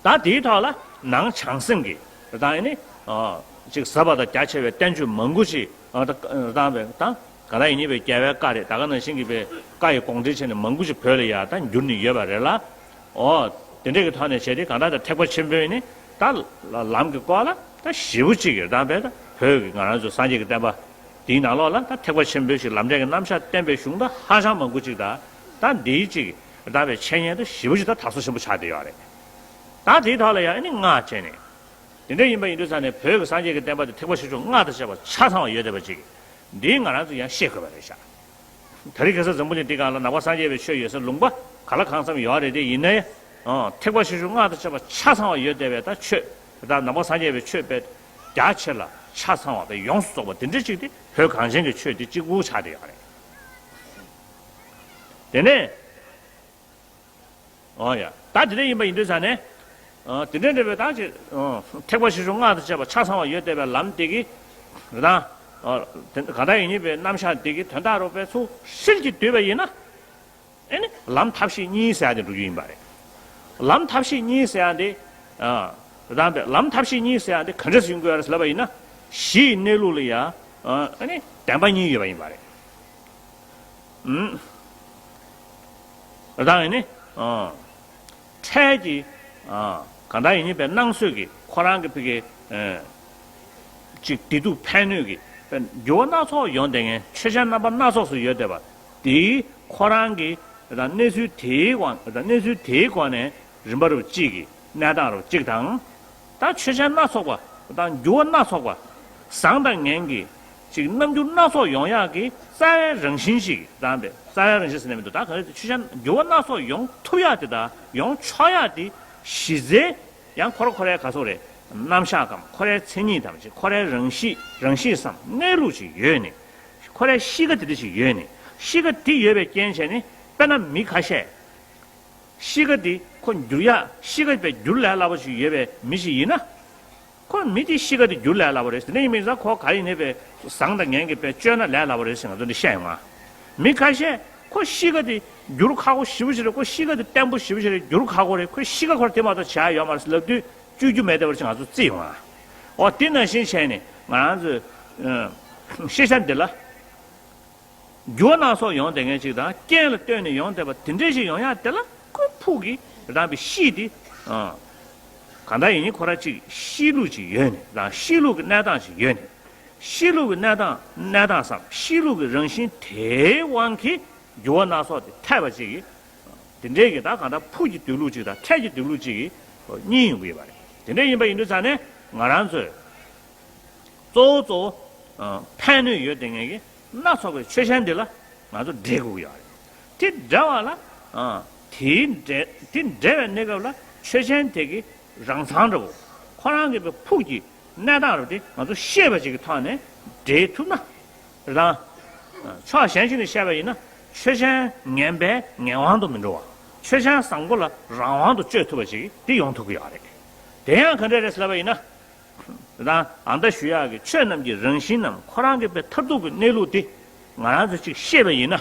ད་དེའི་ཐོག་ལ་ནང་བྱང་སེམས་ཀྱི་ད་ཨེ་ནི། ཨ། ཅིག་ཟབ་པ་དང་རྒྱ་ཆེ་བའི་བསྟན་བཅོས་མང་པོ་ཞིག་ཨ། ད་ད་བའི་ད་ག་ད་ཡིན་ཉིད་པའི་རྒྱལ་བའི་བཀའ་རེད། ད་ག་ནང་བཞིན་གྱི་པའི་བཀའ་ཡི་དགོངས་འགྲེལ་བྱས་ནས་མང་པོ་ཞིག་བོད་ལ་ཡ་ད་བསྒྱུར་ནས་ཡོད་པ་རེད་ལ། ཨོ། དེ་འདྲས་ཀྱི་ཐོག་ནས་བྱས་ཏེ་གང་ལྟར་ད་ཐེག་པ་ཆེན་པོའི་ནི་ད་ལམ་གྱི་སྐོར་ལ་ད་ཞེ་པོ་ཅིག་གི་ད་བའི་ད་བོད་ཀྱི་ང་རང་ཚོ་སངས་རྒྱས་ཀྱི་བསྟན་པ་འདིའི་ནང་ལོགས་ལ་ད་ཐེག་པ་ཆེན་པོའི་ཞིག་ལམ་འབྲས་ཀྱི་རྣམ་གཞག་བསྟན་པའི་གཞུང་ད་ཧ་ཅང་མང་པོ་ཅིག་ད་ད་འདིའི་ཅིག་ད་བའི་འཆད་ཉན་ད་ཞེ་པོ་ཅིག་ད་དར་སོ་ཆེན་པོ་ཆགས་བསྡད་ཡོད་རེད། ད་དེའི་ཐོག་ལ་ཡང་ཨ་ནི་སྔགས་བྱས་ནས། དེ་འདྲ་ཡིན་པ་ཡིན་དུས་ཙང་ནས་བོད་ཀྱི་སངས་རྒྱས་ཀྱི་བསྟན་པ་དེ་ཐེག་པ་ཆེ་ཆུང་སྔགས་དང་བཅས་པ་ཆ་ཚང་བ་ཡོད་བསྡད་པ་ཅིག་འདི་ང་རང་ཚོ་ཡང་ཤེས་དགོས་པ་རེད་ཤག་དེ་རིང་ཁ་སང་འཛམ་བུ་གླིང་འདི་སྒང་ལ་ནང་པ་སངས་རྒྱས་པའི་ཆོས་ཡོད་ས་ལུང་པ་ག་ལ་གང་འཚམ་ཡོད་རེད་དེ། ཡིན་ནའི་ཨང་ཐེག་པ་ཆེ་ཆུང་སྔགས་དང་བཅས་པ་ཆ་ཚང་བ་ཡོད་བསྡད་པའི་ད་ཆོས་དེ་དག་ནང་པ་སངས་རྒྱས་པའི་ཆོས་དཔེ་ རྒྱ་ཆེ་ལ་ཆ་ཚང་བ་དང་ཡོངས་སུ་རྫོགས་པ་དེ་འདྲ་ཅིག་དེ་བོད་གངས་ཅན་གྱི་ཆོས་དེ་གཅིག་པུ་ཆགས་བསྡད་ཡོད་རེད། དེ་ནས། ཨོ་ཡ། ད་དེ་འདྲ་ཡིན་པ་ཡིན་དུས་ཙང་ནས། ཨ། དེ་འདྲ་འདྲ་བའི་ད་ཅིག་ཨ། ཐེག་པ་བཞི་མཆོག་སྔགས་དང་བཅས་པ་ཆ་ཚང་བ་ཡོད་བསྡད་པའི་ལམ་དེ་གི། རང་། ཨ། དེ་གང་ལྟར་ཡིན་ཉིད་པའི་རྣམ་གཞག་དེ་གི་དོན་དག་རུ་བའི་ཚུལ་ཧྲིལ་གྱིས་བསྡུས་པ་ཡིན་ན། ཨེ་ནི་ལམ་ཐབས་ཤེས་གཉིས་ཟེར་ཡ་དེ་འགྲོ་རྒྱུ་ཡིན་པ་རེད། ལམ་ཐབས་ཤེས་གཉིས་ཟེར་ཡ་དེ། ཨ། རང་པའི་ལམ་ཐབས་ཤེས་གཉིས་ཟེར་ཡ་དེ་ག་འདྲས་ཡིན་དགོས་རེད་ལབ་པ་ཡིན་ན། གཞི་ཡི་གནས་ལུགས་ལ་ཡ། ཨ། ཨེ་ནི་བདེན་པ་གཉིས་ཡོད་པ་ཡིན་པ་རེད། ཨུམ། ད་ཡིན་ནི། ཨ། འཕྲལ་གྱི། ཨ། གང་ལྟར་ཡིན་ནི་པའི་སྣང་ཚོད་ཀྱི་ཁོ་རང་གི་ཕ་གི། ཨ། ཅིག་བདེ་སྡུག་ཕན་གནོད་ཀྱི་འགྱུར་བ་སྣ་ཚོགས་ཡོང་བསྡད་མཁན་ཆོས་ཅན་རྣམ་པ་སྣ་ཚོགས་སུ་ཡོད་བསྡད་པ་དེའི་ཁོ་རང་གི་གནས་ཚུལ་དེའི་དབང་གནས་ཚུལ་དེའི་སྒོ་ནས་རིམ་པ་རུ་གཅིག་གི་གནས་སྟངས་རུ་གཅིག་དང་། ད་ཆོས་ཅན་སྣ་ཚོགས་པ་དང་འགྱུར་བ་སྣ་ཚོགས་པ། བཟང་དང་ངན་གྱི་ཅིག་རྣམ་འགྱུར་སྣ་ཚོགས་ཡོང་ཡག་གི་རྩ་བའི་རང་བཞིན་ཞིག་དང་པས་རྩ་བའི་རང་བཞིན་ཟེར་ནས་མི་འདུག་ད་གང་ལྟར་ཆོས་ཅན་འགྱུར་བ་སྣ་ཚོགས་ཡོང་ཐུབ་ཡག་དེ་དང་ཡོང་ཆོག་ཡག་དེ་གཞི་རྩའི་ཡང་ཁོ་ར་ཁོ་རའི་ག་སོགས་རེད། རྣམ་གཞག་གམ་ཁོ་རའི་མཚན་ཉིད་དམ་ཅིག་ཁོ་རའི་རང་གཤིས་རང་གཤིས་སམ་གནས་ལུགས་ཅིག་ཡོད་ནི། ཁོ་རའི་གཤིས་ཀ་དེ་འདྲ་ཞིག་ཡོད་ནི། གཤིས་ཀ་དེ་ཡོད་པའི་རྐྱེན་བྱས་ནི་དཔེར་ན་མི་ཁ་ཤས། གཤིས་ཀ་དེ་ཁོ་འགྱུར་ཡག་གཤིས་ཀ་དཔེ་འགྱུར་ལས་སླ་པོ་ཞིག་ཡོད་པའི་མི་ཞིག་ཡིན་ན། ཁོ་མི་དེ་གཤིས་ཀ་དེ་འགྱུར་ལས་སླ་པོ་རེད། དེ་འདྲ་ཡིན་མིན་ཙང་ཁོ་ག་ཡིན་ནའི་དཔེ་བཟང་དང་ངན་གྱི་དཔེ་སྤྱོད་ན་ལས་སླ་པོ་རེད་ཟེར་ང་ཚོ་འདི་བཤད་ཡོང་ང་། མི་ཁ་ཤས་ཁོ་གཤིས་ཀ་དེ་འགྱུར་ཁག་པོ་ཞེ་པོ་ཞིག་རེད། ཁོ་གཤིས་ཀ་དེ་བརྟན་པོ་ཞེ་པོ་ཞིག་རེད། འགྱུར་ཁག་པོ་རེད། ཁོ་གཤིས་ཀ་ཁོར་དེ་མ་གཏོགས་བྱ་ཡ་ཡོད་མ་རེད་ཟེར་ལབ་དུས་བཅོས་རྒྱུ་མེད་བསྡད་པ་ཅིག་ང་ཚོ་བརྩི་ཡོང་ང་། འོ་དེ་ནང་བཞིན་བྱས་ནས་ང་རང་ཚོས་ཤེས་བྱ་འདི་ལ། འགྱུར་བ་སྣ་ཚོགས་ཡོང་བསྡད་མཁན་ཅིག་དང་རྐྱེན་ལ་ལྟོས་ནས་ཡོང་བསྡད་པ་དེ་འདྲས་ཞིག་ཡོང་ཡག་དེ་ལ་ཁོའི་ཕུགས་ཀྱི་རང་པའི་གཤིས་དེ། ཨ། གང་ལྟར་ཡིན་ནའི་ཁོ་རང་གཅིག་གཤིས་ལུགས་ཅིག་ཡོད་ནི་དང་གཤིས་ལུགས་ཀྱི་གནས་སྟངས་ཤིག་ཡོད་ནི། གཤིས་ལུགས་ཀྱི་གནས་སྟངས་གནས་སྟངས་སམ་གཤིས་ལུགས་ཀྱི་རང་བཞིན་དེའི་དབང་གིས་འགྱུར་བ་སྣ་ཚོགས་དེ་འཐད་པ་ཅིག་གིས། དེ་འདྲས་ཀྱི་ད་གང་ལྟར་ཕུགས་ཀྱི་སྡོད་ལུགས་ཅིག་དང་འཕྲལ་གྱི་སྡོད་ལུགས་ཅིག་གིས་གཉིས་ཡོང་གི་ཡོད་པ་རེད། དེ་འདྲས་ཡིན་པ་ཡིན་དུས་ཙང་ནས་ང་རང་ཚོས། གཙོ་བོ་གཙོ་བོ། ཨ། ཕན་གནོད་ཡོད་བསྡད་མཁན་གྱི་སྣ་ཚོགས་པའི་ཆོས་ཅན་འདི་ལ་ང་ཚོ་འབྲེལ་དགོས་ཀྱི་ཡོད་རེད། དེ་འབྲེལ་བ་ལ། ཨ། དེའི་འབྲེལ་དེ་འབྲེལ་བའི་གནས་སྐབས་ལ་ཆོས་ཅན་དེ་གི་རང་མཚང་འདྲ་བོ། ཁོ་རང་གི་ཕུགས་ཀྱི་གནས་སྟངས་རུ་དེ་ང་ཚོ་ཤེས་པ་ཅིག་གི་ཐོག་ནས་འབྲེལ་ཐུབ་ན། རེད་དང་། ཕྱོགས་གཞན་ཞིག་ནས་བཤད་པ་ཡིན་ན་ཆོས་ཅན་ངན་པས་ངན་དབང་དུ་མི་འགྲོ་བ། ཆོས་ཅན་བཟང་པོ་ལ་རང་དབང་དུ་སྤྱོད་ཐུབ་པ་ཅིག་དེ་ཡོང་ཐུབ་ཀྱི་ཡོད་རེད། དེ་ཡང་ག་འདྲ་རེད་ཟེར་ལབ་པ་ཡིན་ན། དང་ཨ་མདའ་ཞུ་ཡག་གི་ཆོས་རྣམས་ཀྱི་རང་བཞིན་ནམ་ཁོ་རང་གི་པའི་མཐར་ཐུག་གི་གནས་ལུགས་དེ་ང་རང་ཚོས་ཅིག་ཤེས་པ་ཡིན་ན།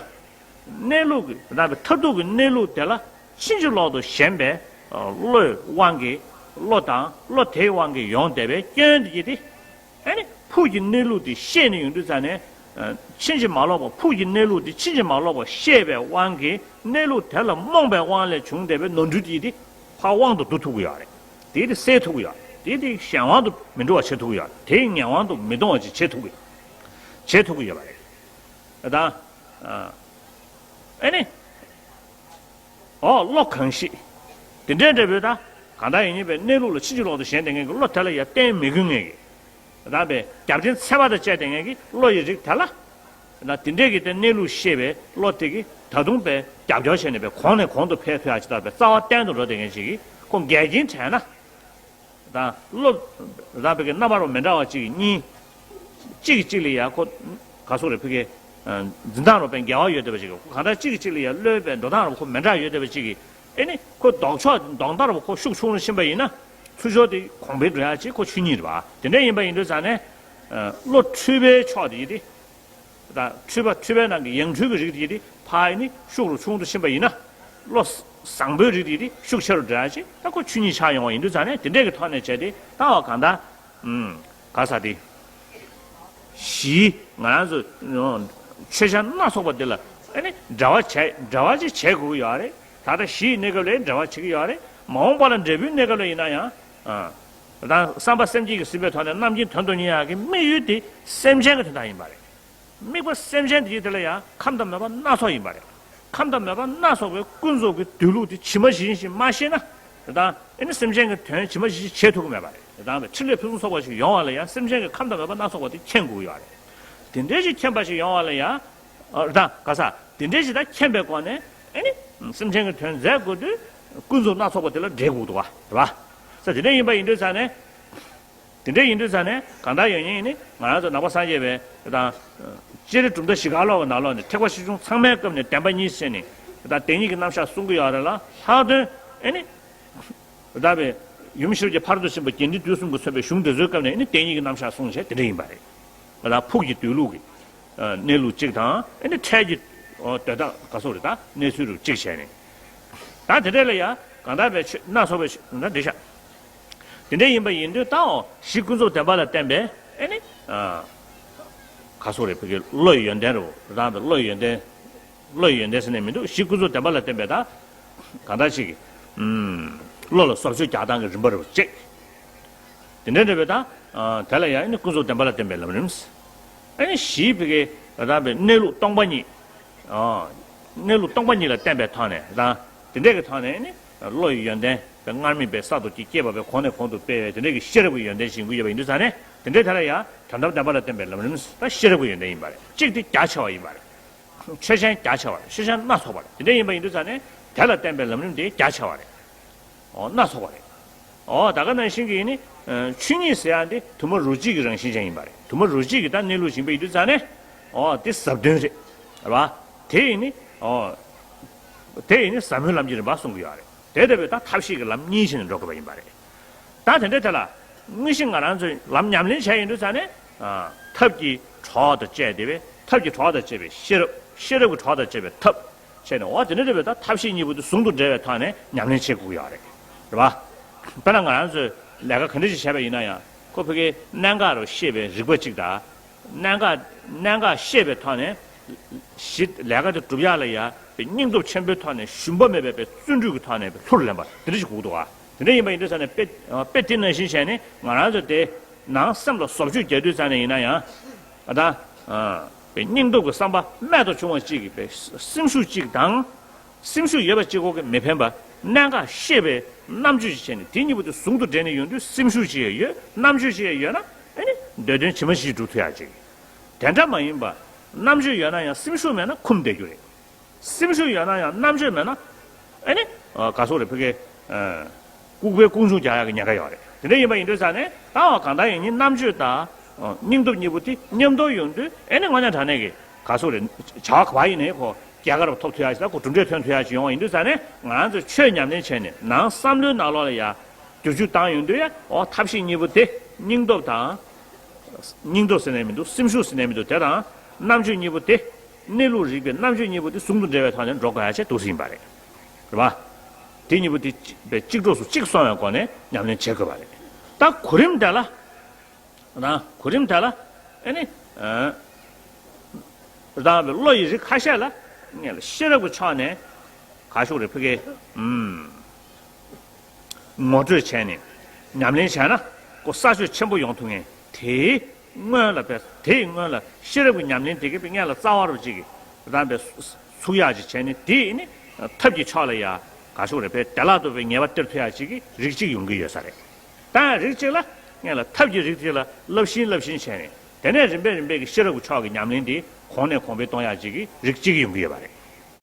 གནས་ལུགས་ཀྱི་རང་གི་མཐར་ཐུག་གི་གནས་ལུགས་དེ་ལ་ཕྱིན་ཅི་ལོག་ཏུ་ཞེན་པའི་བློའི་དབང་གིས་བློ་དང་བློ་དེའི་དབང་གིས་ཡོང་བསྡད་པའི་སྐྱོན་དེ་ཡིན་ཏེ། ཨ་ནི་ཕུགས་ཀྱི་གནས་ལུགས་དེ་ཤེས་ནས་ཡོང་དུས་ཙང་ནས། ཕྱིན་ཅི་མ་ལོག་པ་ཕུགས་ཀྱི་གནས་ལུགས་དེ་ཕྱིན་ཅི་མ་ལོག་པ་ཤེས་པའི་དབང་གིས་གནས་ལུགས་དེ་ལ་རྨོངས་པའི་དབང་ལས་བྱུང་བསྡད་པའི་ནོར་འཁྲུལ་དེ་ཡིན་ཏེ། ཕར་དབང་དུ་བསྡུ་ཐུབ་ཀྱི་ཡོད་རེད། དེ་དེ་སེལ་ཐུབ་ཀྱི་ཡོད་རེད། དེ་དེ་གཞན་དབང་དུ་མི་འགྲོ་བ་བྱེད་ཐུབ་ཀྱི་ཡོད་རེད། དེ་ངན་དབང་དུ་མི་གཏོང་བ་ཅིག་བྱེད་ཐུབ་ཀྱི་བྱེད་ཐུབ་ཀྱི་ཡོད་པ་རེད། ད་ཨ་ནི་ཨོ་བློ་གང་ཞིག་དེ་འདྲའི་འབྲས་བུ་ད་གང་ལྟར་ཡིན་ཉིད་པའི་གནས་ལུགས་ལ་ཕྱིན་ཅི་ལོག་ཏུ་ཞེན་བསྡད་མཁན་གྱི་བློ་དེ་ལ་ཡང་བརྟེན་མི་དགོས་ངེས་ཀྱི། རང་པའི་རྒྱབ་རྟེན་ཚད་མ་དང་བཅས་བསྡད་མཁན་གྱི་བློ་ཡི་རིགས་དེ་ལ། ན་དེ་འདྲས་ཀྱི་དེ་གནས་ལུགས་ཤེས་པའི་བློ་དེ་གིས་ད་དུང་པའི་རྒྱབ་སྐྱོར་བྱས་ནས་པའི་གོང་ནས་གོང་དུ་འཕེལ་ཐུབ་ཡག་ཅིག་ལྟར་པའི་རྩ་བ་བརྟན་དུ་འགྲོ་བསྡད་མཁན་ཅིག་གིས་ཁོ་འགལ་རྐྱེན་དྲན་ན། དང་བློ། རང་པའི་གི་རྣམ་པ་རོ་མི་འདྲ་བ་གཅིག་གཉིས། གཅིག་གིས་གཅིག་ལ་ཡ་ཁོ། ག་སོགས་རེ་ཕི་གེ་འཛིན་སྟངས་རོ་པའི་འགལ་བ་ཡོད་བསྡད་པ་གཅིག་གིས་ཁོ་གང་ལྟར་གཅིག་གིས་གཅིག་ལ་ཡ་བློའི་པའི་འགྲོ་སྟངས་རོ་ཁོ་མི་འདྲ་ཡོད་བསྡད་པ་གཅིག་གིས་ཨེ་ནི་ཁོ་ལྡོག་ཕྱོགས་ལྡོག་ལྟ་རོ་ཁོ་ཤུགས་ཆུང་རུ་ཕྱིན་པ་ཡིན་ན། ཚུར་ཕྱོགས་དེ་གོང་འཕེལ་འགྲོ་ཡ་ཅིག་ཁོ་ཆོས་ཉིད་རེད་པ། དེ་འདྲ་ཡིན་པ་ཡིན་དུས་ཙང་ནས། བློ་འཁྲུལ་པའི་ཕྱོགས་དེ་ཡིན་ཏེ། ད་འཁྲུལ་པ་འཁྲུལ་པའི་ནང་གི་ཡང་འཁྲུལ་གྱི་རིགས་དེ་ཡིན་ཏེ་ཕ་ཡི་ནི་ཤུགས་རུ་ཆུང་དུ་ཕྱིན་པ་ཡིན་ན། བློ་བཟང་པོའི་རིགས་དེ་ཡིན་ཏེ་ཤུགས་ཆེ་རུ་འགྲོ་ཡ་ཅིག་ད་ཁོ་ཆོས་ཉིད་ཆགས་ཡོང་བ་ཡིན་དུས་ཙང་ནས་དེ་འདྲས་ཀྱི་ཐོག་ནས་བྱས་ཏེ་ད་བ་གང་ལྟར། ཨུམ། ག་ས་དེ། གཞི་ང་རང་ཚོ་ཆོས་ཆ་སྣ་ཚོགས་པ་འདི་ལ་ཨ་ནི་འབྲེལ་བ་བྱས་འབྲེལ་བ་ཅིག་བྱེད་དགོས་ཀྱི་ཡོད་རེད། ད་ལྟ་གཞི་ཡི་གནས་སྐབས་ལ་འབྲེལ་བ་བྱེད་ཀྱི་ཡོད་རེད། མ་འོངས་པ་ལ་འབྲས་བུའི་གནས་སྐབས་ལ་ཡིན་ན་ཡང་། ཨ། ད་བསམ་པ་སེམས་བསྐྱེད་ཀྱིས་ཟིན་པའི་ཐོག་ནས་རྣམ་མཁྱེན་དོན་དུ་གཉེར་ཡག་གི་དམིགས་ཡུལ་དེ་སེམས་ཅན་གྱི་དོན་དག་ཡིན་པ་རེད། དམིགས་པ་སེམས་ཅན་དེ་ཡི་དེ་ལ་ཡང་ཁམས་དང་མོས་པ་སྣ་ཚོགས་ཡིན་པ་རེད། ཁམས་དང་མོས་པ་སྣ་ཚོགས་པའི་ཀུན་རྫོབ་ཀྱི་སྡོད་ལུགས་དེ་ཇི་མ་ཇི་བཞིན་ཞིག་མ་ཤེས་ན། དེ་དང་ཨེ་ནི་སེམས་ཅན་གྱི་དོན་ཇི་མ་ཇི་བཞིན་བྱེད་ཐུབ་ཀྱི་མེད་པ་རེད། དེ་དང་ཕྲིན་ལས་ཕུན་སུམ་ཚོགས་པ་ཞིག་ཡོང་བ་ལ་ཡང་སེམས་ཅན་གྱི་ཁམས་དང་མོས་པ་སྣ་ཚོགས་པ་དེ་མཁྱེན་དགོས་ཀྱི་ཡོད་རེད། དེ་འདྲའི་ཞིག་མཁྱེན་པ་ཞིག་ཡོང་བ་ལ་ཡང་། དེ་དང་ག་ས་དེ་འདྲའི་ཞིག་ད་མཁྱེན་པའི་སྒོ་ནས་ཨེ་ནི་སེམས་ཅན་གྱི་དོན་མཛད་དགོས་དུས་ཀུན་རྫོབ་སྣ་ཚོགས་པ་དེ་ལ་འབྲེལ་དགོས་འདུག་བ་རེད་བ། ས་དེ་འདྲ་ཡིན་པ་ཡིན་དུས་ཙང་ནས། དེ་འདྲ་ཡིན་དུས་ཙང་ནས་གང་ལྟར་ཡང་ཡིན་ནི་ང་རང་ཚོ་ནང་པ་སངས་རྒྱས་པའི་དང་། སྤྱིར་གྲུབ་མཐའ་བཞི་ཀ་ལོག་གི་ནང་ལོགས་ནས་ཐེག་པ་ཆེ་ཆུང་ཚང་མའི་སྐབས་ནས་བདེན་པ་གཉིས་བཤད་ནས་དང་བདེན་གཉིས་ཀྱི་རྣམ་གཞག་གསུང་གི་ཡོད་རེད་ལ། ལྷག་དོན་ཨེ་ནི། ད་བའི་ཡུམ་ཤེས་རབ་ཀྱི་ཕ་རོལ་ཏུ་ཕྱིན་པ་རྒྱས་འབྲིང་བསྡུས་གསུམ་གྱིས་མཚོན་པའི་གཞུང་དེ་ཚོའི་སྐབས་ནས་ཨེ་ནི་བདེན་གཉིས་ཀྱི་རྣམ་གཞག་གསུངས་བྱས་དེ་འདྲ་ཡིན་པ་རེད། ད་ཕུགས་ཀྱི་སྡོད་ལུགས་ཀྱི་གནས་ལུགས་གཅིག་དང་ཨེ་ནི་འཕྲལ་གྱི་སྡོད་ད་ག་སོགས་རེད། ད་གནས་ཚུལ་རུ་གཅིག་བྱས་ནས། ད་དེ་འདྲ་ལ་ཡང་གང་ལྟར་བའི་ཆོས་སྣ་ཚོགས་པའི་ཆོས་ད་འདྲ་ཤག་དེ་འདྲ་ཡིན་པ་ཡིན་དུས་ད་འོ་གཞི་ཀུན་རྫོབ་བདེན་པ་ལ་བརྟེན་པའི་ཨེ་ནི། ག་སོགས་རེད། བོད་ཀྱི་བློ་ཡི་ཡོན་ཏན་རུ་རང་གི་བློ་ཡི་ཡོན་ཏན། བློ་ཡི་ཡོན་ཏན་ཟེར་ནས་མི་འདུག་གཞི་ཀུན་རྫོབ་བདེན་པ་ལ་བརྟེན་པའི་ད། གང་ལྟར་ཞིག་གི་བློ་ལ་བཟོ་བཅོས་རྒྱག་སྟངས་ཀྱི་རིམ་པ་རུ་གཅིག་དེ་འདྲ་འདྲ་བའི་ད། དེ་ལ་ཡང་ནི་ཀུན་རྫོབ་བདེན་པ་ལ་བརྟེན་པའི་ལམ་རིམ། ཨ་ནི་གཞིའི་བི་ཀའི་རང་བའི་གནས་ལུགས་སྟོང་པ་ཉིད། གནས་ལུགས་སྟོང་པ་ཉིད་ལ་བརྟེན་པའི་ཐོག་ནས་རང་དེ་འདྲ་གི་ཐོག་ནས་ནི་བློ་ཡི་ཡོན་ཏན་པའི་སྔར་མེད་པའི་གསར་དུ་སྐྱེ་སྐྱེས་པ་པའི་གོང་ནས་གོང་དུ་སྤེལ་བའི་དེ་འདྲ་གི་ཤེས་རབ་ཀྱི་ཡོན་ཏན་ཞིག་ཡོད་པ་ཡིན་དུས་ཙང་ནས་དེ་འདྲའི་ཐད་ལ་ཡང་དོན་དམ་བདེན་པ་ལ་བརྟེན་པའི་ལམ་རིམ་ད་ཤེས་རབ་ཀྱི་ཡོན་ཏན་ཡིན་པ་རེད། གཅིག་དེ་རྒྱ་ཆེ་བ་ཡིན་པ་རེད། ཆོས་ཅན་རྒྱ་ཆེ་བ་རེད། ཆོས་ཅན་སྣ་ཚོགས་པ་རེད། དེ་འདྲ་ཡིན་པ་ཡིན་དུས་ཙང་ནས་དེ་ལ་བརྟེན་པའི་ལམ་རིམ་དེ་རྒྱ་ཆེ་བ་རེད། ཨོ་སྣ་ཚོགས་པ་རེད། ཨོ་ད་ག་ནང་བཞིན་གྱི་ནི། ཆོས་ཉིད་ཟེར་ཡ་འདི་དུ་མ་རོ་གཅིག་གི་རང་བཞིན་ཅན་ཡིན་པ་རེད། དུ་མ་རོ་གཅིག་གི་ད་གནས་ལུགས་ཡིན་པ་ཡིན་དུས་ཙང་ནས། ཨོ་དེ་ཟབ་དོན་རེད། རེད་བ། དེ་ཡིན་ནི། ཨོ། དེ་ཡིན་ནི་ཟབ་མོའི་ལམ་གྱི་རིམ་པ་གསུང་གི་ཡོད་རེད། དེ་ལྟ་བུའི་ད་ཐབས་ཤེས་ཀྱི་ལམ་གཉིས་བྱས་ནས་འགྲོ་དགོས་པ་ཡིན་པ་རེད། ད་དེ་འདྲའི་དེ་ལ། དངོས་གཞི་ང་རང་ཚོས་ལམ་ཉམས་ལེན་བྱས་ཡིན་དུས་ཙང་ནས། ཐབས་ཀྱི་གྲོགས་དང་བཅས་ཏེ་བས་ཐབས་ཀྱི་གྲོགས་དང་བཅས་པའི་ཤེས་རབ། ཤེས་རབ་ཀྱི་གྲོགས་དང་བཅས་པའི་ཐབས། བྱས་ནས་འོ་དེ་འདྲ་རེད་པས། ད་ཐབས་ཤེས་གཉིས་པོ་དེ་ཟུང་དུ་འབྲེལ་བའི་ཐོག་ནས་ཉམས་ལེན་བྱེད་དགོས་ཀྱི་ཡོད་རེད། རེད་པ། དཔེར་ན་ང་རང་ཚོས་ལས་ཀ་ག་འདྲ་ཞིག་བྱས་པ་ཡིན་ན་ཡང་ཁོ་ཕ་གིའི་གནད་འགག་རུ་ཤེས་པའི་རིག་པ་གཅིག་དང་། གནད་འགག་གནད་འགག་ཤེས་པའི་ཐོག་ནས་གཞི་ལས་ཀ་དེ་སྒྲུབ་ཡག་ལ་ཡ་པའི་སྙིང་སྟོབས་ཆེན་པོའི་ཐོག་ནས་ཞུམ་པ་མེད་པའི་པའི་བརྩོན་འགྲུས་ཀྱི་ཐོག་ནས་པའི་ལྷུར་ལེན་པ་དེ་འདྲ་ཞིག་དགོས་འདུག་ག་དེ་འདྲ་ཡིན་པ་ཡིན་དུས་ཙང་ནས་དཔེ་དཔེ་དེ་ནང་བཞིན་བྱས་ནས་ང་རང་ཚོ་དེ་ནང་སེམས་ལ་བཟོ་བཅོས་རྒྱག་དུས་ཙང་ནས་ཡིན་ན་ཡང་། ཨ་ད། པའི་སྙིང་སྟོབས་ཀྱི་བསམ་པ་རྨད་དུ་བྱུང་བ་གཅིག་གིས་པའི་སེམས་ཤུགས་གཅིག་དང་། སེམས་ཤུགས་ཡོད་པ་གཅིག་པོ་གིས་མི་ཕན་པ། གནད་འགག་ཤེས་པའི་རྣམ་དཔྱོད་ཅིག་བྱས་ནས་དེ་གཉིས་པོ་དེ་ཟུང་དུ་འབྲེལ་ནས་ཡོང་དུས་སེམས་ཤུགས་ཅིག་ཡང་ཡོད། རྣམ་དཔྱོད་ཅིག་ཡང་ཡོད་ན་ཨ་ནི་འདོད་དོན་ཇི་མ་ཇི་བཞིན་སྒྲུབ་ཐུབ་ཡག་ཅིག་དེ་འདྲ་མ་ཡིན་པ། རྣམ་དཔྱོད་ཡོད་ན་ཡང་སེམས་ཤུགས་མེད་ན་འཁུམས་བསྡད་རྒྱུ་རེད། སེམས་ཤུགས་ཡོད་ན་ཡང་རྣམ་དཔྱོད་མེད་ན། ཨ་ནི། ག་སོགས་རེད་ཕ་གི། ལྐུགས་པའི་ལྐུགས་འཇུག་རྒྱག་ཡག་གི་ཉེན་ཁ་ཡོད་རེད། དེ་འདྲ་ཡིན་པ་ཡིན་དུས་ཙང་ནས་ད་བ་གང་ལྟར་ཡིན་ནི་རྣམ་དཔྱོད་དང་། སྙིང་སྟོབས་གཉིས་པོ་དེ་མཉམ་དུ་ཡོང་དུས་ཨ་ནི་དངོས་གནས་དྲང་གནས་ཀྱི་ག་སོགས་རེད། བྱ་བ་ག་བ་ཡིན་ནའི་ཁོ་རྒྱལ་ཁ་རུ་ཐོབ་ཐུབ་ཡག་ཞིག་དང་ཁོ་གྲུབ་འབྲས་ཐོན་ཐུབ་ཡག་ཞིག་ཡོང་བ་ཡིན་དུས་ཙང་ནས་ང་རང་ཚོས་ཆོས་ཉམས་ལེན་བྱས་ནས་ནང་བསམ་བློའི་ནང་ལོགས་ལ་ཡ། བསྒྱུར་བཅོས་བཏང་ཡོང་དུས་ཡ་འོ་ཐབས་ཤེས་གཉིས་པོ་དེ་སྙིང་སྟོབས་དང་། སྙིང་སྟོབས་ཟེར་ནས་མི་འདུག་སེམས་ཤུགས་ཟེར་ནས་མི་འདུག་དེ་དང་རྣམ་དཔྱོད་གཉིས་པོ་དེ། གནས་ལུགས་རིག་པའི་རྣམ་དཔྱོད་གཉིས་པོ་དེ་ཟུང་དུ་འབྲེལ་བའི་ཐོག་ནས་འགྲོ་དགོས་ཡ་ཆེད་འདུག་སེ་ཡིན་པ་རེད། རེད་པ། དེ་གཉིས་པོ་དེ་གཅིག་པའི་གཅིག་གྲོགས་སུ་གཅིག་སོང་བའི་སྒོ་ནས་ཉམས་ལེན་བྱེད་དགོས་པ་རེད། ད་གོ་རིམ་དེ་ལ། ན་གོ་རིམ་དེ་ལ། ཨ་ནི། ཨ། རང་བློ་ཡི་རིགས་ཁ་ཤས་ལ། ངས་ལ་ཤེས་རབ་ཀྱི་ཕྱོགས་ནས། ག་ཤོག་རེ་ཕ་གི། ཨུམ། ངོ་སྤྲོད་བྱས་ནས་ཉམས་ལེན་བྱས་ན་ཁོ་གསར་ཤོས་ཆེན་པོ་ཡོང་ཐུབ་ངེས། དེའི་སྔོན་ལ་བས་དེའི་སྔོན་ལ་ཤེས་རབ་ཀྱི་ཉམས་ལེན་དེ་གས་པའི་སྔོན་ལ་རྩ་བ་རུ་ཅིག་གི་རང་བས་ཚུགས་ཡག་ཅིག་བྱས་ནས་དེ་ནི་ཐབས་ཀྱི་ཕྱོགས་ལ་ཡ་ག་ཤོག་རེ་བས་བདེ་བླག་ཏུ་བས་ངེས་པ་སྟེར་ཐུབ་ཡག་ཅིག་གི་རིགས་གཅིག་ཡོང་གི་ཡོད་ས་རེད། ད་རིགས་གཅིག་ལ་སྔོན་ལ་ཐབས་ཀྱི་རིགས་གཅིག་ལ་བསླབ་བཞིན་བསླབ་བཞིན་བྱས་ནས་དེ་ནས་རིམ་པས་རིམ་པས་ཀྱི་ཤེས་རབ་ཀྱི་ཕྱོགས་ཀྱི་ཉམས་ལེན་དེ་གོང་ནས་གོང་འཕེལ་གཏོང་ཡག་ཅིག་གི་རིགས་གཅིག་ཡོང་གི་ཡོད་པ་རེད།